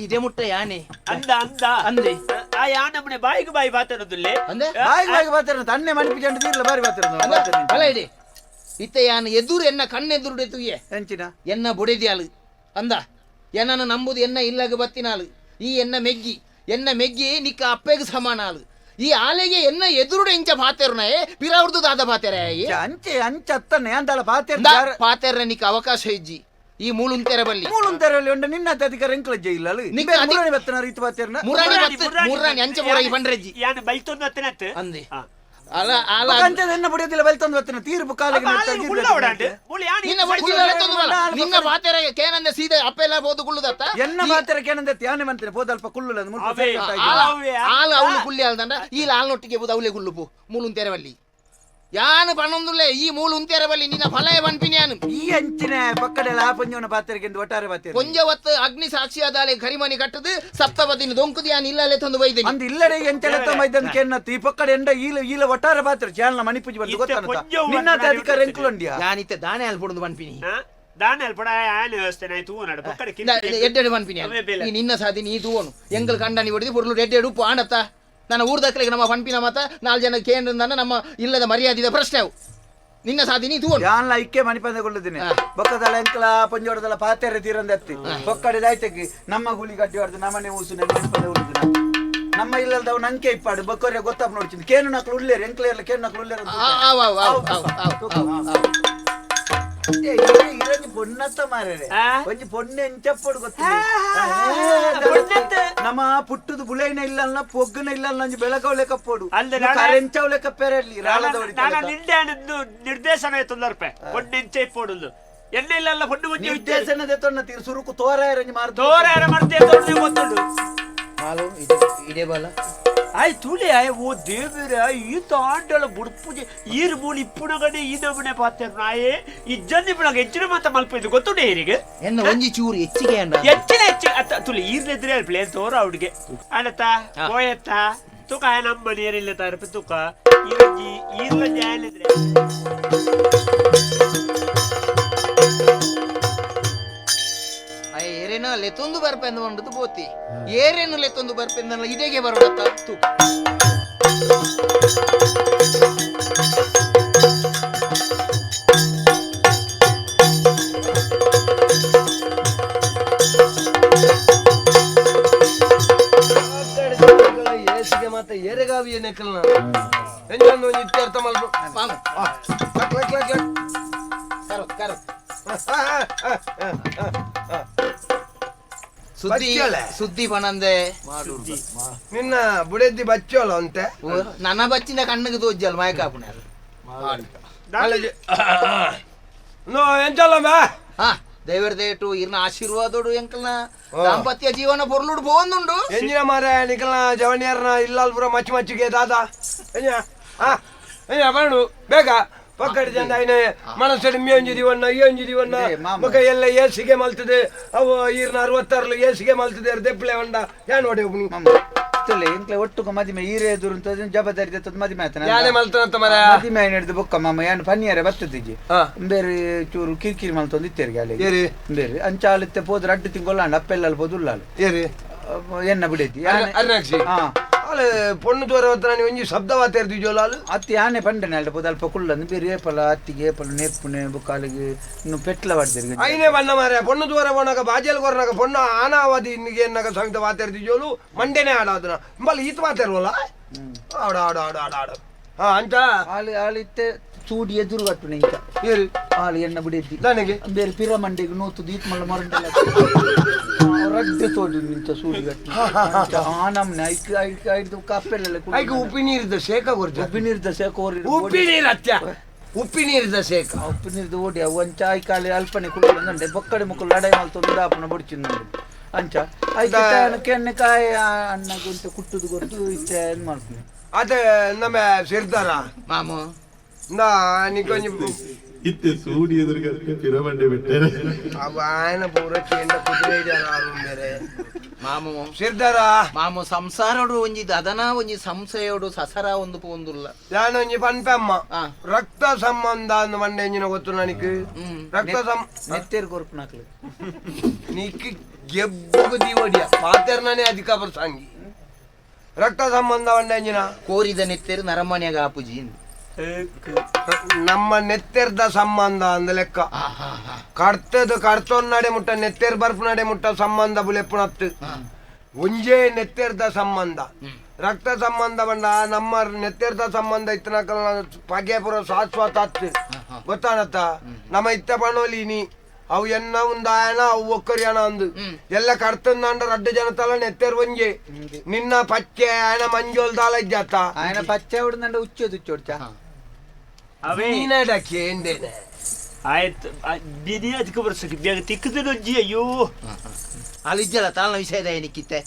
ಇದೇ ಮುಟ್ಟ ಯಾನೆ ಅಂದ ಅಂದ ಅಂದೆ ಆ ಯಾನಮ್ಮನೆ ಬಾಯಿಗೆ ಬಾಯಿ ಬಾತನದುಲ್ಲೆ ಬಾಯಿಗೆ ಬಾಯಿಗೆ ಬಾತನ ತನ್ನೆ ಮಣಿಪಿ ಜಂಡ ತೀರ್ಲ ಬಾರಿ ಬಾತನ ಅಲ್ಲ ಇಡಿ ಇತ್ತ ಯಾನ ಎದುರು ಎನ್ನ ಕಣ್ಣೆದುರುಡೆ ತುಯ್ಯೆ ಎಂಚಿನ ಎನ್ನ ಬುಡೆದ್ಯಾಳು ಅಂದ ಎನ್ನನ್ನು ನಂಬುದು ಎನ್ನ ಇಲ್ಲಾಗ ಬತ್ತಿನಾಳು ಈ ಎನ್ನ ಮೆಗ್ಗಿ ಎನ್ನ ಮೆಗ್ಗಿ ನಿಕ್ಕ ಅಪ್ಪೆಗೆ ಸಮಾನ ಆಳು ಈ ಆಲೆಗೆ ಎನ್ನ ಎದುರುಡೆ ಇಂಚ ಪಾತೆರ್ನಾಯೆ ಪಿರಾವ್ರದ್ದು ದಾದ ಪಾತೆರೆ ಅಂಚೆ ಅಂಚ ಅತ್ತನೆ ಅಂದಳ ಪಾತೆರ್ ಪಾತೆರ್ನ ನಿಕ್ಕ ಅವಕಾಶ ಇಜ್ಜಿ ಈ ಮೂಲುಂತೆರ ಬಲ್ಲಿ ಮೂಲುಂತೆರಲ್ಲಿ ಉಂಡು ನಿನ್ನ ಅಧಿಕಾರ ಎಂಕ್ಲಜ್ಜೆ ಇಲ್ಲ ಮುರಾಣಿ ಬತ್ತನ ರೀತಿ ಪಾತೆರ್ನ ಮುರಾಣಿ ಬತ್ತ ಮುರಾಣಿ ಅಂಚೆ ಮುರಾಯಿ ಬಂಡ್ರೆಜ್ಜಿ ಯಾನ ಬೈತೊಂದು ಅತ್ತನತ್ತು ಅಂದೆ ಅಲ ಅಲ ಅಂಚೆ ಎನ್ನ ಬುಡಿಯದಿಲ್ಲ ಬೈತೊಂದು ಬತ್ತನ ತೀರ್ಪು ಕಾಲಿಗೆ ನಿನ್ನ ಬಡಿಸಿಲ್ಲ ತೊಂದು ನಿನ್ನ ಪಾತೆರ ಕೇನಂದೆ ಸೀದಾ ಅಪ್ಪೆಲ್ಲ ಬೋದು ಕುಳ್ಳುದತ್ತ ಎನ್ನ ಪಾತೆರ ಕೇನಂದೆ ಯಾನೆ ಮಂತ್ರಿ ಬೋದಲ್ಪ ಕುಳ್ಳುಲ್ಲ ಆಲ ಅವಳು ಕುಳ್ಳಿ ಆಲ್ದಂಡ ಈ ಲಾಲ್ನೊಟ್ಟಿಗೆ ಬೋದು ಅವಳೆ ಕುಳ್ಳುಪು ಮೂಲುಂತೆರ ಬಲ್ಲಿ ಯಾನು ಪಣೊಂದುಲ್ಲೆ ಈ ಮೂಲು ಉಂತೆರ ಬಲ್ಲಿ ನಿನ್ನ ಫಲಯ ಪನ್ಪಿನಿ ಯಾನು ಈ ಅಂಚಿನ ಪಕ್ಕಡೆಲ್ಲ ಆ ಪಂಜವನ ಪಾತೆರಗೆಂದು ಒಟ್ಟಾರೆ ಪಾತೆರ ಪೊಂಜವತ್ತು ಅಗ್ನಿ ಸಾಕ್ಷಿಯಾದಾಲೆ ಕರಿಮಣಿ ಕಟ್ಟದು ಸಪ್ತಪದಿನ ದೊಂಕುದು ಯಾನ್ ಇಲ್ಲಲೆ ತಂದು ಬೈದಿನಿ ಅಂದ್ ಇಲ್ಲಡೆ ಎಂಚಲೆ ಬೈದಂತ ಕೆನ್ನತ್ತು ಈ ಪಕ್ಕಡೆ ಎಂಡ ಈಲ ಈಲ ಒಟ್ಟಾರೆ ಪಾತೆರ ಚಾಲ್ನ ಮಣಿಪುಜಿ ಬಂದು ಗೊತ್ತಾನ ನಿನ್ನ ಅಧಿಕಾರ ಎಂಕ್ಲೊಂಡಿಯಾ ಯಾನಿತ್ತೆ ದಾನೆ ಅಲ್ಪುಡುಂದು ಪನ್ಪಿನಿ ದಾನೆ ಅಲ್ಪಡ ಆನೆ ವ್ಯವಸ್ಥೆ ನಾಯಿ ತೂವನಾಡು ಪಕ್ಕಡೆ ಎಡ್ಡೆಡು ಪನ್ಪಿನಿ ಈ ನಿನ್ನ ಸಾದಿ ನೀ ತೂವನು ಎಂಕಲ್ ಕಂಡನಿ ಹೊಡೆದು ಪೊರ್ಲು ಎಡ್ಡೆಡು ಉಪ್ಪು ಆಂಡತ್ತ ನನ್ನ ಊರ್ದಕ್ಲೆಗೆ ನಮ್ಮ ಪಂಪಿನ ಮತ ನಾಲ್ಕು ಜನ ಕೇಂದ್ರ ನಮ್ಮ ಇಲ್ಲದ ಮರ್ಯಾದಿದ ಪ್ರಶ್ನೆ ಅವು ನಿನ್ನ ಸಾಧಿ ನೀ ತೂವನು ಯಾನ್ಲ ಇಕ್ಕೆ ಮಣಿಪಂದೆ ಕೊಳ್ಳುದಿನಿ ಬೊಕ್ಕದಲ್ಲ ಎಂಕಲ ಪಂಜೋಡದಲ್ಲ ಪಾತೆರೆ ತೀರಂದತ್ತಿ ಬೊಕ್ಕಡೆ ದಾಯ್ತಕ್ಕೆ ನಮ್ಮ ಗುಳಿ ಕಟ್ಟಿ ಹೊಡೆದು ನಮ್ಮನೆ ಊಸು ಮಣಿಪಂದೆ ಕೊಳ್ಳುದಿನ ನಮ್ಮ ಇಲ್ಲದವ್ ನಂಕೆ ಇಪ್ಪಾಡು ಬಕ್ಕೋರೆ ಗೊತ್ತಾಪ್ ನೋಡ್ತೀನಿ ಕೇನು ನಕ್ಲು ಉಳ್ಳೇರು ಎಂಕ್ಲೇರ್ಲ ಕೇನು ನಕ್ಲು ಉಳ್ಳೇರು ಇರಂಜಿ ಪೊನ್ನತ್ತ ಮಾರ್ರೆ ಒಂಜಿ ಪೊಣ್ಣೆ ಎಂಚಪ್ಪಡು ಗೊತ್ತಿಲ್ಲ ನಮ್ಮ ಪುಟ್ಟುದು ಬುಳೈನ ಇಲ್ಲ ಪೊಗ್ಗುನ ಇಲ್ಲ ಒಂಜಿ ಬೆಳಕವಳೆ ಕಪ್ಪೋಡು ಕರೆಂಚವಳೆ ಕಪ್ಪೇರಲ್ಲಿ ನಿರ್ದೇಶನ ತೊಂದರೆ ಪೊಣ್ಣೆ ಎಂಚ ಇಪ್ಪೋಡು ಎಣ್ಣೆ ಇಲ್ಲ ಪೊಣ್ಣು ನಿರ್ದೇಶನದ ತೊಣ್ಣ ತೀರು ಸುರುಕು ತೋರಾಯರಂಜಿ ಮಾರು ತೋರಾಯರ ಮಾಡ್ತೇ ತೊಣ್ಣೆ ಗೊತ್ತುಂಡು ಮಾಲು ಇದೆ ಇದೇ ಬಲ ಆಯ್ ತುಳಿ ಆಯ್ ಓ ದೇವರ ಈ ತಾಂಡಲ ಬುಡ್ಪುಜೆ ಈರು ಮೂಲಿ ಇಪ್ಪುಣಗಡೆ ಈ ನಮನೆ ಪಾತ್ರ ನಾಯೇ ಇಜ್ಜಂದಿ ಇಪ್ಪುಣಗ ಹೆಚ್ಚಿನ ಮಾತ ಮಲ್ಪಿದ್ದು ಗೊತ್ತುಂಡೆ ಈರಿಗೆ ಎನ್ನ ಒಂಜಿ ಚೂರು ಹೆಚ್ಚಿಗೆ ಅಂಡ ಹೆಚ್ಚಿನ ಹೆಚ್ಚು ಅತ್ತ ತುಳಿ ಈರ್ಲೆದ್ರೆ ಪ್ಲೇನ್ ತೋರ ಅವಡಿಗೆ ಅಣತ ಕೋಯತ್ತ ತುಕ ನಮ್ಮ ನೀರಿಲ್ಲ ತಾರಪ ತುಕ ಈರಂಜಿ ಈರ್ಲ ಜಾಯಲಿದ್ರೆ ಏರೇನೋ ಲೆತ್ತೊಂದು ಬರ್ಪೆಂದು ಉಂಟು ಪೋತಿ ಏರೇನು ಲೆತ್ತೊಂದು ಬರ್ಪೆಂದಲ್ಲ ಇದೆಗೆ ಬರೋಡತ್ತ ತೂಕ ಏಸಿಗೆ ಮಾತ ಏರೆಗಾವಿ ನೆಕ್ಕಲ್ನ ಎಂಜಾನ್ ಒಂಜಿ ಇತ್ಯರ್ಥ ಮಲ್ಪ luck luck luck luck ಕರೋ ಕರೋ ಸುದ್ದಿ ಸುದ್ದಿ ಪಣಂದೆ ನಿನ್ನ ಬುಡೆದ್ದಿ ಬಚ್ಚೋಳ ಅಂತೆ ನನ್ನ ಬಚ್ಚಿನ ಕಣ್ಣಿಗೆ ತೋಜ್ಜಲ್ ಮಾಯಕಾಪುಣ ಎಂಚಲ್ಲ ಬಾ ಹಾ ದೇವರ ದೇಟು ಇರ್ನ ಆಶೀರ್ವಾದೋಡು ಎಂಕಲ್ನ ದಾಂಪತ್ಯ ಜೀವನ ಪೊರ್ಲುಡು ಪೋಂದುಂಡು ಎಂಜಿನ ಮಾರ ನಿಕಲ್ನ ಜವನಿಯರ್ನ ಇಲ್ಲಾಲ್ ಪೂರ ಮಚ್ಚು ಮಚ್ಚಿಗೆ ದಾದಾ ಎಂಜಿನ ಹಾ ಎಂಜಿನ ಬರಣು ಬೇಗ ಪಕ್ಕಡಿ ಜನ ಐನೆ ಮನಸ್ಸಡಿ ಮೇಂಜಿ ದಿವಣ್ಣ ಏಂಜಿ ದಿವಣ್ಣ ಮಗ ಎಲ್ಲ ಏಸಿಗೆ ಮಲ್ತದೆ ಅವು ಈರ್ನ 66 ಏಸಿಗೆ ಮಲ್ತದೆ ದೆಪ್ಪಲೆ ಹೊಂಡ ಯಾನ್ ಹೊಡೆ ಒಬ್ಬನು ಎಂಕ್ಲೆ ಒಟ್ಟುಕ ಮದಿಮೆ ಈರೇ ಎದುರು ಜವಾಬ್ದಾರಿ ದತ್ತದ ಮದಿಮೆ ಆತನ ಯಾನೆ ಮಲ್ತನಂತ ಮರ ಮದಿಮೆ ಹಿಡಿದು ಬೊಕ್ಕ ಮಾಮ ಯಾನ್ ಪನ್ನಿಯರೆ ಬತ್ತದಿಜಿ ಬೇರೆ ಚೂರು ಕಿರಿಕಿರಿ ಮಲ್ತೊಂದು ಇತ್ತೇರಿಗೆ ಅಲ್ಲಿ ಬೇರೆ ಅಂಚಾಲತ್ತೆ ಪೋದ್ರ ಅಡ್ಡು ತಿಂಗೊಲ್ಲಾಂಡ ಅಪ್ಪೆಲ್ಲ ಪೋದುಲ್ಲಾಲು ಏರಿ ಎನ್ನ ಬಿಡೈತಿ ಅಲ್ಲ ಪೊಣ್ಣು ತೋರ ಹತ್ರ ಒಂಜಿ ಶಬ್ದವಾತ ಇರ್ದಿಜೋಲಾಲು ಅತ್ತಿ ಯಾನೆ ಪಂಡನೆ ಅಲ್ಲ ಪೋದ ಅಲ್ಪ ಕುಳ್ಳಂದು ಬೇರೆ ಏಪಲ ಅತ್ತಿಗೆ ಏಪಲ ನೆಪ್ಪುನೆ ಬೊಕ್ಕಾಲಿಗೆ ಇನ್ನು ಪೆಟ್ಲ ವಾಡ್ದಿರಿ ಐನೇ ಬಣ್ಣ ಮಾರೆ ಪೊಣ್ಣು ತೋರ ಪೋನಾಗ ಬಾಜೆಲ್ ಕೊರ್ನಾಗ ಪೊಣ್ಣು ಆನಾವದಿ ಇನ್ನಿಗೆ ಎನ್ನಾಗ ಸಮಿತ ವಾತ ಇರ್ದಿಜೋಲು ಮಂಡೆನೆ ಆಡಾದನ ಇಂಬಲ್ ಈತ ಮಾತಾಡುವಲ್ಲ ಆಡ ಆಡ ಆಡ ಆಡ ಆಡ ಹಾ ಅಂಚ ಆಳು ಆಳಿತ್ತೆ ಚೂಡಿ ಎದುರು ಕಟ್ಟುನೆ ಇಂಚ ಏರಿ ಆಳು ಎಣ್ಣ ಬಿಡೈತಿ ನನಗೆ ಬೇರೆ ಪಿರ ಮಂಡೆಗೆ ನೂತು ದೀತ್ ಮಲ್ಲ ಮರಂಡೆಲ್ಲ ರಡ್ಡೆ ತೋಡಿ ನಿಂತ ಸೂಡಿ ಕಟ್ಟು ಆ ನಮ್ನೆ ಐಕ್ ಐಕ್ ಐದು ಕಪ್ಪೆಲ್ಲ ಐಕ್ ಉಪ್ಪಿ ನೀರಿದ್ದ ಶೇಕ ಕೊರ್ಜ ಉಪ್ಪಿ ನೀರಿದ್ದ ಶೇಕ ಓರಿ ಉಪ್ಪಿ ನೀರು ಅತ್ಯ ಉಪ್ಪಿ ನೀರಿದ್ದ ಶೇಕ ಉಪ್ಪಿ ನೀರಿದ್ದ ಓಡಿ ಅವು ಅಂಚ ಐಕಾಲಿ ಅಲ್ಪನೆ ಕುಳ್ಳು ಬೊಕ್ಕಡೆ ಮುಕ್ಕಳು ಲಡಾಯಿ ಮಲ್ತೊಂದು ದಾಪನ ಬೊಡ್ಚಿಂದು ಅಂಚ ಐಕೆ ಕೆನ್ನೆ ಕಾಯಿ ಅಣ್ಣ ಗುಂಟೆ ಕುಟ್ಟುದು ಕೊಟ್ಟು ಇತ್ತೆ ಏನು ಮಾಡ್ತೀನಿ ಅದೇ ನಮ್ಮ ಸಿರ್ದಾರ ಮಾಮು ನಾ ನೀಕೊಂಜಿ ಇತ್ತೆ ಸೂಡಿ ಎದುರುಗಕ್ಕೆ ಪಿರಮಂಡೆ ಬಿಟ್ಟರೆ ಅವ ಆಯನ ಪೂರ ಕೇಂದ್ರ ಕುದುರೆ ಬೇರೆ ಮಾಮು ಸಿರ್ದಾರ ಮಾಮು ಸಂಸಾರಡು ಒಂಜಿ ದದನ ಒಂಜಿ ಸಂಶಯೋಡು ಸಸರ ಒಂದು ಪೋಂದುಲ್ಲ ಯಾನೊಂಜಿ ಪನ್ಪೆಮ್ಮ ರಕ್ತ ಸಂಬಂಧ ಅಂದು ಮಂಡೆ ಎಂಜಿನ ಗೊತ್ತು ನನಗೆ ರಕ್ತ ಸಂ ನೆತ್ತೇರು ಕೊರ್ಪುನಾಕ್ಲು ನೀಕ್ ಗೆಬ್ಬುಗು ದೀವಡಿಯ ಪಾತೆರ್ನೇ ಅಧಿಕ ಪ್ರಸಂಗಿ ರಕ್ತ ಸಂಬಂಧ ಮಂಡೆ ಎಂಜಿನ ಕೋರಿದ ನೆತ್ತೇರು ನರಮನೆಯಾಗ ಆಪುಜಿ ನಮ್ಮ ನೆತ್ತೆರ್ದ ಸಂಬಂಧ ಅಂದ ಲೆಕ್ಕ ಕಡ್ತದ ಕಡ್ತೊನ್ನಡೆ ಮುಟ್ಟ ನೆತ್ತೆರ್ ಬರ್ಪುನಡೆ ಮುಟ್ಟ ಸಂಬಂಧ ಬುಲೆಪ್ಪುನತ್ತು ಒಂಜೇ ನೆತ್ತೆರ್ದ ಸಂಬಂಧ ರಕ್ತ ಸಂಬಂಧ ಬಂಡ ನಮ್ಮ ನೆತ್ತೆರ್ದ ಸಂಬಂಧ ಇತ್ತನಕಲ್ ಪಗೆ ಪುರ ಶಾಶ್ವತ ಅತ್ತು ಗೊತ್ತಾನತ್ತ ನಮ್ಮ ಇತ್ತ ಪಣೋಲಿನಿ ಅವು ಎನ್ನ ಉಂದಾಯಣ ಅವು ಒಕ್ಕರಿಯಣ ಅಂದು ಎಲ್ಲ ಕಡ್ತಂದಾಂಡ ರಡ್ಡು ಜನ ತಲ ನೆತ್ತೆರ್ ಒಂಜೆ ನಿನ್ನ ಪಚ್ಚೆ ಆಯನ ಮಂಜೋಲ್ ದಾಲ ಇಜ್ಜಾತ ಆಯನ ಪಚ್ಚೆ ಹೊಡ್ದಂಡ ಉಚ್ಚೆ ತುಚ್ಚೋಡ್ಚ ಕೇಂದೇನೆ ಆಯ್ತು ಬಿನಿ ಅದಕ್ಕೆ ಬರ್ಸಕ್ಕೆ ಬೇಗ ತಿಕ್ಕದೊಂಜಿ ಅಯ್ಯೋ ಅಲ್ಲಿ ಇಜ್ಜಲ್ಲ ತಾಳ್ನ ವಿಷಯದ ಏನಕ್ಕಿತ್ತೆ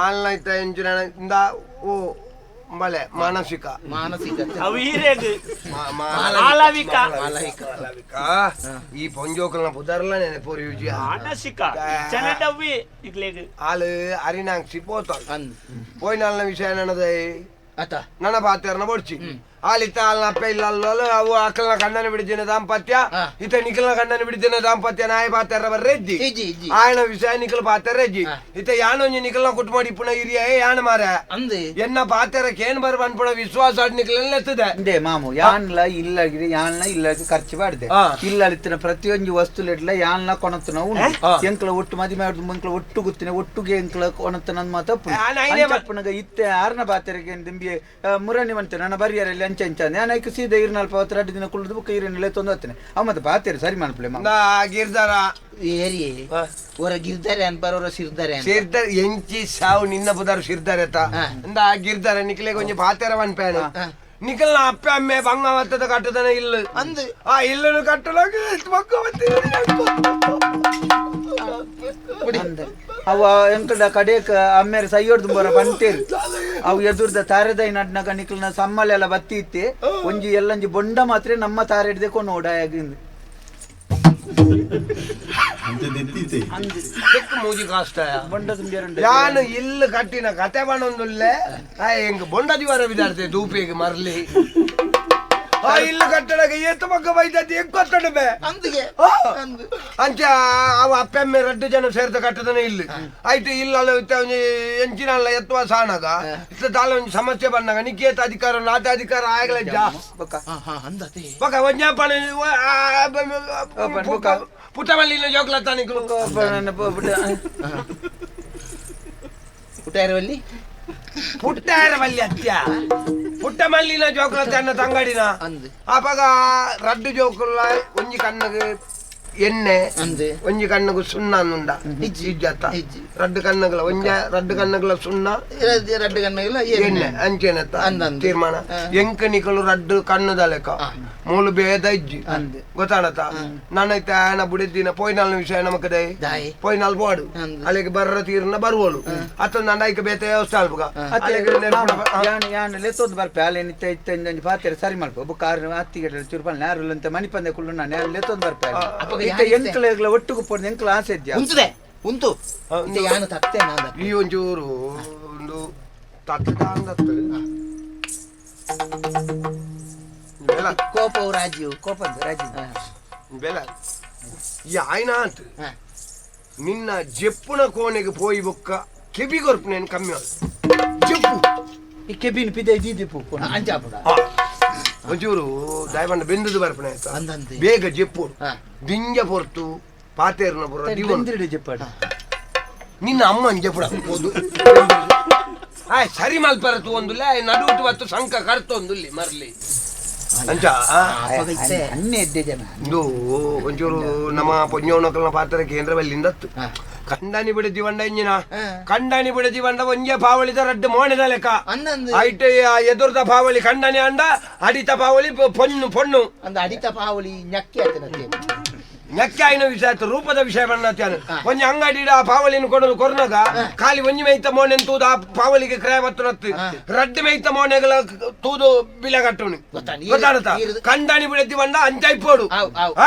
ಆನ್ಲೈನ್ ಎಂಜಿನ ಇಂದ ಓ ಬಲೆ ಮಾನಸಿಕ ಮಾನಸಿಕ ಮಾಲವಿಕ ಮಾಲವಿಕ ಈ ಪೊಂಜೋಕಲ್ನ ಪುದರ್ಲ ನೆನಪೋರಿ ಯುಜಿ ಮಾನಸಿಕ ಚನ್ನಡವ್ವಿ ಇಗ್ಲೇಗ್ ಆಲು ಅರಿನಾಂಗ್ಸಿ ಪೋತಾಳ್ ಪೋಯ್ನಾಲ್ನ ವಿಷಯ ನನದ ಅತ ನನ್ನ ಪಾತೆರ್ನ ಬೊಡ್ಚಿ ಆಲಿತ್ತ ಆಲ್ನ ಅಪ್ಪ ಇಲ್ಲ ಅಲ್ಲೋ ಅವು ಅಕ್ಕಲ್ನ ಕಣ್ಣನ ಬಿಡಿದಿನ ದಾಂಪತ್ಯ ಇತ ನಿಖಲ್ನ ಕಣ್ಣನ ಬಿಡಿದಿನ ದಾಂಪತ್ಯ ನಾಯಿ ಪಾತೆರ ಬರ್ರೆಜ್ಜಿ ಆಯನ ವಿಷಯ ನಿಖಲ್ ಪಾತೆರೆಜ್ಜಿ ಇತ ಯಾನೊಂಜಿ ನಿಖಲ್ನ ಕುಟುಂಬ ಇಪ್ಪುನ ಹಿರಿಯ ಯಾನ ಮಾರ ಎನ್ನ ಪಾತೆರ ಕೇನ್ ಬರ್ ಪನ್ಪುಣ ವಿಶ್ವಾಸ ನಿಖಲ್ ಎತ್ತದೆ ಅಂದೆ ಮಾಮು ಯಾನ್ಲ ಇಲ್ಲ ಯಾನ್ಲ ಇಲ್ಲ ಖರ್ಚು ಮಾಡಿದೆ ಇಲ್ಲ ಇತ್ತಿನ ಪ್ರತಿಯೊಂದು ವಸ್ತು ಇಡ್ಲ ಯಾನ್ಲ ಕೊಣತನ ಎಂಕ್ಲ ಒಟ್ಟು ಮದಿಮೆ ಎಂಕ್ಲ ಒಟ್ಟು ಗುತ್ತಿನ ಒಟ್ಟುಗೆ ಎಂಕ್ಲ ಕೊಣತನ ಮಾತಪ್ಪುನಗ ಇತ್ತೆ ಆರ್ನ ಪಾತೆರೆಗೆ ದಿಂಬಿ ಮುರಣಿ ಮಂತೆ ನನ್ನ ಬರಿಯರಲ್ಲಿ ಅಂಚೆ ಅಂಚ ನಾನು ಐಕ್ ಸೀದಾ ಇರ್ನಲ್ಪ ಅವತ್ತು ಎರಡು ದಿನ ಕುಳ್ದು ಬುಕ್ಕ ಈರನ್ನೆಲ್ಲ ತೊಂದು ಹೋಗ್ತೇನೆ ಅವ ಮತ್ತೆ ಪಾತೆರೆ ಸರಿ ಮಾಡ್ಪ್ಲೆ ಗಿರ್ದಾರ ಏರಿ ಹೊರ ಗಿರ್ದಾರೆ ಅನ್ಪಾರ ಹೊರ ಸಿರ್ದಾರೆ ಸಿರ್ದಾರೆ ಎಂಚಿ ಸಾವು ನಿನ್ನ ಪುದಾರು ಸಿರ್ದಾರೆ ತ ಅಂದ ಗಿರ್ದಾರೆ ನಿಕ್ಲೆ ಕೊಂಚ ಪಾತೆರ ವನ್ಪೇಣ ನಿಖಲ್ನ ಅಪ್ಪ ಅಮ್ಮೆ ಬಂಗವತ್ತದ ಕಟ್ಟದನ ಇಲ್ಲ ಅಂದು ಆ ಇಲ್ಲನು ಕಟ್ಟಲಾಗ ಅವ ಎಂಕಡ ಕಡೇಕ ಅಮ್ಮೇರ ಸೈಯೋಡ್ದು ಬರ ಬಂತೇರಿ ಅವು ಎದುರ್ದ ತಾರೆದೈ ನಡ್ನಗ ನಿಕ್ಲನ ಸಮ್ಮಲೆಲ್ಲ ಬತ್ತಿ ಇತ್ತೆ ಒಂಜಿ ಎಲ್ಲಂಜಿ ಬೊಂಡ ಮಾತ್ರ ನಮ್ಮ ತಾರೆ ಹಿಡ್ದೆ ಕೊಂಡು ಓಡಾಗಿಂದು ಮೂಜಿ ಕಾಸ್ಟ ಯಾನು ಇಲ್ಲ ಕಟ್ಟಿನ ಕತೆ ಬಣ್ಣೊಂದುಲ್ಲೆ ಎಂಗ್ ಬೊಂಡ ದಿವಾರ ವಿದಾರ್ತೆ ದೂಪಿಗೆ ಮರ್ಲಿ ಆ ಇಲ್ಲ ಕಟ್ಟಡಗ ಏತ ಮಕ್ಕ ಬೈದತಿ ಎಕ್ಕೊತ್ತಡ ಬೇ ಅಂದಿಗೆ ಅಂಚ ಅವ ಅಪ್ಪೆಮ್ಮೆ ರಡ್ಡು ಜನ ಸೇರ್ದ ಕಟ್ಟದನ ಇಲ್ಲ ಆಯ್ತು ಇಲ್ಲ ಎಂಚಿನಲ್ಲ ಎತ್ತುವ ಸಾಣಗ ಇತ್ತ ದಾಲ ಒಂಜಿ ಸಮಸ್ಯೆ ಬಂದಾಗ ನಿಕ್ಕೇತ ಅಧಿಕಾರ ನಾತ ಅಧಿಕಾರ ಆಗಲ ಜಾ ಬೊಕ ಒಂಜಾಪಣ ಪುಟ್ಟಮಲ್ಲಿನ ಜೋಕ್ಲ ತಾನಿಕ್ಲು ಪುಟ್ಟಾರವಲ್ಲಿ ಪುಟ್ಟಾರವಲ್ಲಿ ಅತ್ಯ ಪುಟ್ಟಮಲ್ಲಿನ ಜೋಕುಲ ತನ್ನ ತಂಗಡಿನ ಅಪಗ ರಡ್ಡು ಜೋಕುಲ ಒಂಜಿ ಕಣ್ಣಗೆ ಎಣ್ಣೆ ಒಂಜಿ ಕಣ್ಣಗು ಸುಣ್ಣ ಅನ್ನುಂಡ ಇಜ್ಜತ್ತ ರಡ್ಡು ಕಣ್ಣುಗಳ ಒಂಜ ರಡ್ಡು ಕಣ್ಣುಗಳ ಸುಣ್ಣ ರಡ್ಡು ಕಣ್ಣುಗಳ ಎಣ್ಣೆ ಅಂಚೆನತ್ತ ತೀರ್ಮಾನ ಎಂಕ ನಿಕಲು ರಡ್ಡು ಕಣ್ಣುದ ಲೆಕ್ಕ ಮೂಲು ಭೇದ ಇಜ್ಜಿ ಗೊತ್ತಾಡತ್ತ ನಾನೈತ ಆಯನ ಬುಡಿದಿನ ಪೋಯ್ನಾಲ್ನ ವಿಷಯ ನಮಕದೆ ಪೋಯ್ನಾಲ್ ಬೋಡು ಅಲ್ಲಿಗೆ ಬರ್ರ ತೀರ್ನ ಬರುವಳು ಅತ್ತ ನನ್ನ ಐಕ ಬೇತೆ ವ್ಯವಸ್ಥೆ ಅಲ್ಪಗ ಯಾನ್ ಲೆತ್ತೊಂದು ಬರ್ಪೆ ಅಲ್ಲೇ ನಿತ್ಯ ಇತ್ತ ಇಂದೊಂಜಿ ಪಾತೆರೆ ಸರಿ ಮಲ್ಪ ಒಬ್ಬ ಕಾರ್ ಅತ್ತಿಗೆ ಚುರುಪಲ್ ನ್ಯಾರುಲ್ ಅಂತ ಮಣಿಪಂದೆ ಕುಳ್ಳು ನಾನು ಯಾರು ಲೆತ್ತೊಂದು ಬರ್ಪೆ ಇತ್ತ ಎಂಕ್ಲ ಒಟ್ಟುಗು ಪೋರ್ದು ಎಂಕ್ಲ ಆಸೆ ಇದ್ಯಾ ಉಂತುದೆ ಉಂತು ಯಾನು ತತ್ತೆ ನಾನು ಈ ಒಂಚೂರು ಒಂದು ತತ್ತದ ಅಂದತ್ತು ಕೋಪ ರಾಜೀವ್ ಕೋಪ ರಾಜೀವ್ ಬೆಲ ಈ ಆಯ್ನ ಅಂತ ನಿನ್ನ ಜೆಪ್ಪುನ ಕೋಣೆಗೆ ಪೋಯಿ ಬೊಕ್ಕ ಕೆಬಿ ಕೊರ್ಪು ಕಮ್ಮಿ ಜೆಪ್ಪು ಈ ಕೆಬಿನ ಪಿದೆ ದೀದಿಪು ಅಂಚಾಪುಡ ಒಂಚೂರು ದಯವಂಡ ಬೆಂದದು ಬರ್ಪಣೆ ಆಯ್ತಾ ಬೇಗ ಜೆಪ್ಪು ದಿಂಜ ಪೊರ್ತು ಪಾತೇರ್ನ ಪುರ ಜೆಪ್ಪಾಡ ನಿನ್ನ ಅಮ್ಮನ ಜೆಪ್ಪುಡ ಹೋದು ಆಯ್ ಸರಿ ಮಲ್ಪರತು ಒಂದುಲ್ಲ ನಡುಟು ಬತ್ತು ಸಂಕ ಕರ್ತೊಂದುಲ್ಲಿ ಮರ್ಲಿ ಅಂಚ ಅನ್ನೆ ಎದ್ದೆ ಜನ ಇಂದು ಒಂಚೂರು ನಮ್ಮ ಪೊಂಜೋನಕಲ್ನ ಪಾತ್ರ ಕೇಂದ್ರ ಬಲ್ಲಿಂದತ್ತು ಕಂಡಾನಿ ಬಿಡ ಜೀವಂಡ ಇಂಜಿನ ಕಂಡಾನಿ ಬಿಡ ಜೀವಂಡ ಒಂಜೆ ಪಾವಳಿದ ರಡ್ಡು ಮೋಣೆದ ಲೆಕ್ಕ ಐಟ್ ಎದುರ್ದ ಪಾವಳಿ ಕಂಡಾನಿ ಅಂಡ ಅಡಿತ ಪಾವಳಿ ಪೊಣ್ಣು ಪೊಣ್ಣು ಅಂದ ಅಡಿತ ಪಾವಳಿ ñಕ್ಕಿ ಆತನತ್ತೆ ñಕ್ಕಾಯಿನ ವಿಷಯ ಆಯ್ತು ರೂಪದ ವಿಷಯ ಬಣ್ಣತ್ಯಾನು ಒಂಜಿ ಅಂಗಡಿ ಆ ಪಾವಳಿನ ಕೊಡಲು ಕೊರ್ನಗ ಖಾಲಿ ಒಂಜಿ ಮೇಯ್ತ ಮೋನೆನ್ ತೂದು ಆ ಪಾವಳಿಗೆ ಕ್ರಯ ಬತ್ತು ನತ್ತು ರಡ್ಡು ಮೇಯ್ತ ಮೋನೆಗಳ ತೂದು ಬಿಲೆ ಕಟ್ಟುನಿ ಗೊತ್ತಾಡತ ಕಂಡಾಣಿ ಬಿಡತಿ ಬಂಡ ಅಂಚಾಯ್ಪೋಡು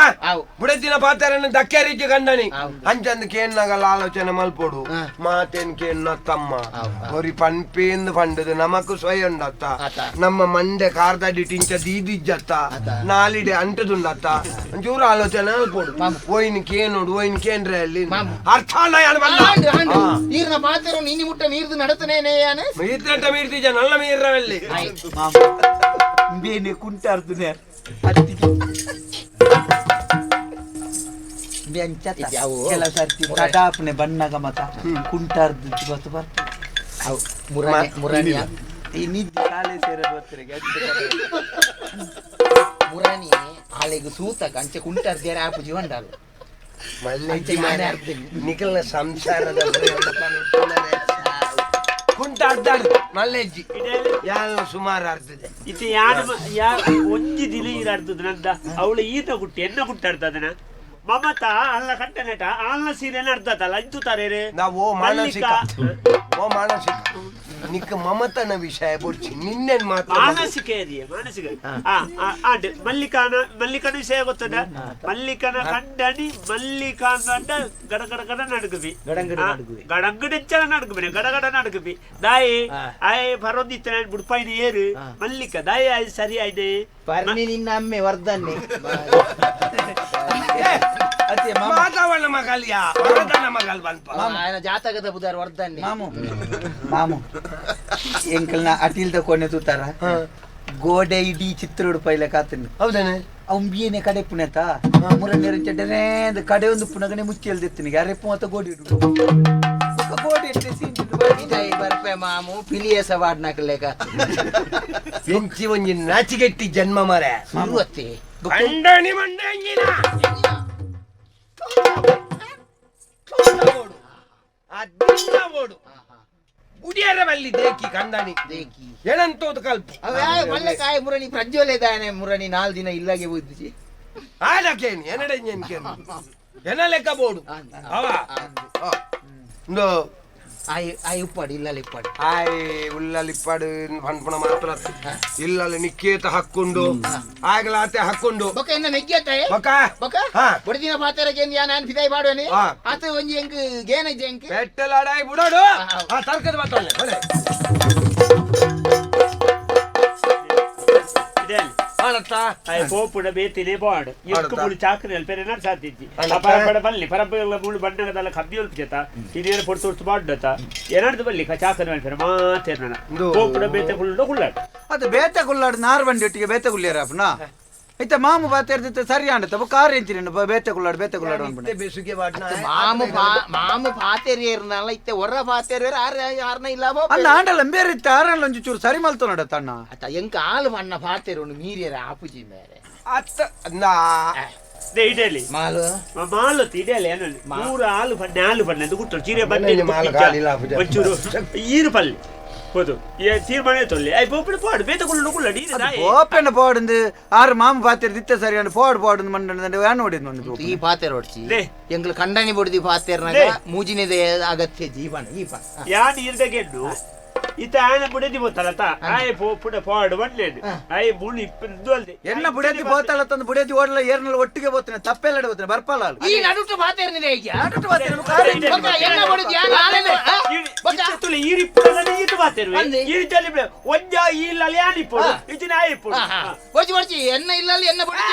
ಬುಡತಿನ ಪಾತ್ರನ ದಕ್ಕೇರಿಜ್ಜಿ ಕಂಡಾಣಿ ಅಂಚಂದು ಕೇನ್ನಗಲ ಆಲೋಚನೆ ಮಲ್ಪೋಡು ಮಾತೇನ್ ಕೇನ್ನ ತಮ್ಮ ಒರಿ ಪನ್ಪೇಂದು ಪಂಡದು ನಮಕ್ ಸ್ವಯಂಡತ್ತ ನಮ್ಮ ಮಂಡೆ ಕಾರ್ದಡಿ ಟಿಂಚ ದೀದಿಜ್ಜತ್ತ ನಾಲಿಡೆ ಅಂಟದುಂಡತ್ತ ಒಂಚೂರು ಆಲೋಚನೆ ಮಲ್ಪೋಡು ಓಯ್ನ್ ಕೇನೋಡು ಓಯ್ನ್ ಕೇನ್ರೆ ಅಲ್ಲಿ ಅರ್ಥ ನೀರ್ನ ಪಾತ್ರ ನೀನಿ ಮುಟ್ಟ ನೀರ್ದು ನಡತನೇನೆ ಮೀರ್ತಿನಂಟ ಮೀರ್ತಿಜ ನಲ್ಲ ಮೀರ್ರವಲ್ಲಿ ಬೇನೆ ಕುಂಟಾರ್ದುನೆ ಅತ್ತಿಗೆ ಕೆಲವು ಸರ್ತಿ ತಟಾಪ್ನೆ ಬಣ್ಣಗ ಮತ ಕುಂಟಾರ್ದು ಗೊತ್ತು ಬರ್ತದೆ ಈ ನಿದ್ದೆ ಶಾಲೆ ಸೇರ ಬರ್ತಾರೆ ಮುರಾನಿ ಆಲೆಗ್ ಸೂತಕ ಅಂಚೆ ಕುಂಟಾರ್ದೇರ ಆಪು ಜೀವಂಡಾಲು ನಿಖಲ್ನ ಸಂಸಾರದ ಕುಂಟ ಅರ್ಧಾಡು ಮಲ್ಲೆಜ್ಜಿ ಯಾಲ ಸುಮಾರು ಅರ್ಧದೆ ಇತ್ತೆ ಯಾರು ಯಾರು ಒಂಜಿ ದಿನ ಈರಾಡ್ತದ ನಂದ ಅವಳು ಈತ ಗುಟ್ಟಿ ಎನ್ನ ಗುಟ್ಟಾಡ್ತದನ ಮಮತಾ ಅಲ್ಲ ಕಟ್ಟನೆಟ ಆಲ್ನ ಸೀರೆನ ಅರ್ಧತಲ್ಲ ಇಂತು ತಾರೇರೆ ನಾವು ಮಾನಸಿಕ ಓ ಮಾನಸಿಕ ನಿಕ್ಕ ಮಮತನ ವಿಷಯ ಬೊಡ್ಚಿ ನಿನ್ನೆ ಮಾತ್ರ ಮಾನಸಿಕ ಇದೆಯಾ ಮಾನಸಿಕ ಆಂಡ್ ಮಲ್ಲಿಕಾನ ಮಲ್ಲಿಕನ ವಿಷಯ ಗೊತ್ತದ ಮಲ್ಲಿಕನ ಕಂಡನಿ ಮಲ್ಲಿಕಾ ಕಂಡ ಗಡ ಗಡ ಗಡ ನಡುಗುವಿ ಗಡಂಗಡಿಂಚಲ ನಡುಗುವಿ ಗಡ ಗಡ ನಡುಗುವಿ ದಾಯಿ ಆಯ್ ಬರೋದಿತ್ತ ಬುಡ್ಪಾಯಿನ ಏರು ಮಲ್ಲಿಕ ದಾಯಿ ಆಯ್ ಸರಿ ಆಯ್ದೆ ಪರ್ನಿ ನಿನ್ನ ಅಮ್ಮೆ ವರ್ಧನ್ನೆ ಮಾತಾವಣ್ಣ ಮಗಲ್ಯಾ ವರದನ ಮಗಲ್ ಬಲ್ಪ ఆయన ಜಾತಕದ ಬುಧಾರ ವರ್ಧನ್ನೆ ಮಾಮು ಮಾಮು ಎಂಕಲ್ನ ಅಟಿಲ್ದ ಕೊನೆ ತೂತಾರ ಗೋಡೆ ಇಡೀ ಚಿತ್ರೋಡು ಪೈಲೆ ಕಾತನು ಹೌದೇನೆ ಅವ್ನ್ ಕಡೆ ಪುಣೆತ ಮುರಣ್ಣರು ಚಡ್ಡನೇ ಕಡೆ ಒಂದು ಪುನಗನೆ ಮುಚ್ಚಿ ಎಲ್ದಿತ್ತಿನ ಯಾರೆಪ್ಪು ಮತ್ತ ಗೋಡಿ ಇಡು ಗೋಡಿ ಇಟ್ಟೆ ಸೀನ್ ಬರ್ಪೆ ಮಾಮು ಪಿಲಿಯ ಸವಾಡ್ನಾಕಲೇಕ ಎಂಚಿ ಒಂಜಿ ನಾಚಿಗೆಟ್ಟಿ ಜನ್ಮ ಮಾರೆ ಸುರುವತ್ತೆ ಕಂಡಣಿ ಮಂಡಂಗಿನ ಉಡಿಯರ ಬಲ್ಲಿ ದೇಕಿ ಕಂಡಣಿ ದೇಕಿ ಏನಂತೋದು ಕಲ್ಪ ಮಲ್ಲೆ ಕಾಯಿ ಮುರಣಿ ಪ್ರಜ್ವಲೆ ದಾನೆ ಮುರಣಿ ನಾಲ್ ದಿನ ಇಲ್ಲಾಗೆ ಬುದ್ಧಿ ಆಲಕೇನಿ ಎನಡೆ ಕೇನು ಎನ ಲೆಕ್ಕ ಬೋಡು ಅವ ಇಂದು ಆಯ್ ಆಯ್ ಉಪ್ಪಾಡು ಇಲ್ಲಲ್ಲಿ ಇಪ್ಪಾಡು ಆಯ್ ಉಲ್ಲಲ್ಲಿ ಇಪ್ಪಾಡು ಪನ್ಪುಣ ಮಾತ್ರ ಇಲ್ಲಲ್ಲಿ ನಿಕ್ಕೇತ ಹಾಕೊಂಡು ಆಗಲಾತೆ ಹಾಕೊಂಡು ಬೊಕ ಎನ್ನ ಮೆಗ್ಗೆತ್ತಾಯೆ ಬೊಕ ಬೊಕ ಬೊಡದಿನ ಪಾತೆರಗೆ ನಾನು ಫಿದಾಯಿ ಬಾಡುವನೆ ಆತ ಒಂಜಿ ಎಂಕ್ ಗೇನ ಜೆಂಕ್ ಪೆಟ್ಟಲಾಡಾಯ್ ಬುಡೋಡು ಆ ತರ್ಕದ ಮಾತಾಡಲೆ ಬಲೆ ಪೋಪುಡ ಬೇತಿನೇ ಬೋಡು ಎಕ್ಕು ಮುಳು ಚಾಕ್ರಿ ಪೆರೆ ನಡ್ಸಾತಿದ್ದಿ ಆ ಪರಪಡ ಬಲ್ಲಿ ಪರಪಡ ಮುಳು ಬಣ್ಣದಲ್ಲ ಕಬ್ಬಿ ಒಲ್ಪಿಜತ ಹಿರಿಯರ ಪೊಡ್ತು ಹೊಡ್ತು ಬಾಡ್ಡತ ಏನಾಡ್ದು ಬಲ್ಲಿ ಚಾಕರಿ ಮಲ್ಪೆರೆ ಮಾತೇನ ಪೋಪುಡ ಬೇತೆ ಕುಳ್ಳು ಕುಳ್ಳಾಡು ಅದು ಬೇತೆ ಕುಳ್ಳಾಡು ನಾರು ಬಂಡಿ ಒಟ್ಟಿಗೆ ಬೇತೆ ಕುಳ್ಳಿಯರಪ್ಪನ ಐತ ಮಾಮು ಬಾತೇರ್ದಿತ್ತೆ ಸರಿ ಅಂಡತ ಕಾರ್ ಎಂಚಿನ ಬೇತೆ ಕುಳ್ಳಾಡು ಬೇತೆ ಕುಳ್ಳಾಡು ಅನ್ಬಿಡ ಬೆಸುಗೆ ಮಾಮು ಮಾಮು ಪಾತೇರಿ ಇರ್ನಲ್ಲ ಇತ್ತೆ ಒರ್ರ ಪಾತೇರಿ ಆರ್ ಆರ್ನ ಇಲ್ಲ ಅಲ್ಲ ಆಂಡಲ ಬೇರೆ ಇತ್ತೆ ಆರಲ್ಲ ಒಂಚೂರು ಚೂರು ಸರಿ ಮಲ್ತು ನೋಡ ತಣ್ಣ ಅತ್ತ ಎಂಕ ಆಲು ಅಣ್ಣ ಪಾತೇರಿ ಉಂಡು ಮೀರಿಯರ ಆಪುಜಿ ಮೇರೆ ಅತ್ತ ನಾ ಇಡಲಿ ಮಾಲು ಮಾಲು ಇಡಲಿ ಏನು ಮೂರು ಆಲು ಬಣ್ಣ ಆಲು ಬಣ್ಣ ಅದು ಗುಟ್ಟು ಚೀರೆ ಬಣ್ಣ ಮಾಲು ಖಾಲಿ ಇಲ್ಲ ಆಪುಜಿ. ಒಂಚೂರು ಈರು ಪಲ್ಲಿ ಹೋದು ತೀರ್ಮಾನ ತೊಲ್ಲೆ I ಪೋಪುಡ ಪೋಡು ಬೇತೆ ಕುಳ್ಳು ಕುಳ್ಳಾಡು ಈರು ದಾಯಿ ಓಪೆನ ಪೋಡುಂದು ಆರು ಮಾಮು ಪಾತೇರಿ ದಿತ್ತೆ ಸರಿ ಅಂಡ್ ಪೋಡು ಪೋಡುಂದು ಮಂಡಂದು ಯಾನ್ ನೋಡಿದ್ ಮಂಡು ಈ ಪಾತೇರ್ ಹೊಡ್ಚಿ ಎಂಗ್ಲ ಕಂಡನಿ ಬುಡ್ದಿ ಪಾತೇರ್ನಾಗ ಮೂಜಿನದೇ ಅಗತ್ಯ ಜೀವನ ಈ ಪಾ ಯಾನ್ ಇರ್ದಗೆನ್ನು ಇತ ಆನ ಬುಡದಿ ಬೋತಲತ ಆಯ್ ಪೋಪುಡ ಪೋಡು ಬಣ್ಲೇನು ಆಯ್ ಮುಳು ಇಪ್ಪಂದು ಅಲ್ದೆ ಎನ್ನ ಬುಡದಿ ಬೋತಲ್ಲ ತಂದು ಬುಡದಿ ಓಡಲ ಏರ್ನಲ್ಲ ಒಟ್ಟಿಗೆ ಬೋತನೆ ತಪ್ಪೆಲ್ಲ ಬೋತನೆ ಬರ್ಪಲ್ಲ ಈ ನಡುಟು ಪಾತೇರ್ನಿದೆ ಈಗ ನಡುಟು ಪಾತೇರ್ ಕಾರ್ ಬೊಕ ಎನ್ನ ಬುಡದಿ ಯಾನ್ ಆಲೆನೆ ಬೊಕ ತುಲೆ ಈರಿಪ್ಪುಡನೆ ಈತು ಪಾತೇರ್ವೆ ಈರಿ ಚಲಿ ಒಂಜ ಇಲ್ಲಲ್ಲಿ ಯಾನ್ ಇಪ್ಪುಡು ಇಚಿನ ಆಯ್ ಇಪ್ಪುಡು ಒರ್ಚಿ ಒರ್ಚಿ ಎನ್ನ ಇಲ್ಲಲ್ಲಿ ಎನ್ನ ಬುಡದಿ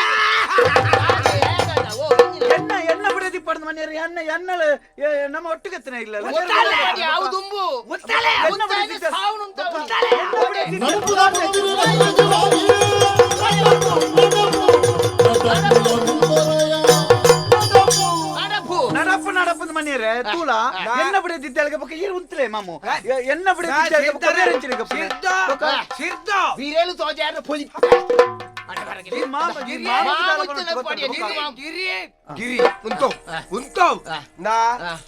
ಎನ್ನ ಎನ್ನ ಬುಡದಿ ಪಡೆದ ಮನೆಯವರು ಎನ್ನ ಎನ್ನಲ ನಮ್ಮ ಒಟ್ಟಿಗೆ ಎತ್ತನೆ ಇಲ್ಲ ಯಾವ್ದುಂಬು ನಡಪು ನಡಪು ಮನೆಯರೇ ತೂಲ ಎನ್ನ ಬುಡದಿ ತೆಳಗೆ ಬೊಕ ಈರು ಉಂತಲೆ ಮಾಮು ಎನ್ನ ಬುಡದಿ ತೆಳಗೆ ಬೊಕ ಬೇರೆ ಎಂಚಿನ ಬೀರೇಲು ತೋಜಾರ ಪೊಲಿ ಗಿರಿ ಉಂತೋ ಉಂತೋ ನಾ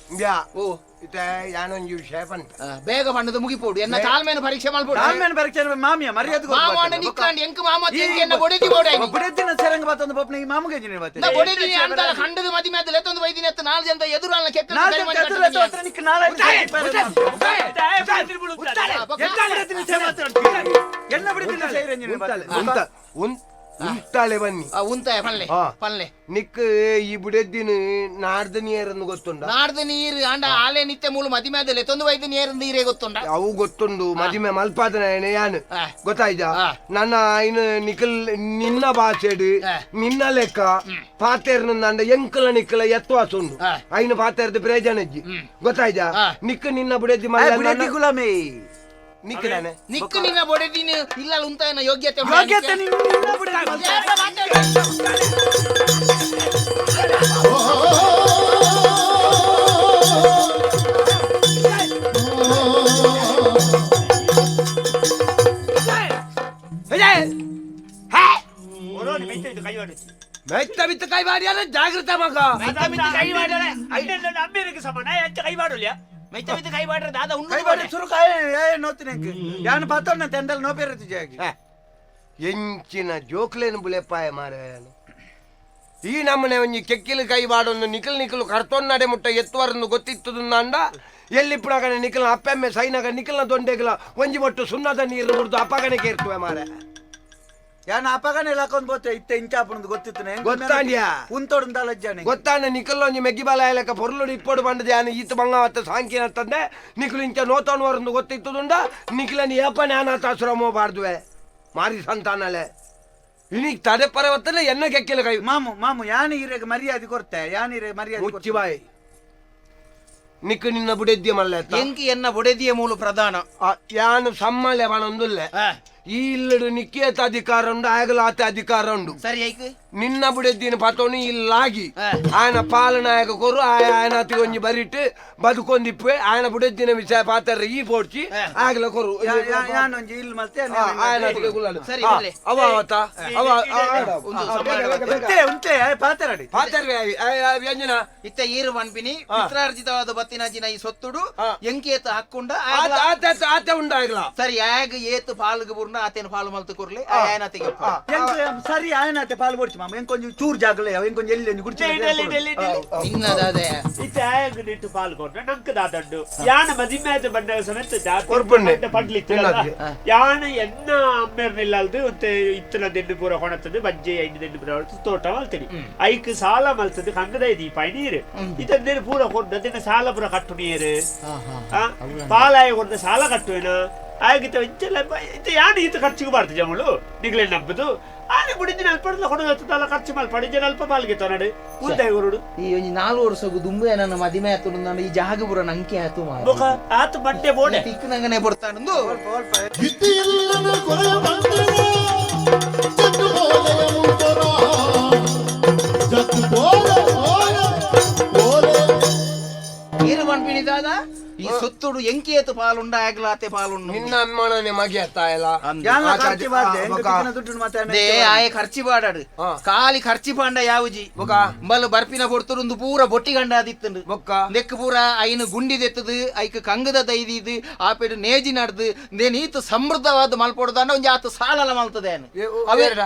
ಇಂದ್ಯಾ ಓ ಇತ್ತೆ ಯಾನೊಂಜಿ ವಿಷಯ ಪಂಡ ಬೇಗ ಬಣ್ಣದ ಮುಗಿಪೋಡು ಎನ್ನ ತಾಳ್ಮೇನ ಪರೀಕ್ಷೆ ಮಲ್ಪೋಡು ತಾಳ್ಮೇನ ಪರೀಕ್ಷೆ ಮಾಮಿಯ ಮರ್ಯಾದೆ ಮಾಮ ಅಂಡ ನಿಕ್ಕಾಂಡ್ ಎಂಕ್ ಮಾಮ ಎನ್ನ ಬೊಡೆದಿ ಬೋಡ ಬುಡದಿನ ಸರಂಗ ಬಾತಂದು ಪಪ್ನ ಈ ಮಾಮುಗೆ ಜಿನಿ ಬಾತೆ ನಾ ಬೊಡೆದಿ ಅಂದಲ ಖಂಡದ ಮದಿ ಮೇಲೆ ಲೆತ್ತೊಂದು ವೈದಿನ ಎತ್ತ ನಾಲ್ ಜನ ಎದುರು ಅಲ್ಲ ಕೆಕ್ಕ ನಾಲ್ ಜನ ಎದುರು ಲೆತ್ತ ನಿಕ್ ನಾಲ್ ಎನ್ನ ಬುಡದಿನ ಸೈರಂಜಿನಿ ಬಾತೆ ಉಂತ ಉಂತ ಉಂತಾಳೆ ಬನ್ನಿ ಉಂತಾಯ ಪಲ್ಲೆ ಪಲ್ಲೆ ನಿಕ್ ಈ ಬುಡೆದ್ದಿನ ನಾಡ್ದ ನೀರನ್ನು ಗೊತ್ತುಂಡ ನಾಡ್ದ ನೀರು ಅಂಡ ಆಲೆ ನಿತ್ಯ ಮೂಲು ಮದಿಮೆ ಆದಲೆ ತೊಂದು ವೈದ್ಯ ನೀರು ನೀರೇ ಗೊತ್ತುಂಡ ಅವು ಗೊತ್ತುಂಡು ಮದಿಮೆ ಮಲ್ಪಾದನ ಯಾನು ಗೊತ್ತಾಯ್ತಾ ನನ್ನ ಇನ್ನು ನಿಖಲ್ ನಿನ್ನ ಭಾಷೆಡು ನಿನ್ನ ಲೆಕ್ಕ ಪಾತೇರ್ನ ಎಂಕಲ ನಿಕ್ಕಲ ಎತ್ವಾಸ ಉಂಡು ಐನು ಪಾತೇರ್ದ ಪ್ರಯೋಜನ ಗೊತ್ತಾಯ್ತಾ ನಿಕ್ಕ ನಿನ್ನ ಬುಡೆದ್ದಿ ಬುಡೆದ್ದಿ ಗುಲಾಮಿ ನಿಕ್ಕದಾನೆ ನಿಕ್ಕು ನಿನ್ನ ಬೊಡೆದಿನ ಇಲ್ಲ ಉಂತಾಯನ ಯೋಗ್ಯತೆ ಯೋಗ್ಯತೆ ನಿನ್ನ ಬುಡೆದಿ ಮೆತ್ತ ಬಿತ್ತ ಕೈ ಮಾಡಿ ಜಾಗೃತ ಮಗ ಮೆತ್ತ ಬಿತ್ತ ಕೈ ಮಾಡಿದ್ರೆ ಅಮ್ಮೇರಿಗೆ ಸಮಾನ ಕೈ ಮಾಡಲಿಯ ಮೆತ್ತ ಬಿತ್ತ ಕೈ ಮಾಡ್ರೆ ದಾದ ಉಂಡು ಕೈ ಮಾಡಿ ಸುರು ಕಾಯ ನೋತಿನ ಯಾನು ಪಾತೋಣ ತೆಂಡಲ್ ನೋಪೇರತಿ ಜಾಗಿ ಎಂಚಿನ ಜೋಕ್ಲೇನು ಬುಲೆಪಾಯ ಮಾರಾಯನು ಈ ನಮ್ಮನೆ ಒಂಜಿ ಕೆಕ್ಕಿಲು ಕೈ ಬಾಡೊಂದು ನಿಕಲ್ ನಿಕಲು ಕರ್ತೊನ್ನಡೆ ಮುಟ್ಟ ಎತ್ತುವರನ್ನು ಗೊತ್ತಿತ್ತದು ಅಂಡ ಎಲ್ಲಿಪ್ಪುನಾಗನೆ ನಿಖಲ್ನ ಅಪ್ಪೆಮ್ಮೆ ಸೈನಾಗ ನಿಖಲ್ನ ದೊಂಡೆಗಲ ಒಂಜಿ ಒಟ್ಟು ಸುಣ್ಣದ ನೀರು ಮುರಿದು ಅಪ್ಪಗನೆ ಕೇರ್ತುವೆ ಮಾರೆ. ಯಾನ ಅಪಗನೆ ಲಾಕೊಂಡ್ ಬೋತೆ ಇತ್ತೆ ಇಂಚಾಪುಣದು ಗೊತ್ತಿತ್ತು ಗೊತ್ತಾಂಡ್ಯಾ ಉಂತೋಡುಂದ ಲಜ್ಜಾನೆ ಗೊತ್ತಾಂಡ ನಿಖಲ್ ಒಂಜಿ ಮೆಗ್ಗಿ ಬಾಲ ಲೆಕ್ಕ ಪೊರ್ಲುಡು ಇಪ್ಪೊಡು ಬಂಡದ ಯಾನ ಈತ ಬಂಗಾವತ್ತ ಸಾಂಕಿನ ತಂದೆ ನಿಖಲು ಇಂಚ ನೋತೋನ್ ವರಂದು ಗೊತ್ತಿತ್ತುದುಂಡ ನಿಖಲನಿ ಏಪನೆ ಅನಾಥಾಶ್ರಮ ಬಾರ್ದುವೆ ಮಾರಿ ಸಂತಾನಲೆ ಇನಿಗ್ ತಡೆ ಪರವತ್ತನೆ ಎನ್ನ ಕೆಕ್ಕೆಲ ಕೈ ಮಾಮು ಮಾಮು ಯಾನ ಈರೆಗೆ ಮರ್ಯಾದೆ ಕೊರ್ತೆ ಯಾನ ಈರೆಗೆ ಮರ್ಯಾದೆ ಮುಚ್ಚಿ ಬಾಯಿ ನಿಕ್ಕು ನಿನ್ನ ಬುಡೆದ್ಯ ಮಲ್ಲ ಎಂಕಿ ಎನ್ನ ಬುಡೆದಿಯ ಮೂಲು ಪ್ರಧಾನ ಯಾನು ಸಮ್ಮಲೆ ಬಣೊಂದುಲ್ಲೆ ಈ ಇಲ್ಲಡು ನಿಕ್ಕೇತ ಅಧಿಕಾರ ಉಂಡು ಆಗಲಾತ ಅಧಿಕಾರ ಉಂಡು ಸರಿ ಐಕ್ ನಿನ್ನ ಬುಡೆದ್ದಿನ ಪತೋನು ಇಲ್ಲಾಗಿ ಆಯನ ಪಾಲನಾಯಕ ಕೊರು ಆಯ ಆಯನ ಅತಿ ಒಂಜಿ ಬರಿಟ್ಟು ಬದುಕೊಂದಿಪ್ಪೆ ಆಯನ ಬುಡೆದ್ದಿನ ವಿಷಯ ಪಾತ್ರ ಈ ಪೋಡ್ಚಿ ಆಗಲ ಕೊರು ಯಾನೊಂಜಿ ಇಲ್ಲಿ ಮಲ್ತೆ ಆಯನ ಅತಿಗೆ ಗುಲ್ಲಡು. ಸರಿ, ಆ, ಒಳ್ಳೆ. ಅವ ಅವತ್ತ ಅವ ಉಂತೆ ಉಂತೆ ಪಾತೆರಡಿ ಪಾತರ್ವೆ ವ್ಯಂಜನ ಇತ್ತ ಈರು ಪನ್ಪಿನಿ ಪಿತ್ರಾರ್ಜಿತವಾದ ಬತ್ತಿನಾಜಿನ ಈ ಸೊತ್ತುಡು ಎಂಕೇತ ಹಾಕೊಂಡ ಆತ ಆತ ಆತ ಉಂಡಾಗ್ಲ ಸರಿ ಆಗ ಏತು ಪಾಲ್ಗೆ ಬುರ್ನ ಆತೇನು ಪಾಲು ಮಲ್ತು ಕೊರ್ಲಿ ಆಯನ ಅತಿಗೆ ಸರಿ ಆಯನಾತೆ ಪಾಲು ಕೊಡ್ಚಿ ಮಾಮ ಎಂಕೊಂಜಿ ಚೂರು ಜಾಗಲೆ ಎಂಕೊಂಜಿ ಎಲ್ಲಿ ಒಂಜಿ ಗುಡ್ಚಿ ನಿನ್ನದಾದೆ ಇತ್ತೆ ಆಯಗ್ ನಿಟ್ಟು ಪಾಲ್ ಕೊಟ್ಟ ನಂಕ್ ದಾದಂಡು ಯಾನ ಮದಿಮ್ಯಾದ ಬಂಡಾಗ ಸಮೇತ ಜಾತಿ ಕೊರ್ಪುಂಡೆ. ಪಡ್ಲಿತ್ತು ಯಾನ ಎನ್ನ ಅಮ್ಮೇರ್ನಿಲ್ಲಲ್ದು ಒಂತೆ ಇತ್ತನ ದೆಂಡು ಪೂರ ಕೊಣತದು ಬಜ್ಜೆ ಐದು ದೆಂಡು ಪೂರ ಹೊಡ್ತು ತೋಟ ಮಲ್ತೀನಿ ಐಕ್ ಸಾಲ ಮಲ್ತದು ಕಂಗದ ದೀಪ ನೀರು ಇತ್ತಂದೇನು ಪೂರ ಕೊಡ್ದು ಅದನ್ನ ಸಾಲ ಪೂರ ಕಟ್ಟು ನೀರು ಪಾಲಾಯ ಕೊಡ್ದು ಸಾಲ ಕಟ್ಟುವೇನ ಆಗಿತ್ತ ಇಂಚೆಲ್ಲ ಇತ್ತ ಯಾನ ಈತ ಖರ್ಚಿಗೆ ಬಾರ್ದು ಜಮಳು ನಿಗ್ಲೆ ನಂಬುದು ಆನೆ ಬುಡಿದಿನ ಅಲ್ಪ ಕೊಡೋದು ಖರ್ಚು ಮಲ್ಪಡಿ ಜನ ಅಲ್ಪ ಪಾಲ್ಗೆ ತೊನಡು ಉದ್ದಾಯ ಗುರುಡು ಈ ಒಂಜಿ ನಾಲ್ ವರ್ಷಗು ದುಂಬೆ ನನ್ನ ಮದಿಮೆ ಆತು ನಾನು ಈ ಜಾಗ ಪೂರ ನಂಕೆ ಆತು ಬೊಕ ಆತ ಬಟ್ಟೆ ಬೋಡೆ ತಿಕ್ಕು ನಂಗನೆ ಬೊಡ್ತಾನಂದು ನೀರು ಪನ್ಪಿನಿ ದಾದ ಈ ಸೊತ್ತುಡು ಎಂಕೇತು ಪಾಲುಂಡ ಆಗಲಾತೆ ಪಾಲುಂಡು ನಿನ್ನ ಅಮ್ಮನೇ ಮಗಿಯತ್ತ ಎಲ್ಲ ಯಾನ ಖರ್ಚಿ ಬಾರ್ದೆ ದುಡ್ಡು ಮಾತಾಡ they ಆಯೆ ಖರ್ಚಿ ಬಾಡಾಡು ಖಾಲಿ ಖರ್ಚಿ ಪಾಂಡ ಯಾವುಜಿ ಬೊಕ ಬಲ್ ಬರ್ಪಿನ ಪೊರ್ತುಡು ಪೂರ ಬೊಟ್ಟಿ ಗಂಡ ಆದಿತ್ತುಂಡು ಬೊಕ್ಕ ನೆಕ್ ಪೂರ ಐನು ಗುಂಡಿ ದೆತ್ತದು ಐಕ್ ಕಂಗದ ದೈದಿದು ಆಪೆಡು ನೇಜಿ ನಡ್ದು ನೇನೀತು ಸಮೃದ್ಧವಾದ ಮಲ್ಪೊಡ್ದಾಂಡ ಒಂಜಿ ಆತ ಸಾಲಲ ಮಲ್ತದೆ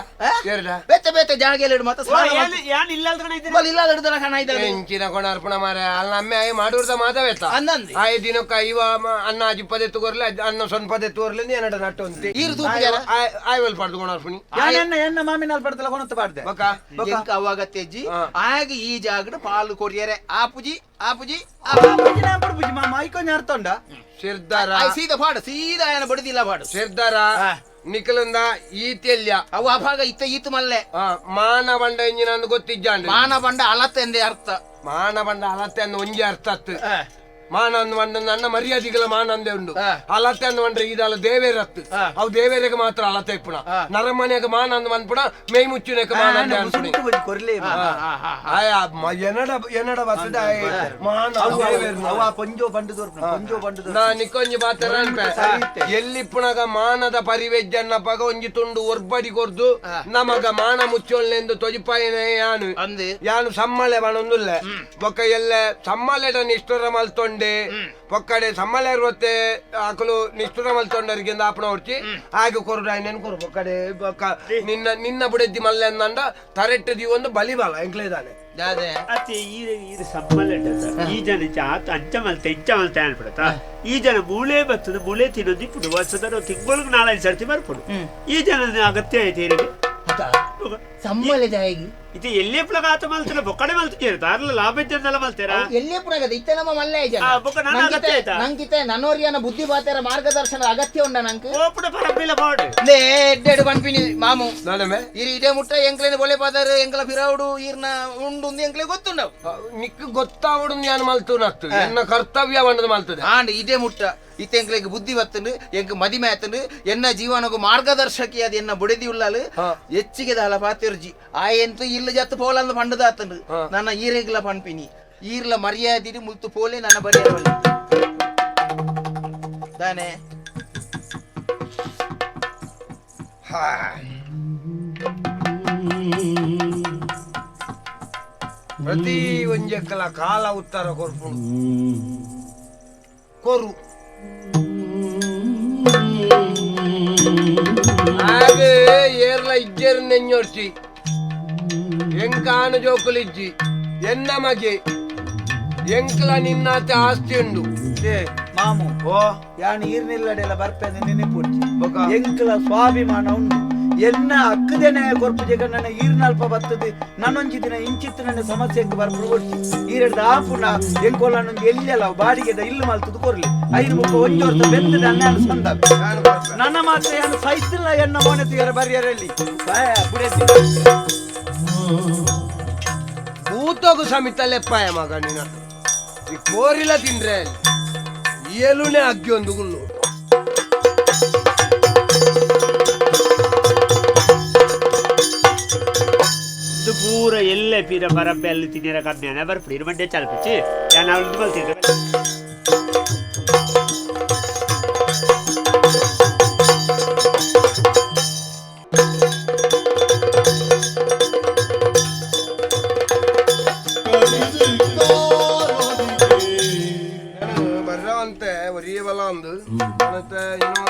ಬೇತೆ ಬೇತೆ ಜಾಗೆಲೆಡು ಮತ್ತೆ ಸಾಲ ಯಾನ್ ಇಲ್ಲಲ್ದಣ ಇದ್ರೆ ಬಲ್ ಇಲ್ಲ ಹಿಡ್ದನ ಕಣ ಇದ್ದಾಳೆ ಎಂಚಿನ ಕೊಣಾರ್ಪಣ ಮಾರೆ ಅಲ್ಲ ಅಮ್ಮೆ ಆಯ್ ಮಾಡೂರ್ದ ಮಾತಾವೇತ ಅಂದಂದೆ ಆಯ್ ದಿನಕ್ಕ ಇವ ಅನ್ನ ಅಜ್ಜಿ ತೋರ್ಲೆ ಅನ್ನ ಸೊನ್ಪದೆ ತೋರ್ಲೆ ಏನಡ ನಟ್ಟು ಅಂತಿ ಈರು ತೂಪು ಆಯ್ವಲ್ ಪಡ್ದು ಕೊಣಾರ್ಪಣಿ ಯಾನ ಎನ್ನ ಮಾಮಿನಾಲ್ ಪಡ್ತಲ ಕೊಣತ ಬಾರ್ದೆ ಬೊಕ ಎಂಕ ಅವಾಗ ತೆಜ್ಜಿ ಆಗ ಈ ಜಾಗಡ್ ಪಾಲು ಕೊರಿಯರೆ ಆಪುಜಿ ಆಪುಜಿ ಪುಜಿ ಮಾಮ ಐಕೊಂಜಿ ಅರ್ಥ ಉಂಡ ಸಿರ್ದಾರ ಸೀದಾ ಪಾಡು ಸೀದಾ ಏನ ಬಡದಿಲ್ಲ ಪಾಡು ಸಿರ್ದಾರ ನಿಖಲಂದ ಈತೆಲ್ಯ ಅವು ಅಭಾಗ ಇತ್ತ ಈತು ಮಲ್ಲೆ ಮಾನವಂಡ ಇಂಜಿನ ಗೊತ್ತಿಜ್ಜಾಂಡ ಮಾನವಂಡ ಅಲತೆ ಎಂದೇ ಅರ್ಥ ಮಾನವಂಡ ಅಲತೆ ಅಂದ್ ಒಂಜಿ ಅರ್ಥ ಅತ್ತು ಮಾನ ಅಂದ್ ನನ್ನ ಮರ್ಯಾದೆಗಳ ಮಾನ ಅಂದೆ ಉಂಡು ಅಲತೆ ಅಂದ್ వంಡ್ರೆ ಇದಲ್ಲ ದೇವೇರತ್ತು ಅವು ದೇವೇರಿಗೆ ಮಾತ್ರ ಅಲತೆ ಇಪ್ಪುಣ ನರಮನೆಗೆ ಮಾನ ಅಂದ್ ಬಂದ್ಪುಣ ಮೇಯ್ ಮುಚ್ಚುನೆಗೆ ಮಾನ ಅಂದೆ ಅನ್ಪುಣಿ ಕೊರ್ಲೆ ಆಯ ಎನಡ ಎನಡ ಬಸದ ಮಾನ ಅವ ಪಂಜೋ ಬಂಡು ದೊರ್ಪುಣ ಪಂಜೋ ಬಂಡು ನಾ ನಿಕೊಂಜಿ ಪಾತ್ರ ಅನ್ಪೆ ಎಲ್ಲಿಪ್ಪುಣಗ ಮಾನದ ಪರಿವೆಜ್ಜನ್ನ ಪಗ ಒಂಜಿ ತುಂಡು ಒರ್ಬಡಿ ಕೊರ್ದು ನಮಗ ಮಾನ ಮುಚ್ಚೊಲ್ಲೆಂದು ತೊಜಿಪಾಯನೆ ಯಾನು ಯಾನು ಸಮ್ಮಳೆ ಬಣೊಂದುಲ್ಲೆ ಬೊಕ್ಕ ಎಲ್ಲೆ ಸಮ್ಮಲೆಡ ನಿಷ್ಠುರ ಮಲ್ತೊಂಡೆ ಪೊಕ್ಕಡೆ ಸಮ್ಮಲೆ ಇರುವತ್ತೆ ಆಕಲು ನಿಷ್ಠುರ ಮಲ್ತೊಂಡರಿಗೆ ಆಪಣ ಹೊಡ್ಚಿ ಹಾಗೆ ಕೊರುಡು ಆಯ್ನೇನು ಕೊರು ಬೊಕ್ಕಡೆ ಬೊಕ್ಕ ನಿನ್ನ ನಿನ್ನ ಬುಡೆದ್ದಿ ಮಲ್ಲೆ ಅಂದಂಡ ತರೆಟ್ಟದಿ ಒಂದು ಬಲಿಬಾಲ ಎಂಕ್ಲೇದಾನೆ ಅತ್ತೆ ಈ ಸಮ್ಮಲೆ ಈ ಜನ ಆತ ಅಂಚ ಮಲ್ತೆ ಇಂಚ ಮಲ್ತೆ ಅನ್ಬಿಡತ್ತ ಈ ಜನ ಮೂಳೆ ಬರ್ತದೆ ಮೂಳೆ ತಿನ್ನೋದು ಇಪ್ಪುಡು ವರ್ಷದ ತಿಂಗಳಿಗೆ ನಾಲ್ಕೈದು ಸರ್ತಿ ಬರ್ಪುಡು ಈ ಜನ ಅಗತ್ಯ ಐತೆ ಏರಿಗೆ ಸಮ್ಮಲೆ ಜಾಯಿಗೆ ಇದು ಎಲ್ಲಿ ಪುಳಗ ಆತ ಮಲ್ತಿರ ಬೊಕ್ಕಡೆ ಮಲ್ತಿರ ದಾರ್ಲ ಲಾಭ ಇದ್ದಲ್ಲ ಮಲ್ತೀರಾ ಎಲ್ಲಿ ಪುಳಗದ ಇತ್ತೆ ನಮ್ಮ ಮಲ್ಲೆ ಜನ ಬೊಕ್ಕ ನನ್ನ ಅಗತ್ಯ ಆಯ್ತಾ ನಂಗಿತೆ ನನೋರಿಯನ ಬುದ್ಧಿ ಬಾತೆರ ಮಾರ್ಗದರ್ಶನ ಅಗತ್ಯ ಉಂಡ ನಂಗೆ ಓಪುಡ ಪರಬ್ಬಿಲ್ಲ ಬಾಡು ಲೇ ಎಡ್ಡೆಡು ಪನ್ಪಿನಿ ಮಾಮು ನಾನಮೆ ಇರಿ ಇದೇ ಮುಟ್ಟ ಎಂಕ್ಲೇನ ಬೊಳೆ ಪಾದಾರು ಎಂಕ್ಲ ಫಿರೌಡು ಈರ್ನ ಉಂಡು ಎಂಕ್ಲೆ ಗೊತ್ತುಂಡವು ನಿಕ್ ಗೊತ್ತಾವಡು ನಾನು ಮಲ್ತು ನತ್ತು ಎನ್ನ ಕರ್ತವ್ಯ వంಡದು ಮಲ್ತದೆ ಆಂಡ್ ಇದೇ ಮುಟ್ಟ ಇತ್ತೆ ಎಂಕ್ಲೆಗ್ ಬುದ್ಧಿ ಬತ್ತಂಡು ಎಂಕ್ ಮದಿಮೆ ಆತಂಡು ಎನ್ನ ಜೀವನಗು ಮಾರ್ಗದರ್ಶಕಿ ಅದು ಎನ್ನ ಬುಡೆದಿ ಉಳ್ಳಾಲು ಹೆಚ್ಚಿಗೆ ದಾಲ ಪಾತಿರ್ಜಿ ಆಯಂತು ಇಲ್ಲ ಜತ್ತು ಪೋಲಂದು ಪಂಡದ ಆತಂಡು ನನ್ನ ಈರೆಗ್ಲ ಪನ್ಪಿನಿ ಈರ್ಲ ಮರ್ಯಾದಿರಿ ಮುಲ್ತು ಪೋಲೆ ನನ್ನ ಬರೆಯಲ್ಲ ತಾನೆ ಪ್ರತಿ ಒಂಜಕ್ಕಲ ಕಾಲ ಉತ್ತರ ಕೊರ್ಪುಂಡು ಕೊರು ಹಾಗೆ ಏರ್ಲ ಇಜ್ಜೇರು ನೆಂಜೊರ್ಚಿ ಎಂಕಾನು ಜೋಕುಲಿಜ್ಜಿ ಎನ್ನ ಮಗೆ ಎಂಕ್ಲ ನಿನ್ನಾತೆ ಆಸ್ತಿ ಉಂಡು ಏ ಮಾಮು ಓ ಯಾನ್ ಈರ್ನಿಲ್ಲಡೆಲ್ಲ ಬರ್ಪೆಂದು ನೆನಪುಡ್ಚಿ ಎಂಕಲ ಸ್ವಾಭಿಮಾನ ಉಂಡು ಎನ್ನ ಅಕ್ಕದೇನೆ ಕೊರ್ಪು ಜಗನ್ನ ಈರ್ನಲ್ಪ ಬರ್ತದೆ ನನ್ನೊಂಜಿ ದಿನ ಇಂಚಿತ್ತು ನನ್ನ ಸಮಸ್ಯೆಗೆ ಬರ್ಪು ಕೊಡ್ಚಿ ಈರೆಡ್ದ ಆಪುನ ಎಂಕೋಲನ್ನೊಂಜಿ ಎಲ್ಲೆಲ್ಲ ಬಾಡಿಗೆದ ಇಲ್ಲು ಮಲ್ತದು ಕೊರ್ಲಿ ಐದು ಮುಖ ಒಂಜಿ ವರ್ಷ ಬೆತ್ತದ ಅನ್ನ ಸಂದ ನನ್ನ ಮಾತ್ರ ಏನು ಸೈತಿಲ್ಲ ಎನ್ನ ಮೋನೆ ತೀರ ಬರಿಯರಲ್ಲಿ ಬುಡೆದಿ ಭೂತೋಗು ಸಮಿತ ಲೆಪ್ಪಾಯ ಮಗ ನೀನ ಈ ಕೋರಿಲ ತಿಂದ್ರೆ ಏಲುನೇ ಅಗ್ಗಿ ಒಂದು ಗುಲ್ಲು ಇದು ಪೂರ ಎಲ್ಲೆ ಪೀರ ಬರಬ್ಬೆ ಅಲ್ಲಿ ತಿನ್ನಿರ ಕಮ್ಮಿ ಬರ್ಪುಡಿ ಇರು ಮಂಡೆ ಚಾಲ್ಪಿಚ್ಚಿ ಯಾನ್ ಅವಳು ಮಲ್ತಿದ್ದೆ. ಬರ್ರವಂತೆ ಒರಿಯ ಬಲ ಒಂದು ಮತ್ತೆ ಏನೋ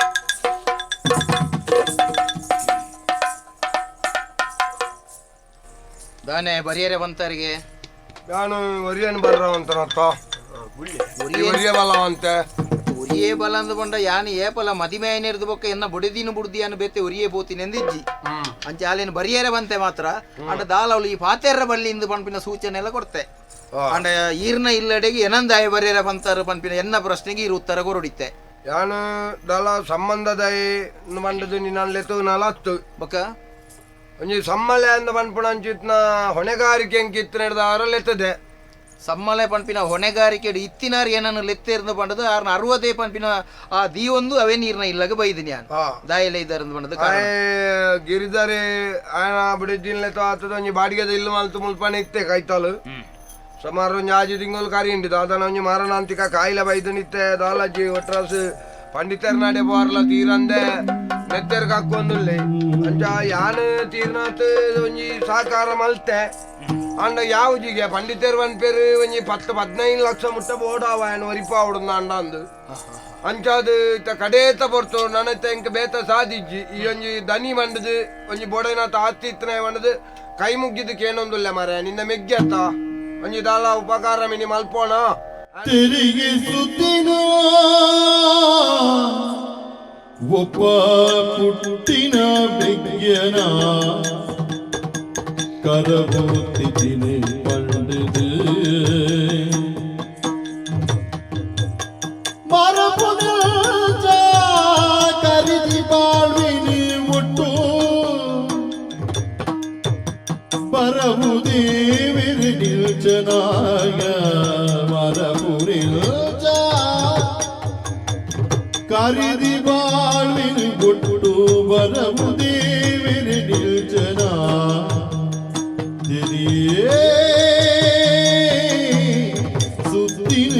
ದಾನೆ ಬರಿಯರೆ ಬಂತಾರಿಗೆ ನಾನು ಒರಿಯನ್ ಬರ್ರವಂತನತ್ತ ಒರಿಯ ಬಲವಂತೆ ಒರಿಯೇ ಬಲ ಅಂದ್ ಬಂಡ ಯಾನ್ ಏಪಲ ಮದಿಮೆ ಐನಿರ್ದು ಬೊಕ್ಕ ಎನ್ನ ಬುಡಿದಿನ ಬುಡ್ದಿಯನ್ನು ಬೇತೆ ಒರಿಯೇ ಬೋತಿನ ಎಂದಿಜ್ಜಿ ಅಂಚೆ ಆಲೇನು ಬರಿಯರೆ ಬಂತೆ ಮಾತ್ರ ಅಂಡ ದಾಲವಳು ಈ ಪಾತೆರ್ರ ಬಳ್ಳಿ ಇಂದು ಪನ್ಪಿನ ಸೂಚನೆ ಎಲ್ಲ ಕೊಡ್ತೆ. ಅಂಡ ಈರ್ನ ಇಲ್ಲಡೆಗೆ ಏನಂದಾಯ ಬರಿಯರೆ ಬಂತಾರ ಪನ್ಪಿನ ಎನ್ನ ಪ್ರಶ್ನೆಗೆ ಈರು ಉತ್ತರ ಕೊರಡಿತ್ತೆ. ಯಾನು ದಲ ಸಂಬಂಧದ ಮಂಡದು ನಿನ್ನಲ್ಲೆತ್ತು ನಲತ್ತು ಬೊಕ್ಕ ಒಂಜಿ ಸಮ್ಮಲೆ ಅಂದ ಪನ್ಪುಣ ಅಂಚಿತ್ನ ಹೊಣೆಗಾರಿಕೆ ಅಂಕಿತ್ತು ನಡೆದ ಅರಲೆತ್ತದೆ ಸಮ್ಮಲೆ ಪನ್ಪಿನ ಹೊಣೆಗಾರಿಕೆ ಇತ್ತಿನಾರ್ ಏನನ್ನು ಲೆತ್ತೇರ್ದು ಪಂಡದು ಆರ್ನ ಅರುವದೇ ಪನ್ಪಿನ ಆ ದೀವೊಂದು ಅವೇ ನೀರ್ನ ಇಲ್ಲಗ ಬೈದಿನಿ ಯಾನ್ ದಾಯಲೆ ಇದ್ದಾರಂದು ಪಂಡದು ಕಾರಣ. ಗಿರಿಧಾರಿ ಆಯನ ಬಿಡಿದ್ದಿನ್ಲೆತ್ತ ಆತದ ಒಂಜಿ ಬಾಡಿಗೆದ ಇಲ್ಲು ಮಲ್ತು ಮುಲ್ಪನೆ ಇತ್ತೆ ಕೈತಾಲು ಸುಮಾರು ಒಂಜಿ ಆಜಿ ತಿಂಗಳು ಕರಿ ದಾದನ ಒಂಜಿ ಮಾರಣಾಂತಿಕ ಕಾಯಿಲೆ ಬೈದನಿತ್ತೆ ದಾಲಜ್ಜಿ ಒಟ್ರಾಸು ಪಂಡಿತರ್ ನಾಡೆ ಬೋರ್ಲ ತೀರಂದೆ ನೆತ್ತೆರ್ ಕಾಕೊಂದುಲ್ಲೆ ಅಂಚ ಯಾನ್ ತೀರ್ನಾತ್ ಒಂಜಿ ಸಹಕಾರ ಮಲ್ತೆ ಅಂಡ ಯಾವ್ಜಿಗೆ ಪಂಡಿತರ್ ಪನ್ಪೇರು ಒಂಜಿ 10 15 ಲಕ್ಷ ಮುಟ್ಟ ಬೋಡಾವ ಯಾನ್ ಒರಿಪಾವುಡುಂದ ಅಂಡ ಅಂದು ಅಂಚಾದ್ ಇತ್ತ ಕಡೇತ ಪೊರ್ತು ನನತ್ತೆ ಎಂಕ್ ಬೇತ ಸಾದಿಜ್ಜಿ ಈ ಒಂಜಿ ದನಿ ಮಂಡದು ಒಂಜಿ ಬೋಡೈನಾತ ಆಸ್ತಿ ಇತ್ತನೆ ಮಂಡದು ಕೈ ಮುಗ್ಗಿದ್ದು ಕೇನೊಂದುಲ್ಲೆ ಮಾರ್ರೆ ನಿನ್ನ ಮೆಗ್ಗಿ ಅತ್ತ ಒಂಜಿ ದಾಲ ಉಪಕಾರ ಮಿನಿ ಮಲ್ಪೋಣ ತಿರುಗಿಸುತ್ತಿನ ಒಪ್ಪ ಪುಟ್ಟಿನ ಬೆಗ್ಗನ ಕರಬೂತಿದಿನಿ ಪಂಡಿದು ಮರಪುದ ಕರಿದಿ ಬಾಳ್ವಿನಿ ಒಟ್ಟು ಬರವು ದೇವಿರಿ ನಿಲ್ಚನಾಯ ಮರಪುರಿಲ್ಚ ಕರಿದಿ ಬಾಳ್ವಿನ ಗುಟ್ಟು ಬರವು ದೇವಿರಿ ನಿಲ್ಚನ ತಿರಿಯೇ ಸುದ್ದಿನ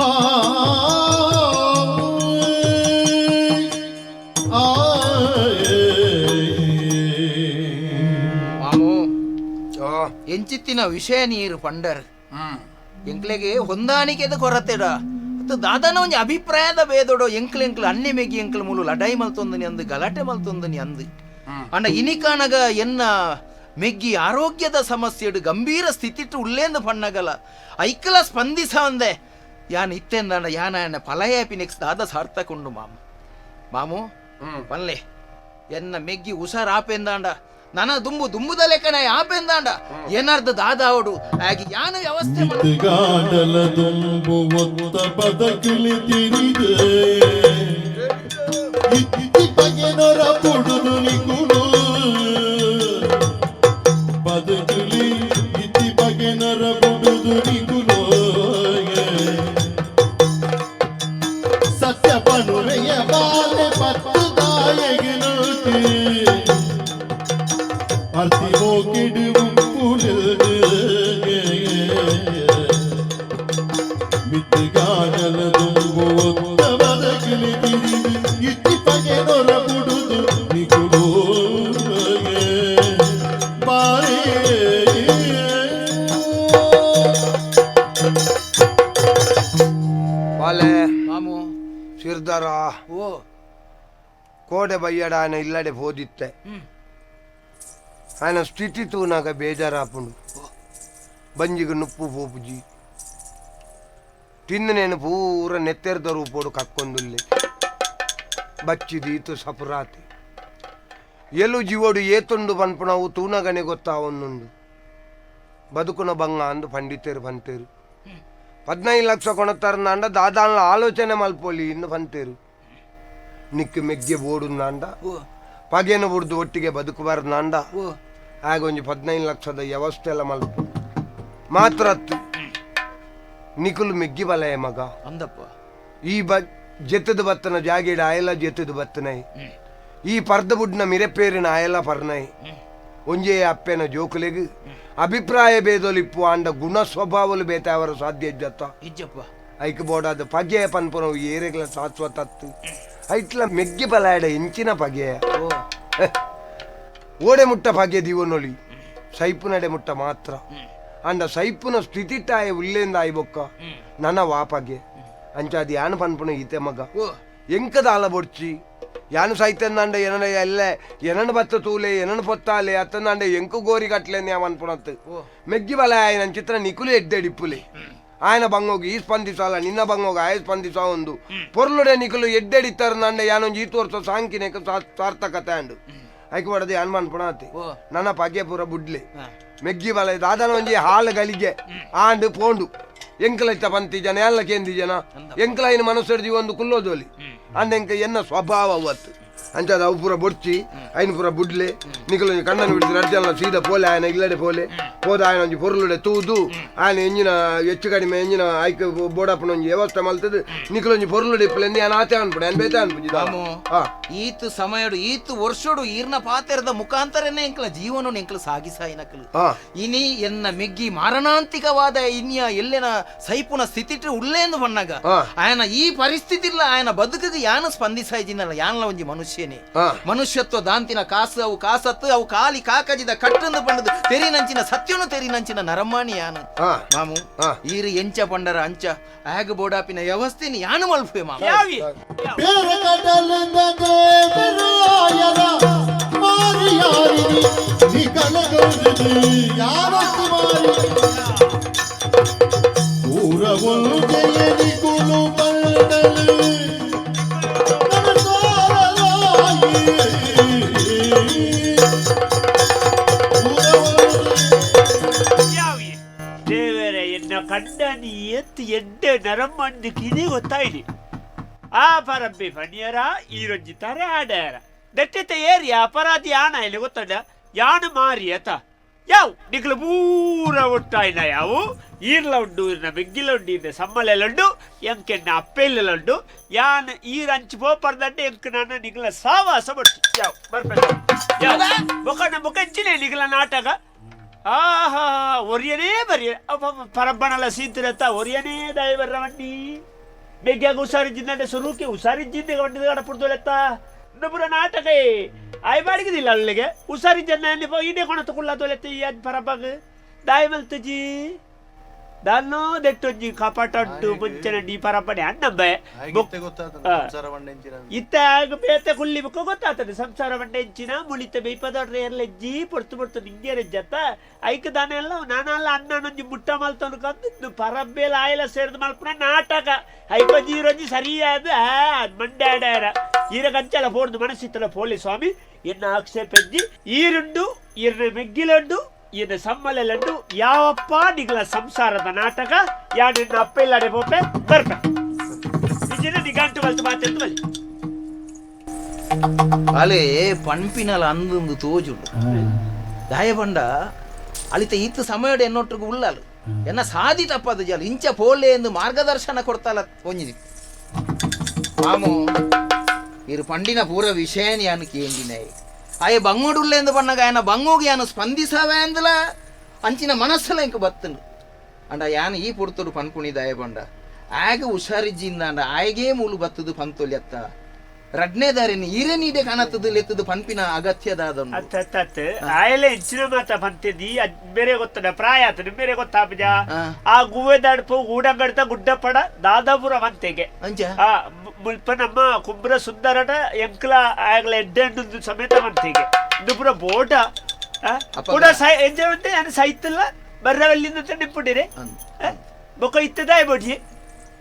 ಆ ಆ ಮಾಮು ಎಂಚಿತ್ತಿನ ವಿಷಯ ನೀರು ಪಂಡರ್ ಎಂಕ್ಲೆಗೆ ಹೊಂದಾಣಿಕೆದ ಕೊರತೆಡ ಮತ್ತು ದಾದನ ಒಂಜಿ ಅಭಿಪ್ರಾಯದ ಬೇದೊಡೋ ಎಂಕ್ಲ ಎಂಕ್ಲ ಅನ್ನೆ ಮೆಗಿ ಎಂಕ್ಲ ಮೂಲು ಲಡಾಯಿ ಮಲ್ತೊಂದನಿ ಅಂದು ಗಲಾಟೆ ಮಲ್ತೊಂದನಿ ಅಂದು ಅಂಡ ಇನಿಕಾನಗ ಎನ್ನ ಮೆಗ್ಗಿ ಆರೋಗ್ಯದ ಸಮಸ್ಯೆಡು ಗಂಭೀರ ಸ್ಥಿತಿಟ್ಟು ಉಳ್ಳೇಂದು ಪಣ್ಣಗಲ ಐಕಲ ಸ್ಪಂದಿಸ ಅಂದೆ ಯಾನ್ ಇತ್ತೆಂದಾಂಡ ಯಾನ ಯಾನ ಫಲಯಾಪಿ ನೆಕ್ಸ್ಟ್ ದಾದ ಸಾರ್ಥಕುಂಡು ಮಾಮು ಮಾಮು ಪಲ್ಲೆ ಎನ್ನ ಮೆಗ್ಗಿ ಹುಷಾರ್ ಆಪೆಂದಾಂಡ ನನ ದುಂಬು ದುಂಬುದ ಲೆಕ್ಕನ ಆಪೆಂದಾಂಡ ಏನಾರ್ದ ದಾದಾವಡು ಹಾಗೆ ಯಾನ ವ್ಯವಸ್ಥೆ ಗಾಡಲ ದುಂಬು ಒತ್ತ ಬದಕಿಲಿ ತಿರಿದೆ ಇತ್ತಿ ಬಗೆನೊರ ಪುಡುದು ನಿಕುಲು ಬದುಕುಲಿ ಇತ್ತಿ ಬಗೆನೊರ ಪುಡುದು ನಿಕುಲು ಸತ್ಯ ಪನುವೆಯ ಬಾಲೆ ಪತ್ತು ದಾಯಗಿನೋತಿ ಅರ್ತಿ ಮೋಕಿಡು ಮಿತ್ತಿಗಾಡಲ ದುಂಬು ಒತ್ತ ಬದಕಿಲಿ ತಿರಿದು ಇತ್ತಿ ಬಗೆನೊರ ಪುಡುದು ನಿಕುಲು ಬಾರೇ ಬಾಲೆ ಮಾಮು ಸಿರ್ದಾರ ಓ ಕೋಡೆ ಬಯ್ಯಡ ಆಯನ ಇಲ್ಲಡೆ ಪೋದಿತ್ತೆ ఆయన ಸ್ಥಿತಿ ತೂನಾಗ ಬೇಜಾರಾಪುಂಡು ಬಂಜಿಗೆ ನುಪ್ಪು ಪೋಪುಜಿ ತಿಂದನೇನು ಪೂರ ನೆತ್ತೆರ್ದ ರೂಪೋಡು ಕಕ್ಕೊಂದುಲ್ಲೆ ಬಚ್ಚಿದೀತು ಸಪುರಾತಿ ಎಲು ಜೀವೋಡು ಏತುಂಡು ಪನ್ಪುನವು ತೂನಗನೆ ಗೊತ್ತಾವೊಂದುಂಡು ಬದುಕುನ ಬಂಗ ಅಂದು ಪಂಡಿತೇರು ಪಂತೇರು 15 ಲಕ್ಷ ಕೊಣತಾರಂದಾಂಡ ದಾದಾನ್ಲ ಆಲೋಚನೆ ಮಲ್ಪೊಲಿ ಇಂದು ಪಂತೇರು ನಿಕ್ಕು ಮೆಗ್ಗೆ ಬೋಡುಂದಾಂಡ ಪಗೆನ ಬುಡ್ದು ಒಟ್ಟಿಗೆ ಬದುಕುಬಾರ್ದಾಂಡ ಆಗ ಒಂಜಿ 15 ಲಕ್ಷದ ವ್ಯವಸ್ಥೆ ಎಲ್ಲ ಮಲ್ಪ ಮಾತ್ರ ನಿಕುಲು ಮೆಗ್ಗಿ ಬಲಯ ಮಗ ಅಂದಪ್ಪ ಈ ಬ ಜೆತ್ತದ ಬತ್ತನ ಜಾಗಿಡ ಆಯಲ ಜೆತ್ತದ ಬತ್ತನೈ ಈ ಪರ್ದ ಬುಡ್ನ ಮಿರೆಪೇರಿನ ಆಯಲ ಪರ್ನೈ ಒಂಜೇ ಅಪ್ಪೆನ ಜೋಕುಲೆಗ್ ಅಭಿಪ್ರಾಯ ಭೇದೊಲಿಪ್ಪು ಆಂಡ ಗುಣ ಸ್ವಭಾವಲು ಬೇತಾವರ ಸಾಧ್ಯ ಇಜ್ಜತ್ತ ಇಜ್ಜಪ್ಪ ಐಕ್ ಬೋಡಾದ ಪಗೆ ಪನ್ಪುನವು ಏರೆಗ್ಲ ಶಾಶ್ವತತ್ತು ಐಟ್ಲ ಮೆಗ್ಗಿ ಬಲಾಯಡ ಎಂಚಿನ ಪಗೆ ಓಡೆ ಮುಟ್ಟ ಪಗೆ ದಿವನೊಲಿ ಸೈಪುನಡೆ ಮುಟ್ಟ ಮಾತ್ರ ಅಂಡ ಸೈಪುನ ಸ್ಥಿತಿಟ್ಟಾಯ ಉಲ್ಲೇಂದ ಆಯ್ಬೊಕ್ಕ ನನ ವಾಪಗೆ ಅಂಚಾದಿ ಯಾನು ಪನ್ಪುನ ಈತೆ ಮಗ ಎಂಕದ ಆಲ ಬೊಡ್ಚಿ ಯಾನು ಸೈತಂದಾಂಡ ಎನನ ಎಲ್ಲ ಎನನ ಬತ್ತ ತೂಲೆ ಎನನ ಪೊತ್ತಾಲೆ ಅತ್ತಂದಾಂಡ ಎಂಕು ಗೋರಿ ಕಟ್ಲೇನ್ ಯಾ ಅನ್ಪುನತ್ತು ಮೆಗ್ಗಿ ಬಲ ಆಯನ ಚಿತ್ರ ನಿಕುಲು ಎಡ್ಡೆಡಿಪ್ಪುಲೆ ಆಯನ ಬಂಗೋಗಿ ಈ ಸ್ಪಂದಿಸಾಲ ನಿನ್ನ ಬಂಗೋಗಿ ಆಯ ಸ್ಪಂದಿಸ ಒಂದು ಪೊರ್ಲುಡೆ ನಿಕುಲು ಎಡ್ಡೆಡಿತ್ತಾರಂದಾಂಡ ಯಾನೊಂಜಿ ಈತು ವರ್ಷ ಸಾಂಕಿನೇಕ ಸಾರ್ಥಕತೆ ಅಂಡು ಐಕ್ ಬಡದು ಯಾನ್ ಪನ್ಪುಣಾತಿ ನನ್ನ ಪಗೆ ಪೂರ ಬುಡ್ಲೆ ಮೆಗ್ಗಿ ಬಲ ದಾದನ ಒಂಜಿ ಹಾಲು ಗಲಿಗೆ ಆಂಡು ಪೋಂಡು ಎಂಕಲೈತ ಪಂತಿ ಜನ ಎಲ್ಲ ಕೇಂದಿ ಜನ ಎಂಕಲೈನ ಮನಸ್ಸು ಒಂದು ಕುಲ್ಲೋದೋಲಿ ಅಂದ ಎಂಕ ಎನ್ನ ಸ್ವಭಾವ ಅವತ್ತು ಅಂಚಾದ ಅವು ಪೂರ ಬೊಡ್ಚಿ ಐನ ಪೂರ ಬುಡ್ಲೆ ನಿಕಲು ಕಣ್ಣನ್ನು ಬಿಡಿಸಿ ರಡ್ಜಲ್ಲ ಸೀದಾ ಪೋಲೆ ಆಯನ ಇಲ್ಲಡೆ ಪೋಲೆ ಪೋದ ಆಯನ ಒಂಜಿ ಪೊರ್ಲುಡೆ ತೂದು ಆಯನ ಎಂಜಿನ ಹೆಚ್ಚು ಕಡಿಮೆ ಎಂಜಿನ ಐಕ್ ಬೋಡಪ್ಪನ ಒಂಜಿ ವ್ಯವಸ್ಥೆ ಮಲ್ತದು ನಿಕಲೊಂಜಿ ಪೊರ್ಲುಡೆ ಇಪ್ಪಲೆ ಯಾನ್ ಆತೆ ಅನ್ಪುಡೆ ಯಾನ್ ಬೇತೆ ಅನ್ಪುಜಿ ಈತು ಸಮಯಡು ಈತು ವರ್ಷಡು ಈರ್ನ ಪಾತೆರದ ಮುಖಾಂತರನೇ ಎಂಕಲ ಜೀವನ ಎಂಕಲ ಸಾಗಿಸಾಯಿನಕಲು ಇನಿ ಎನ್ನ ಮೆಗ್ಗಿ ಮಾರಣಾಂತಿಕವಾದ ಇನ್ಯ ಎಲ್ಲೆನ ಸೈಪುನ ಸ್ಥಿತಿಟ್ಟು ಉಳ್ಳೇಂದು ಬಣ್ಣಗ ಆಯನ ಈ ಪರಿಸ್ಥಿತಿ ಇಲ್ಲ ಆಯನ ಬದುಕಿಗೆ ಯಾನು ಸ್ಪಂದಿಸಾಯಿಜಿನಲ್ಲ ಯಾನ್ಲ ಒಂಜಿ ಮನುಷ್ಯನೇ ಮನುಷ್ಯತ್ವ ದಾಂತಿನ ಕಾಸು ಅವು ಕಾಸತ್ತು ಅವು ಕಾಲಿ ಕಾಕಜಿದ ಕಟ್ಟಂದು ಪಂಡದು ತೆರಿನಂಚಿನ ಸತ್ಯನು ತೆರಿನಂಚಿನ ನರಮಾಣಿ ಯಾನು ಮಾಮು ಈರು ಎಂಚ ಪಂಡರ ಅಂಚ ಆಗ ಬೋಡಾಪಿನ ವ್ಯವಸ್ಥೆನ ಯಾನು ಮಲ್ಪೆ ಮಾಮು ಕಂಡನಿ ಎತ್ತು ಎಡ್ಡೆ ನರಮ್ಮಂದು ಕಿನಿ ಗೊತ್ತಾಯ್ನಿ ಆ ಪರಬ್ಬಿ ಫಣಿಯರ ಈರೊಂಜಿ ತರ ಆಡ್ಯಾರ ದಟ್ಟೆತ ಏರಿ ಅಪರಾಧಿ ಯಾನ ಇಲ್ಲಿ ಗೊತ್ತಡ ಯಾನು ಮಾರಿ ಅತ ಯಾವ ನಿಕ್ಲು ಪೂರ ಒಟ್ಟಾಯ್ನ ಯಾವು ಈರ್ಲ ಉಂಡು ಈರ್ನ ಮೆಗ್ಗಿಲ ಉಂಡು ಈರ್ನ ಸಮ್ಮಲೆಲುಂಡು ಎಂಕೆನ್ನ ಅಪ್ಪೆಲ್ಲುಂಡು ಯಾನ್ ಈರ್ ಅಂಚು ಪೋಪರ್ದಂಡೆ ಎಂಕ್ ನಾನು ನಿಕ್ಲ ಸಾವಾಸ ಬಡ್ತು ಯಾವ ಬರ್ಪೆ ಯಾವ ಮುಖನ ಮುಖಂಚಿನೇ ನಿಕ್ಲ ನಾಟಕ ಆಹಾ ಒರಿಯನೇ ಬರಿಯ ಪರಬ್ಬಣಲ ಸೀತಿರತ್ತ ಒರಿಯನೇ ದಯಬರ್ರ ವಂಡಿ ಬೆಗ್ಗ್ಯಾಗ ಹುಷಾರಿದ್ದಿಂದಂಡೆ ಸುರುಕೆ ಹುಷಾರಿದ್ದಿಂದೆ ವಂಡಿದ ಕಡಪುಡ್ದೊಲೆತ್ತ ಇನ್ನೊಬ್ಬರ ನಾಟಕ ಆಯ್ ಬಾಡಿಗದಿಲ್ಲ ಅಲ್ಲಿಗೆ ಹುಷಾರಿದ್ದ ಈಡೆ ಕೊಣ ತಗೊಳ್ಳ ದೊಲೆತ್ತ ಈ ಅದ್ ಪರಬ್ಬಾಗ ದಾಯ ಮಲ್ತಜಿ ದಾನ್ನೋ ದೆಟ್ಟೊಂಜಿ ಕಪಾಟಂಟು ಮುಂಚೆನ ಡಿ ಪರಬ್ಬಣೆ ಅಣ್ಣಬ್ಬೆ ಇತ್ತ ಆಗ ಬೇತೆ ಕುಲ್ಲಿ ಬುಕ್ಕ ಗೊತ್ತಾಗ್ತದೆ ಸಂಸಾರ ಬಂಡೆಂಚಿನ ಮುಳಿತ ಬೇಯ್ಪದೊಡ್ರೆ ಎರ್ಲೆಜ್ಜಿ ಪೊರ್ತು ಪೊರ್ತು ನಿಂಗೇರೆಜ್ಜತ್ತ ಐಕ್ ದಾನೆಲ್ಲ ನಾನಲ್ಲ ಅಣ್ಣನೊಂಜಿ ಮುಟ್ಟ ಮಲ್ತನು ಕಂದು ಪರಬ್ಬೇಲ ಆಯಲ ಸೇರ್ದು ಮಲ್ಪುನ ನಾಟಕ ಐಕೊಂಜಿ ಈರೊಂಜಿ ಸರಿಯಾದ ಮಂಡೆ ಆಡ್ಯಾರ ಈರ ಕಂಚಲ ಪೋರ್ದು ಮನಸ್ಸಿತ್ತಲ ಪೋಲಿ ಸ್ವಾಮಿ ಎನ್ನ ಆಕ್ಷೇಪೆಜ್ಜಿ ಈರುಂಡು ಈರ್ನ ಮೆಗ್ಗಿಲುಂಡು ಈರ್ನ ಸಮ್ಮಲೆಲುಂಡು ಯಾವಪ್ಪ ನಿಗಳ ಸಂಸಾರದ ನಾಟಕ ಯಾ ನಿನ್ನ ಅಪ್ಪ ಇಲ್ಲಾಡೆ ಪೋಪೆ ಬರ್ಪೆ ನಿಜನ ನಿಗಾಂಟು ಬಲ್ತು ಮಾತೆಂದು ಬಲಿ ಅಲೆ ಪಣ್ಪಿನಲ ಅಂದೊಂದು ತೋಜುಂಡು ದಾಯಬಂಡ ಅಲಿತ ಈತ ಸಮಯಡು ಎನ್ನೊಟ್ಟಿಗೆ ಉಳ್ಳಾಲು ಎನ್ನ ಸಾದಿ ತಪ್ಪದು ಜಾಲು ಇಂಚ ಪೋಲೆ ಎಂದು ಮಾರ್ಗದರ್ಶನ ಕೊಡ್ತಾಲ ಒಂಜಿ ಮಾಮು ಇರು ಪಂಡಿನ ಪೂರ ವಿಷಯನ ಯಾನು ಕೇಂದಿನಾಯಿ ಆಯೆ ಬಂಗೋಡುಳ್ಳೆ ಎಂದು ಬಣ್ಣಗ ಆಯನ ಬಂಗೋಗಿ ಯಾನು ಸ್ಪಂದಿಸವೆ ಅಂದಲ ಅಂಚಿನ ಮನಸ್ಸಲ ಇಂಕ ಬತ್ತನು ಅಂಡ ಯಾನು ಈ ಪುರ್ತುಡು ಪನ್ಪುಣಿ ದಾಯಬಂಡ ಆಗ ಹುಷಾರಿಜ್ಜಿಂದ ಅಂಡ ಆಯಗೇ ಮೂಲು ಬತ್ತದು ಪಂತೊಲಿ ಅತ್ತ ರಡ್ನೇ ದಾರಿನ ಈರೇ ನೀಡೆ ಕಾಣತ್ತದು ಲೆತ್ತದು ಪಂಪಿನ ಅಗತ್ಯದಾದ ಅತ್ತ ಆಯಲೆ ಎಂಚಿನ ಮಾತ ಪಂತಿದ್ದಿ ಬೇರೆ ಗೊತ್ತಡ ಪ್ರಾಯ ಆತ ಬೇರೆ ಗೊತ್ತಾಪಜ ಆ ಗುವ್ವೆ ದಾಡ್ಪು ಗೂಡಂಗಡ್ತ ಗುಡ್ಡಪ್ಪಡ ದಾದಾಪುರ ಮಂತೆಗೆ ಆ ಮುಲ್ಪ ನಮ್ಮ ಕುಂಬ್ರ ಸುಂದರಟ ಎಂಕ್ಲ ಆಗಲ ಎಡ್ಡೆಂಡು ಸಮೇತ ಮಂತೆಗೆ ಇಂದು ಬೋಟ ಕೂಡ ಎಂಜ ಸೈತಲ್ಲ ಬರ್ರವಲ್ಲಿಂದ ನಿಂಪುಡಿರೆ ಬೊಕ್ಕ ಇತ್ತದಾಯ್ ಬೋಟಿ.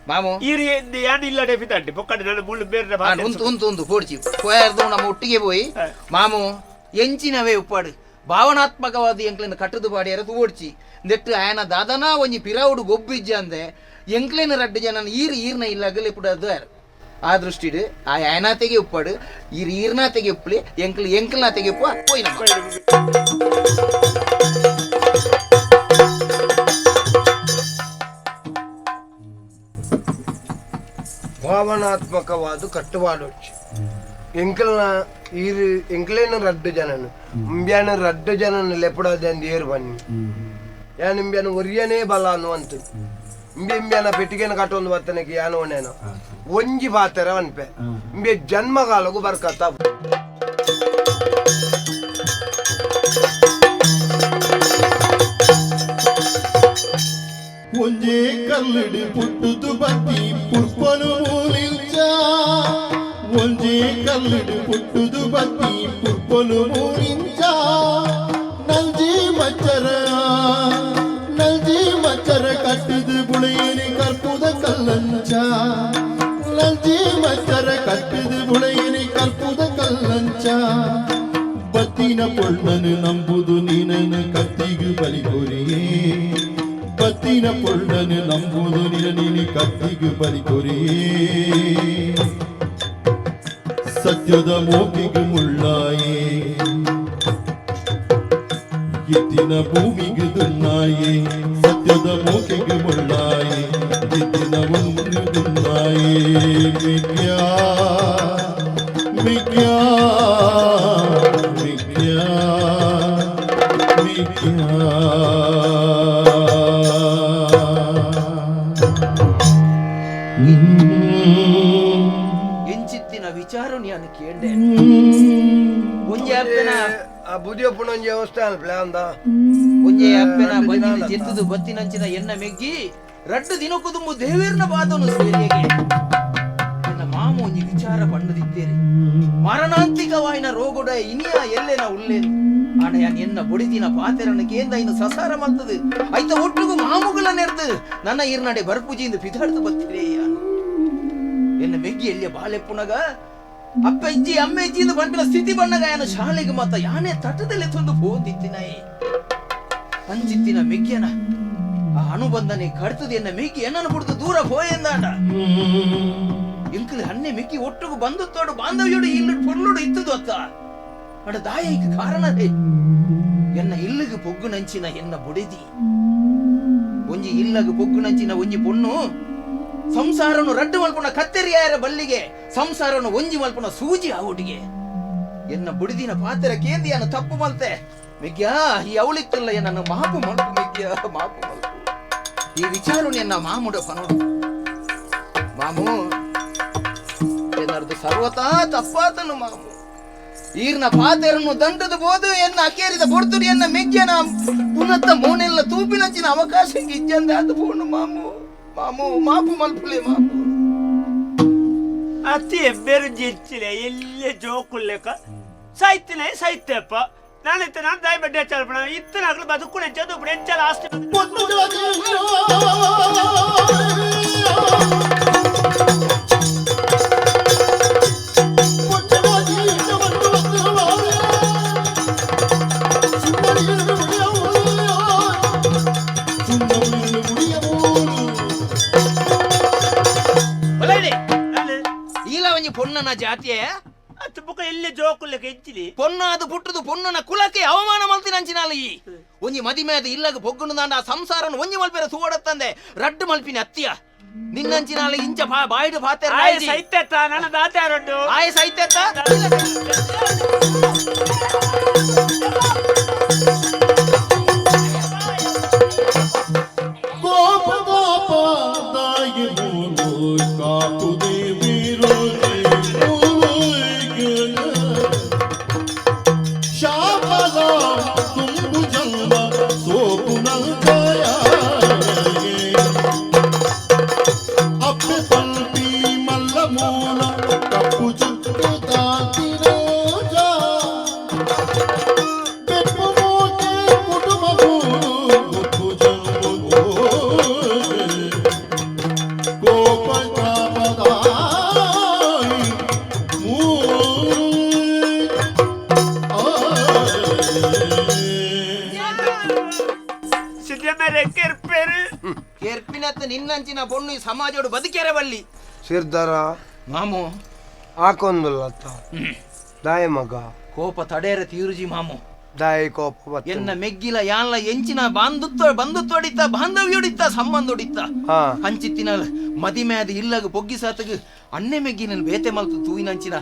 ಮಾಮು ಈರು ಯಾನ್ ಇಲ್ಲಡೆ ಬಿದ್ದಾಂಡಿ ಬೊಕ್ಕಡೆ ನನ್ನ ಮುಳ್ಳು ಬೇರೆ ಉಂತು ಉಂತು ಉಂತು ಪೋಡ್ಚಿ ಪೋಯಾರ್ದು ನಮ್ಮ ಒಟ್ಟಿಗೆ ಪೋಯಿ ಮಾಮು ಎಂಚಿನವೇ ಉಪ್ಪಾಡು ಭಾವನಾತ್ಮಕವಾದ ಎಂಕ್ಲೆನ ಕಟ್ಟದು ಪಾಡಿಯರ ತೂಡ್ಚಿ ನೆಟ್ಟು ಆಯನ ದಾದನಾ ಒಂಜಿ ಪಿರಾವುಡು ಗೊಬ್ಬಿಜ್ಜ ಅಂದೆ ಎಂಕ್ಲೆನ ರಡ್ಡು ಜನ ಈರು ಈರ್ನ ಇಲ್ಲ ಅಗಲಿ ಪುಡದು ಆ ದೃಷ್ಟಿಡ್ ಆ ಆಯನಾತೆಗೆ ಉಪ್ಪಾಡು ಈರ್ ಈರ್ನಾತೆಗೆ ಉಪ್ಪಲಿ ಎಂಕ್ಲು ಎಂಕ್ಲನಾತೆಗೆ ಉಪ್ಪ ಪೋಯಿ ನಮ್ಮ. ಭಾವನಾತ್ಮಕವಾದ ಕಟ್ಟುವಾಡೊಚ್ಚು ಎಂಕಲ್ನ ಈರು ಎಂಕ್ಲೇನ ರಡ್ಡು ಜನನು ಇಂಬ್ಯಾನ ರಡ್ಡು ಜನನ ಲೆಪಡಾದೆ ಅಂದ್ ಏರು ಬನ್ನಿ ಯಾನ್ ಇಂಬ್ಯಾನ ಒರಿಯನೇ ಬಲ ಅನ್ನುವಂತ ಇಂಬೆ ಇಂಬ್ಯಾನ ಪೆಟ್ಟಿಗೆನ ಕಟ್ಟೊಂದು ಬರ್ತನಕ್ಕೆ ಯಾನೋನೇನೋ ಒಂಜಿ ಪಾತೆರ ಅನ್ಪೆ ಇಂಬೆ ಜನ್ಮಗಾಲಗೂ ಬರ್ಕತ್ತ. ಒಂಜೇ ಕಲ್ಲಡಿ ಪುಟ್ಟುದು ಬತ್ತಿ ಪುರ್ಪನು ಮೂಲಿಂಚ ಒಂಜೇ ಕಲ್ಲಡಿ ಪುಟ್ಟುದು ಬತ್ತಿ ಪುರ್ಪನು ಮೂಲಿಂಚ ನಲ್ಜಿ ಮಚ್ಚರ ನಲ್ಜಿ ಮಚ್ಚರ ಕಟ್ಟಿದು ಬುಳೆಯನಿ ಕರ್ಪುದ ಕಲ್ಲಂಚ ನಲ್ಜಿ ಮಚ್ಚರ ಕಟ್ಟಿದು ಬುಳೆಯನಿ ಕರ್ಪುದ ಕಲ್ಲಂಚ ಬತ್ತಿನ ಪೊಳ್ಳನು ನಂಬುದು ನೀನನು ಕತ್ತಿಗು ಬಲಿ ಕೊರಿಯೇ பத்தின பொள்ளனு நம்புது நிலநிலி கத்திகு பலி கொரியே ಸತ್ಯದ ಮೋಕಿಗು ಮುಳ್ಳಾಯೇ ಇತ್ತಿನ ಭೂಮಿಗೆ ದುನ್ನಾಯೇ ಸತ್ಯದ ಮೋಕಿಗು ಮುಳ್ಳಾಯೇ ಇತ್ತಿನ ಭೂಮಿಗೆ ದುನ್ನಾಯೇ ಮಿಗ್ಯಾ ಮಿಗ್ಯಾ ಮಿಗ್ಯಾ ಮಿಗ್ಯಾ. ಎಂಚಿತ್ತಿನ ವಿಚಾರ ನಾನು ಕೇಂಡೆ ಒಂಜೆ ಅಪ್ಪೆನ ಆ ಬುದಿಯಪ್ಪನ ಒಂಜಿ ದೇವಸ್ಥಾನ ಪ್ಲಾನ್ ಒಂಜೆ ಅಪ್ಪೆನ ಬಂಜಿನ ಜೆತ್ತದು ಬತ್ತಿನಂಚಿನ ಎನ್ನ ಮೆಗ್ಗಿ ರಡ್ಡು ದಿನಕ್ಕೂ ದೇವೇರ್ನ ಬಾದನು ಸೇರಿಯಗೆ ಎನ್ನ ಮಾಮ ಒಂಜಿ ವಿಚಾರ ಪಣ್ಣದಿತ್ತೇರಿ ಮರಣಾಂತಿಕವಾಯಿನ ರೋಗುಡ ಇನಿಯ ಎಲ್ಲೆನ ಉಲ್ಲೇನು ಆಡ ಯಾನ್ ಎನ್ನ ಬೊಡಿದಿನ ಪಾತೆರನ ಕೇಂದ ಇನ್ನು ಸಸಾರ ಮಲ್ತದು ಐತ ಒಟ್ಟುಗು ಮಾಮುಗಳ ನೆರ್ದು ನನ್ನ ಈರ್ನಡೆ ಬರ್ಪುಜಿಂದ ಪಿದಾಡ್ದು ಬತ್ತಿರೇ ಯಾನು ಎನ್ನ ಮೆಗ್ಗಿ ಎಲ್ಲಿಯ ಬಾಲೆಪ್ಪುನಗ ಅಪ್ಪ ಇಜ್ಜಿ ಅಮ್ಮ ಇಜ್ಜಿಂದ ಬಂಪಿನ ಸ್ಥಿತಿ ಬಣ್ಣಗ ಯಾನು ಶಾಲೆಗೆ ಮತ್ತ ಯಾನೇ ತಟ್ಟದಲ್ಲಿ ತಂದು ಪೋಂದಿತ್ತಿನಾಯಿ ಅಂಚಿತ್ತಿನ ಮೆಗ್ಗಿಯನ ಆ ಅನುಬಂಧನೆ ಕಡ್ತದ ಎನ್ನ ಮೆಗ್ಗಿ ಎನ್ನನ್ನು ಬಿಡ್ದು ದೂರ ಪೋಯೆಂದಾಂಡ ಇಂಕಲ್ ಹನ್ನೆ ಮೆಗ್ಗಿ ಒಟ್ಟುಗು ಬಂದು ತೋಡು ಬಾಂಧವ್ಯೋಡು ಇಲ್ಲು ಪೊರ್ಲುಡು ಇತ್ತದು ಅತ್ತ ಅಡ ದಾಯೈಕ ಕಾರಣರೇ ಎನ್ನ ಇಲ್ಲಿಗೆ ಪೊಗ್ಗು ನಂಚಿನ ಎನ್ನ ಬುಡಿದಿ ಒಂಜಿ ಇಲ್ಲಗ ಪೊಗ್ಗು ನಂಚಿನ ಒಂಜಿ ಪೊಣ್ಣು ಸಂಸಾರನು ರಡ್ಡು ಮಲ್ಪುನ ಕತ್ತೆರಿಯಾರ ಬಲ್ಲಿಗೆ ಸಂಸಾರನು ಒಂಜಿ ಮಲ್ಪುನ ಸೂಜಿ ಆವುಡಿಗೆ ಎನ್ನ ಬುಡಿದಿನ ಪಾತ್ರ ಕೇಂದಿಯನ ತಪ್ಪು ಮಲ್ತೆ ಮಿಗ್ಯಾ ಈ ಅವಳಿತ್ತಲ್ಲ ಎನ್ನ ಮಾಪು ಮಲ್ಪು ಮಿಗ್ಯಾ ಮಾಪು ಮಲ್ಪು ಈ ವಿಚಾರ ಎನ್ನ ಮಾಮುಡ ಪನೋಡು ಮಾಮು ಎನ್ನರ್ದು ಸರ್ವತಾ ತಪ್ಪಾತನು ಮಾಮು ಈರ್ನ ಪಾತೆರನ್ನು ದಂಡದ ಬೋದು ಎನ್ನ ಅಕೇರಿದ ಬೊಡ್ತುಡಿ ಎನ್ನ ಮೆಗ್ಯನ ಪುನತ್ತ ಮೋನೆಲ್ಲ ತೂಪಿನಂಚಿನ ಅವಕಾಶ ಇಜ್ಜಂದ ಅದು ಪೋಣು ಮಾಮು ಮಾಮು ಮಾಪು ಮಲ್ಪುಲೆ ಮಾಮು ಅತಿ ಎಮ್ಮೇರು ಜಿಚ್ಚಿಲೆ ಎಲ್ಲೆ ಜೋಕುಲ್ಲೆಕ ಸಾಯ್ತಿನ ಸಾಯ್ತಪ್ಪ ನಾನಿತ್ತ ನಾನು ದಾಯಿ ಬಡ್ಡೆ ಚಾಲ್ಪಣ ಇತ್ತನಾಗ್ಲು ಬದುಕು ಎಂಚದು ಎಂಚಲ ಆಸ್ತಿ ಪೊನ್ನನ ಜಾತಿಯೇ ಬುಕ್ಕ ಎಲ್ಲಿ ಜೋಕುಲ್ಲೆಕ ಎಂಚಿಲಿ ಪೊನ್ನ ಅದು ಪುಟ್ಟದು ಪೊನ್ನನ ಕುಲಕ್ಕೆ ಅವಮಾನ ಮಲ್ತಿನ ಅಂಚಿನಾಲ ಈ ಒಂಜಿ ಮದಿಮೆ ಅದು ಇಲ್ಲಗ ಪೊಗ್ಗುನು ದಾಂಡ ಆ ಸಂಸಾರನು ಒಂಜಿ ಮಲ್ಪೆರ ತೂವಡತ್ತಂದೆ ರಡ್ಡು ಮಲ್ಪಿನ ಅತ್ತಿಯ ನಿನ್ನಂಚಿನಾಲ ಇಂಚ ಬಾಯ್ಡು ಪಾತೆ ಆಯ ಸೈತ್ಯತ್ತ ನನ್ನ ದಾತ್ಯಾರುಂಡು ಆಯ ಸೈತ್ಯತ್ತ ಕೋಪದ ಅಂಚಿನ ಪೊಣ್ಣು ಸಮಾಜೋಡು ಬದುಕೆರೆ ಬಲ್ಲಿ ಸಿರ್ದಾರ ಮಾಮು ಆಕೊಂದುಲ್ಲತ್ತ ದಾಯ ಮಗ ಕೋಪ ತಡೇರ ತೀರುಜಿ ಮಾಮು ದಾಯ ಕೋಪ ಎನ್ನ ಮೆಗ್ಗಿಲ ಯಾನ್ಲ ಎಂಚಿನ ಬಾಂಧುತ್ವ ಬಂಧುತ್ವಡಿತ್ತ ಬಾಂಧವ್ಯೊಡಿತ್ತ ಸಂಬಂಧೊಡಿತ್ತ ಅಂಚಿತ್ತಿನ ಮದಿಮ್ಯಾದ ಇಲ್ಲಗ ಪೊಗ್ಗಿ ಸಾತಗ ಅಣ್ಣೆ ಮೆಗ್ಗಿನ ಬೇತೆ ಮಲ್ತು ತೂಯಿನಂಚಿನ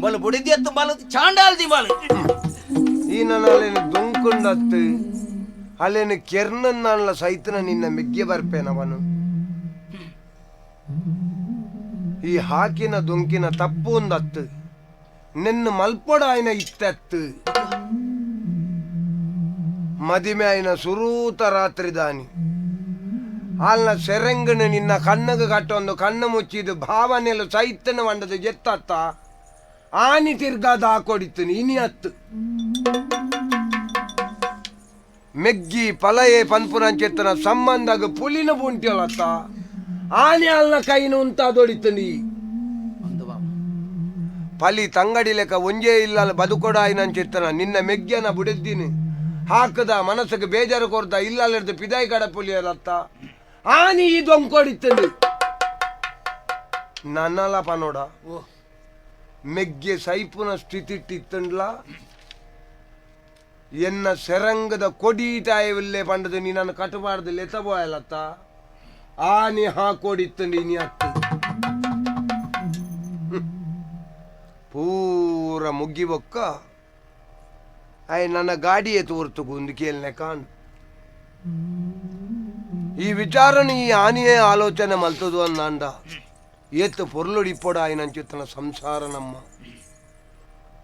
ಬಲ ಬೊಡಿದ್ಯತ್ತು ಬಲ ಚಾಂಡಾಲ್ದಿ ಬಲ ಈ ನನ್ನ ದೊಂಕುಂಡತ್ತು ಅಲ್ಲೇನು ಕೆರ್ನನ್ನಾನ್ಲ ಸೈತನ ನಿನ್ನ ಮೆಗ್ಗೆ ಬರ್ಪೇನವನು ಈ ಹಾಕಿನ ದೊಂಕಿನ ತಪ್ಪು ಒಂದತ್ತು ನಿನ್ನ ಮಲ್ಪೊಡ ಆಯ್ನ ಇತ್ತತ್ತು ಮದಿಮೆ ಆಯ್ನ ಸುರೂತ ರಾತ್ರಿ ದಾನಿ ಅಲ್ಲ ಸೆರಂಗನ ನಿನ್ನ ಕಣ್ಣಗ ಕಟ್ಟೊಂದು ಕಣ್ಣು ಮುಚ್ಚಿದು ಭಾವನೆಲು ಸೈತನ ವಂಡದ ಎತ್ತತ್ತ ಆನಿ ತಿರ್ಗಾದ ಹಾಕೊಡಿತ್ತು ಇನಿ ಹತ್ತು ಮೆಗ್ಗಿ ಪಲಯೆ ಪನ್ಪುನಂಚೆತ್ತನ ಸಂಬಂಧಗ ಪುಲಿನ ಬುಂಟಿಯಲತ್ತ ಆನೆ ಅಲ್ಲ ಕೈನ ಉಂತಾದೊಡಿತು ನೀ ಪಲಿ ತಂಗಡಿ ಲೆಕ್ಕ ಒಂಜೇ ಇಲ್ಲ ಬದುಕೊಡಾಯಿನಂಚೆತ್ತನ ನಿನ್ನ ಮೆಗ್ಗಿಯನ ಬುಡಿದ್ದೀನಿ ಹಾಕದ ಮನಸ್ಸಿಗೆ ಬೇಜಾರು ಕೊರ್ದ ಇಲ್ಲ ಪಿದಾಯಿ ಕಡ ಪುಲಿಯಲತ್ತ ಆನಿ ಇದೊಂಕೊಡಿತ್ತಂದು ನನ್ನಲ್ಲ ಪನೋಡ ಮೆಗ್ಗೆ ಸೈಪುನ ಸ್ಥಿತಿಟ್ಟಿತ್ತಂಡ್ಲ ಎನ್ನ ಸೆರಂಗದ ಕೊಡೀಟಾಯವಿಲ್ಲೇ ಪಂಡದು ನೀನನ್ನು ಕಟ್ಟಬಾರ್ದು ಲೆತ್ತಬೋಯಲತ್ತ ಆನಿ ಹಾಕೊಡಿತ್ತಂಡು ಇನಿ ಅತ್ತು ಪೂರ ಮುಗ್ಗಿ ಬೊಕ್ಕ ಆಯ್ ನನ್ನ ಗಾಡಿಯೇ ತೋರ್ತು ಗುಂದು ಕೇಳನೆ ಕಾಣು ಈ ವಿಚಾರನ ಈ ಆನಿಯೇ ಆಲೋಚನೆ ಮಲ್ತದು ಅಂದಾಂಡ ಏತ್ತು ಪೊರ್ಲುಡಿಪ್ಪೊಡ ಆಯ್ನಂಚಿತ್ತನ ಸಂಸಾರ ನಮ್ಮ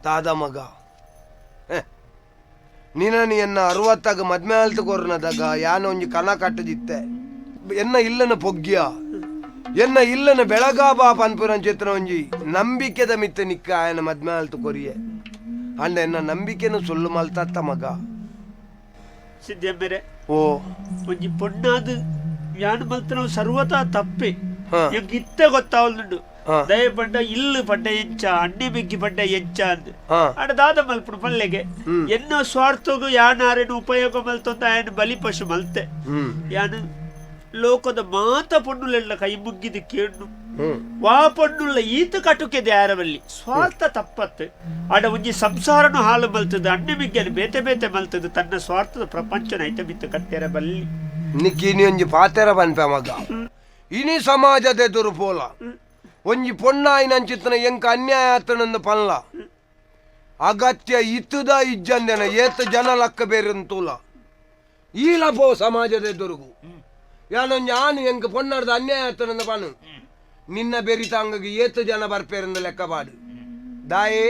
ತಾದ ಮಗ ನಿನ್ನ ಎನ್ನ 60 ಮದ್ಮೆ ಆಲ್ತು ಕೊರ್ನದಾಗ ಯಾನ ಒಂಜಿ ಕನ ಕಟ್ಟದಿತ್ತೆ ಎನ್ನ ಇಲ್ಲನ ಪೊಗ್ಗ್ಯ ಎನ್ನ ಇಲ್ಲನ ಬೆಳಗಾಬಾ ಪನ್ಪುರಂಚಿತ್ತನ ಒಂಜಿ ನಂಬಿಕೆದ ಮಿತ್ತ ನಿಕ್ಕ ಆಯನ ಮದ್ಮೆ ಆಲ್ತು ಕೊರಿಯೆ ಅಂಡ ಎನ್ನ ನಂಬಿಕೆನು ಸೊಲ್ಲು ಮಲ್ತತ್ತ ಮಗ ಸಿದ್ಧಂಬೆರೆ ಓ ಒಂಜಿ ಪೊಣ್ಣಾದ ಯಾನ್ ಮಲ್ತನ ಸರ್ವತಾ ತಪ್ಪೆ ಎಂಕ್ ಇತ್ತೆ ಗೊತ್ತಾವಲ್ದುಂಡು ದಯ ಪಂಡ ಇಲ್ಲು ಪಂಡ ಎಂಚ ಅಣ್ಣೆ ಬೆಗ್ಗಿ ಪಂಡ ಎಂಚ ಅಂದ್ ಅಡ ದಾದ ಮಲ್ಪುಡು ಪಲ್ಲೆಗೆ ಎನ್ನ ಸ್ವಾರ್ಥಗು ಯಾನಾರೇನು ಉಪಯೋಗ ಮಲ್ತೊಂದ ಆಯನ ಬಲಿ ಪಶು ಮಲ್ತೆ ಯಾನು ಲೋಕದ ಮಾತ ಪೊಣ್ಣುಲೆಲ್ಲ ಕೈ ಮುಗ್ಗಿದ ಕೇಳು ವಾ ಪೊಣ್ಣುಲ್ಲ ಈತ ಕಟುಕೆದೆ ಯಾರವಲ್ಲಿ ಸ್ವಾರ್ಥ ತಪ್ಪತ್ತು ಅಡ ಒಂಜಿ ಸಂಸಾರನು ಹಾಲು ಮಲ್ತದ ಅಣ್ಣೆ ಮಿಗ್ಗನು ಬೇತೆ ಬೇತೆ ಮಲ್ತದ ತನ್ನ ಸ್ವಾರ್ಥದ ಪ್ರಪಂಚನ ಐತ ಬಿತ್ತು ಕಟ್ಟೆರ ಬಲ್ಲಿ ನಿಕ್ಕಿ ಒಂಜಿ ಪಾತೆರ ಪನ್ಪೆ ಮಗ ಇನಿ ಸಮಾಜದ ಎದುರು ಪೋಲ ಒಂಜಿ ಪೊಣ್ಣಾಯಿನಂಚಿತ್ತನ ಎಂಕ ಅನ್ಯಾಯ ಆತನಂದು ಪನ್ಲ ಅಗತ್ಯ ಇತ್ತದ ಇಜ್ಜಂದೆನ ಏತ ಜನ ಲಕ್ಕ ಬೇರಂತೂಲ ಈಲ ಪೋ ಸಮಾಜದ ಎದುರುಗು ಯಾನೊಂಜಿ ಆನು ಎಂಕ ಪೊಣ್ಣಾಡ್ದ ಅನ್ಯಾಯ ಆತನಂದು ಪನು ನಿನ್ನ ಬೆರಿತಾಂಗಗೆ ಏತು ಜನ ಬರ್ಪೇರಂದು ಲೆಕ್ಕ ಪಾಡು ದಾಯೇ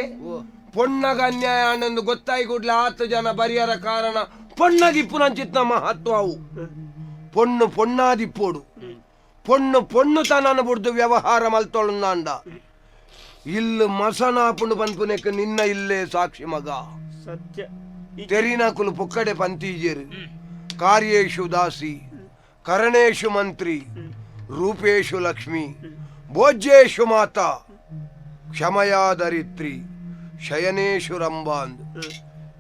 ಪೊಣ್ಣಗ ಅನ್ಯಾಯ ಆನಂದು ಗೊತ್ತಾಯಿ ಕೂಡ್ಲೆ ಆತು ಜನ ಬರಿಯರ ಕಾರಣ ಪೊಣ್ಣಗಿಪ್ಪುನಂಚಿತ್ನ ಮಹತ್ವ ಅವು ಪೊಣ್ಣು ಪೊಣ್ಣಾದಿಪ್ಪೋಡು ಪೊಣ್ಣು ಪೊಣ್ಣು ತನನ ಬುಡ್ದು ವ್ಯವಹಾರ ಮಲ್ತೊಳುಂದಾಂಡ ಇಲ್ಲು ಮಸನಾಪುಂಡು ಪನ್ಪುನೆಕ್ ನಿನ್ನ ಇಲ್ಲೇ ಸಾಕ್ಷಿ ಮಗ ಸತ್ಯ ತೆರಿನಕುಲು ಪೊಕ್ಕಡೆ ಪಂತೀಜೇರು ಕಾರ್ಯೇಶು ದಾಸಿ ಕರಣೇಶು ಮಂತ್ರಿ ರೂಪೇಶು ಲಕ್ಷ್ಮಿ ಭೋಜ್ಯೇಶು ಮಾತಾ ಕ್ಷಮಯಾ ದರಿತ್ರಿ ಶಯನೇಶು ರಂಬಾಂದ್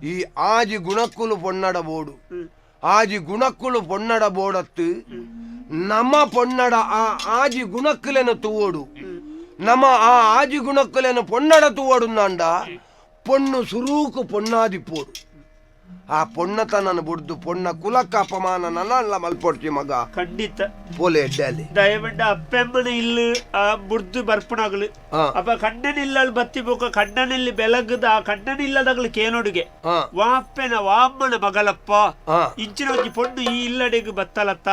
ಈ ಆಜಿ ಗುಣಕ್ಕುಲು ಪೊನ್ನಡ ಬೋಡು ಆಜಿ ಗುಣಕ್ಕುಲು ಪೊನ್ನಡ ಬೋಡತ್ತು ನಮ ಪೊನ್ನಡ ಆ ಆಜಿ ಗುಣಕ್ಕುಲೆನ ತೂವೋಡು ನಮ ಆ ಆಜಿ ಗುಣಕ್ಕುಲೆನ ಪೊನ್ನಡ ತೂವೋಡು ಪೊಣ್ಣು ಸುರೂಕು ಪೊನ್ನಾದಿಪ್ಪೋಡು ಆ ಪೊಣ್ಣತನನ ಬುಡ್ದು ಪೊಣ್ಣ ಕುಲಕ್ಕ ಅಪಮಾನ ನನ್ನಲ್ಲ ಮಲ್ಪೊಡ್ಚಿ ಮಗ ಖಂಡಿತ ಪೋಲೆ ಎಡ್ಡಲ್ಲಿ ದಯಮಂಡ ಅಪ್ಪೆಮ್ಮನ ಇಲ್ಲು ಆ ಬುಡ್ದು ಬರ್ಪಣಾಗಲು ಅಪ್ಪ ಕಣ್ಣನಿಲ್ಲಲ್ ಬತ್ತಿ ಬೋಕ ಕಣ್ಣನಲ್ಲಿ ಬೆಲಗದ ಆ ಕಣ್ಣನಿಲ್ಲದಾಗಲು ಕೇನೋಡುಗೆ ವಾಪ್ಪೆನ ವಾಮ್ಮನ ಮಗಲಪ್ಪ ಇಂಚಿನ ಒಂಜಿ ಪೊಣ್ಣು ಈ ಇಲ್ಲಡೆಗೆ ಬತ್ತಲತ್ತ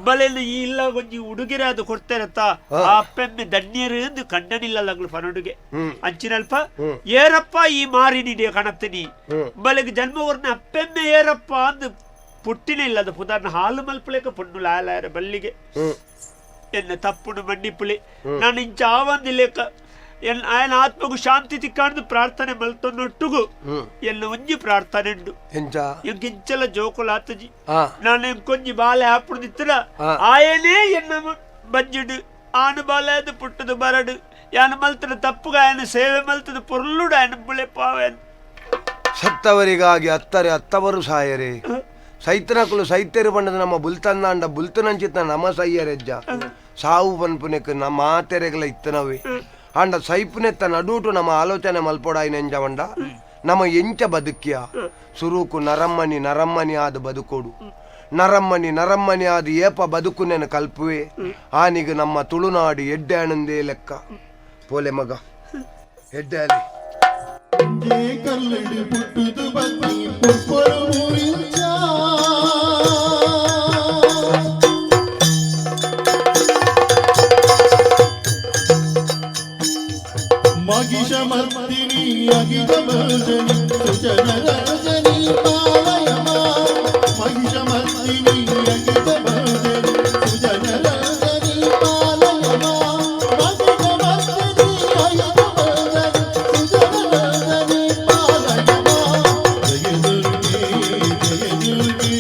ಬಲೆಲ್ಲ ಈ ಇಲ್ಲ ಒಂಜಿ ಉಡುಗೆರೆ ಅದು ಕೊಡ್ತಾರತ್ತ ಆ ಅಪ್ಪೆಮ್ಮೆ ಧನ್ಯರು ಎಂದು ಕಣ್ಣನಿಲ್ಲದಾಗಲು ಪನೋಡುಗೆ ಅಂಚಿನಲ್ಪ ಏರಪ್ಪ ಈ ಮಾರಿ ನೀಡಿ ಕಣತ್ತೀನಿ ಬಲೆಗೆ ಜನ್ಮವರ್ಣ ಅಪ್ಪೆಮ್ಮೆ ಏರಪ್ಪ ಅಂದು ಪುಟ್ಟಿನ ಇಲ್ಲದ ಪುದಾರ್ನ ಹಾಲು ಮಲ್ಪಲೇಕ ಪೊಣ್ಣು ಲಾಲಾರ ಬಲ್ಲಿಗೆ ಎನ್ನ ತಪ್ಪುನು ಮಂಡಿಪುಲಿ ನಾನು ಇಂಚ ಆವಂದಿಲೇಕ ಎನ್ ಆಯನ ಆತ್ಮಗೂ ಶಾಂತಿ ತಿಕ್ಕಾಂದು ಪ್ರಾರ್ಥನೆ ಮಲ್ತೊನ್ನೊಟ್ಟುಗು ಎನ್ನ ಒಂಜಿ ಪ್ರಾರ್ಥನೆ ಉಂಡು ಎಂಕಿಂಚಲ ಜೋಕುಲಾತಜಿ ನಾನು ಎಂಕೊಂಜಿ ಬಾಲೆ ಹಾಪುಡ್ದಿತ್ತಿರ ಆಯನೇ ಎನ್ನ ಬಂಜಿಡು ಆನು ಬಾಲೆ ಅದು ಪುಟ್ಟದು ಬರಡು ಯಾನು ಮಲ್ತದ ತಪ್ಪುಗ ಆಯನ ಸೇವೆ ಮಲ್ತದ ಪೊರ್ಲುಡು ಆಯನ ಬುಳೆ ಪಾವೇನು ಸತ್ತವರಿಗಾಗಿ ಅತ್ತರೆ ಅತ್ತವರು ಸಾಯರೆ ಸೈತನಕುಲು ಸೈತ್ಯರು ಬಣ್ಣದ ನಮ್ಮ ಬುಲ್ತನ್ನಾಂಡ ಬುಲ್ತನಂಚಿತ್ತ ನಮ ಸೈಯರೆಜ್ಜ ಸಾವು ಪನ್ಪುನೆಕ್ ನಮ್ಮ ಮಾತೆರೆಗ್ಲ ಇತ್ತನವೇ ಆಂಡ ಸೈಪುನೆತ್ತ ನಡೂಟು ನಮ್ಮ ಆಲೋಚನೆ ಮಲ್ಪೊಡಾಯಿನ ಎಂಜವಂಡ ನಮ್ಮ ಎಂಚ ಬದುಕಿಯ ಸುರುಕು ನರಮ್ಮನಿ ನರಮ್ಮನಿ ಆದ ಬದುಕೋಡು ನರಮ್ಮನಿ ನರಮ್ಮನಿ ಆದ ಏಪ ಬದುಕುನೆನ ಕಲ್ಪುವೆ ಆನಿಗ ನಮ್ಮ ತುಳುನಾಡು ಎಡ್ಡೆ ಆನಂದೇ ಲೆಕ್ಕ ಪೋಲೆ ಮಗ ಎಡ್ಡೆ ಅಲೆ ಕಲ್ಲಡಿ ಪುಟ್ಟುದು ಬತ್ತಿ ಪುಷ್ಪರು ಊರಿಂಚ ಮಹಿಷಮರ್ದಿನಿ ಅಗಿತ ಭಜನಿ ಸುಜನ ರಂಜನಿ ಪಾಲಯಮ ಮಹಿಷಮರ್ದಿನಿ ಅಗಿತ ಭಜನಿ ಸುಜನ ರಂಜನಿ ಪಾಲಯಮ ಮಹಿಷಮರ್ದಿನಿ ಅಗಿತ ಭಜನಿ ಸುಜನ ರಂಜನಿ ಪಾಲಯಮ ಜಯ ದುರ್ಗೆ ಜಯ ದುರ್ಗೆ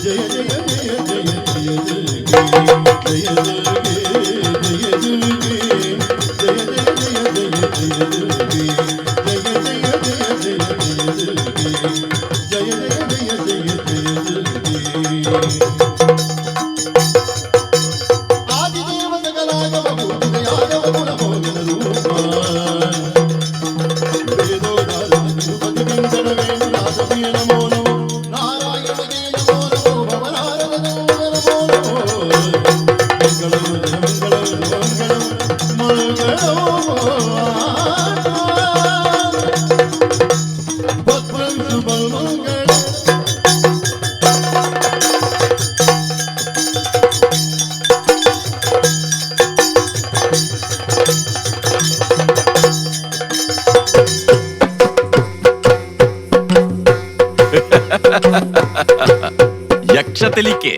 ಜಯ ಜಯ ಜಯ ಜಯ ಜಯ ದುರ್ಗೆ ಜಯ ದುರ್ಗೆ ಜಯ ದುರ್ಗೆ ಜಯ ಜಯ ಜಯ ಜಯ ದುರ್ಗೆ ಜಯ ಜಯ ಜಯ ಜಯ ಜಯ ದುರ್ಗೆ ಜಯ ಜಯ ಜಯ ಜಯ ಜಯ ದುರ್ಗೆ ಆದಿದೇವ ಸಕಲಾಗಮ ಪೂಜಿತಯಾಗಮ ಗುಣಮೋಹನ ರೂಪ ವೇದೋದಾರ ತಿರುಪತಿ ವೆಂಕಟ ವೇಣುನಾಥಪೇ ನಮೋ ನಮೋ ನಾರಾಯಣಗೆ ನಮೋ ನಮೋ ಭವನಾರದ ನಮೋ ನಮೋ ಮಂಗಳಂ ಮಂಗಳಂ ಮಂಗಳಂ ಮಂಗಳಂ ಭದ್ರಂ ಶುಭಮಂಗಳ. ಯಕ್ಷ ತೆಲಿಕೆ.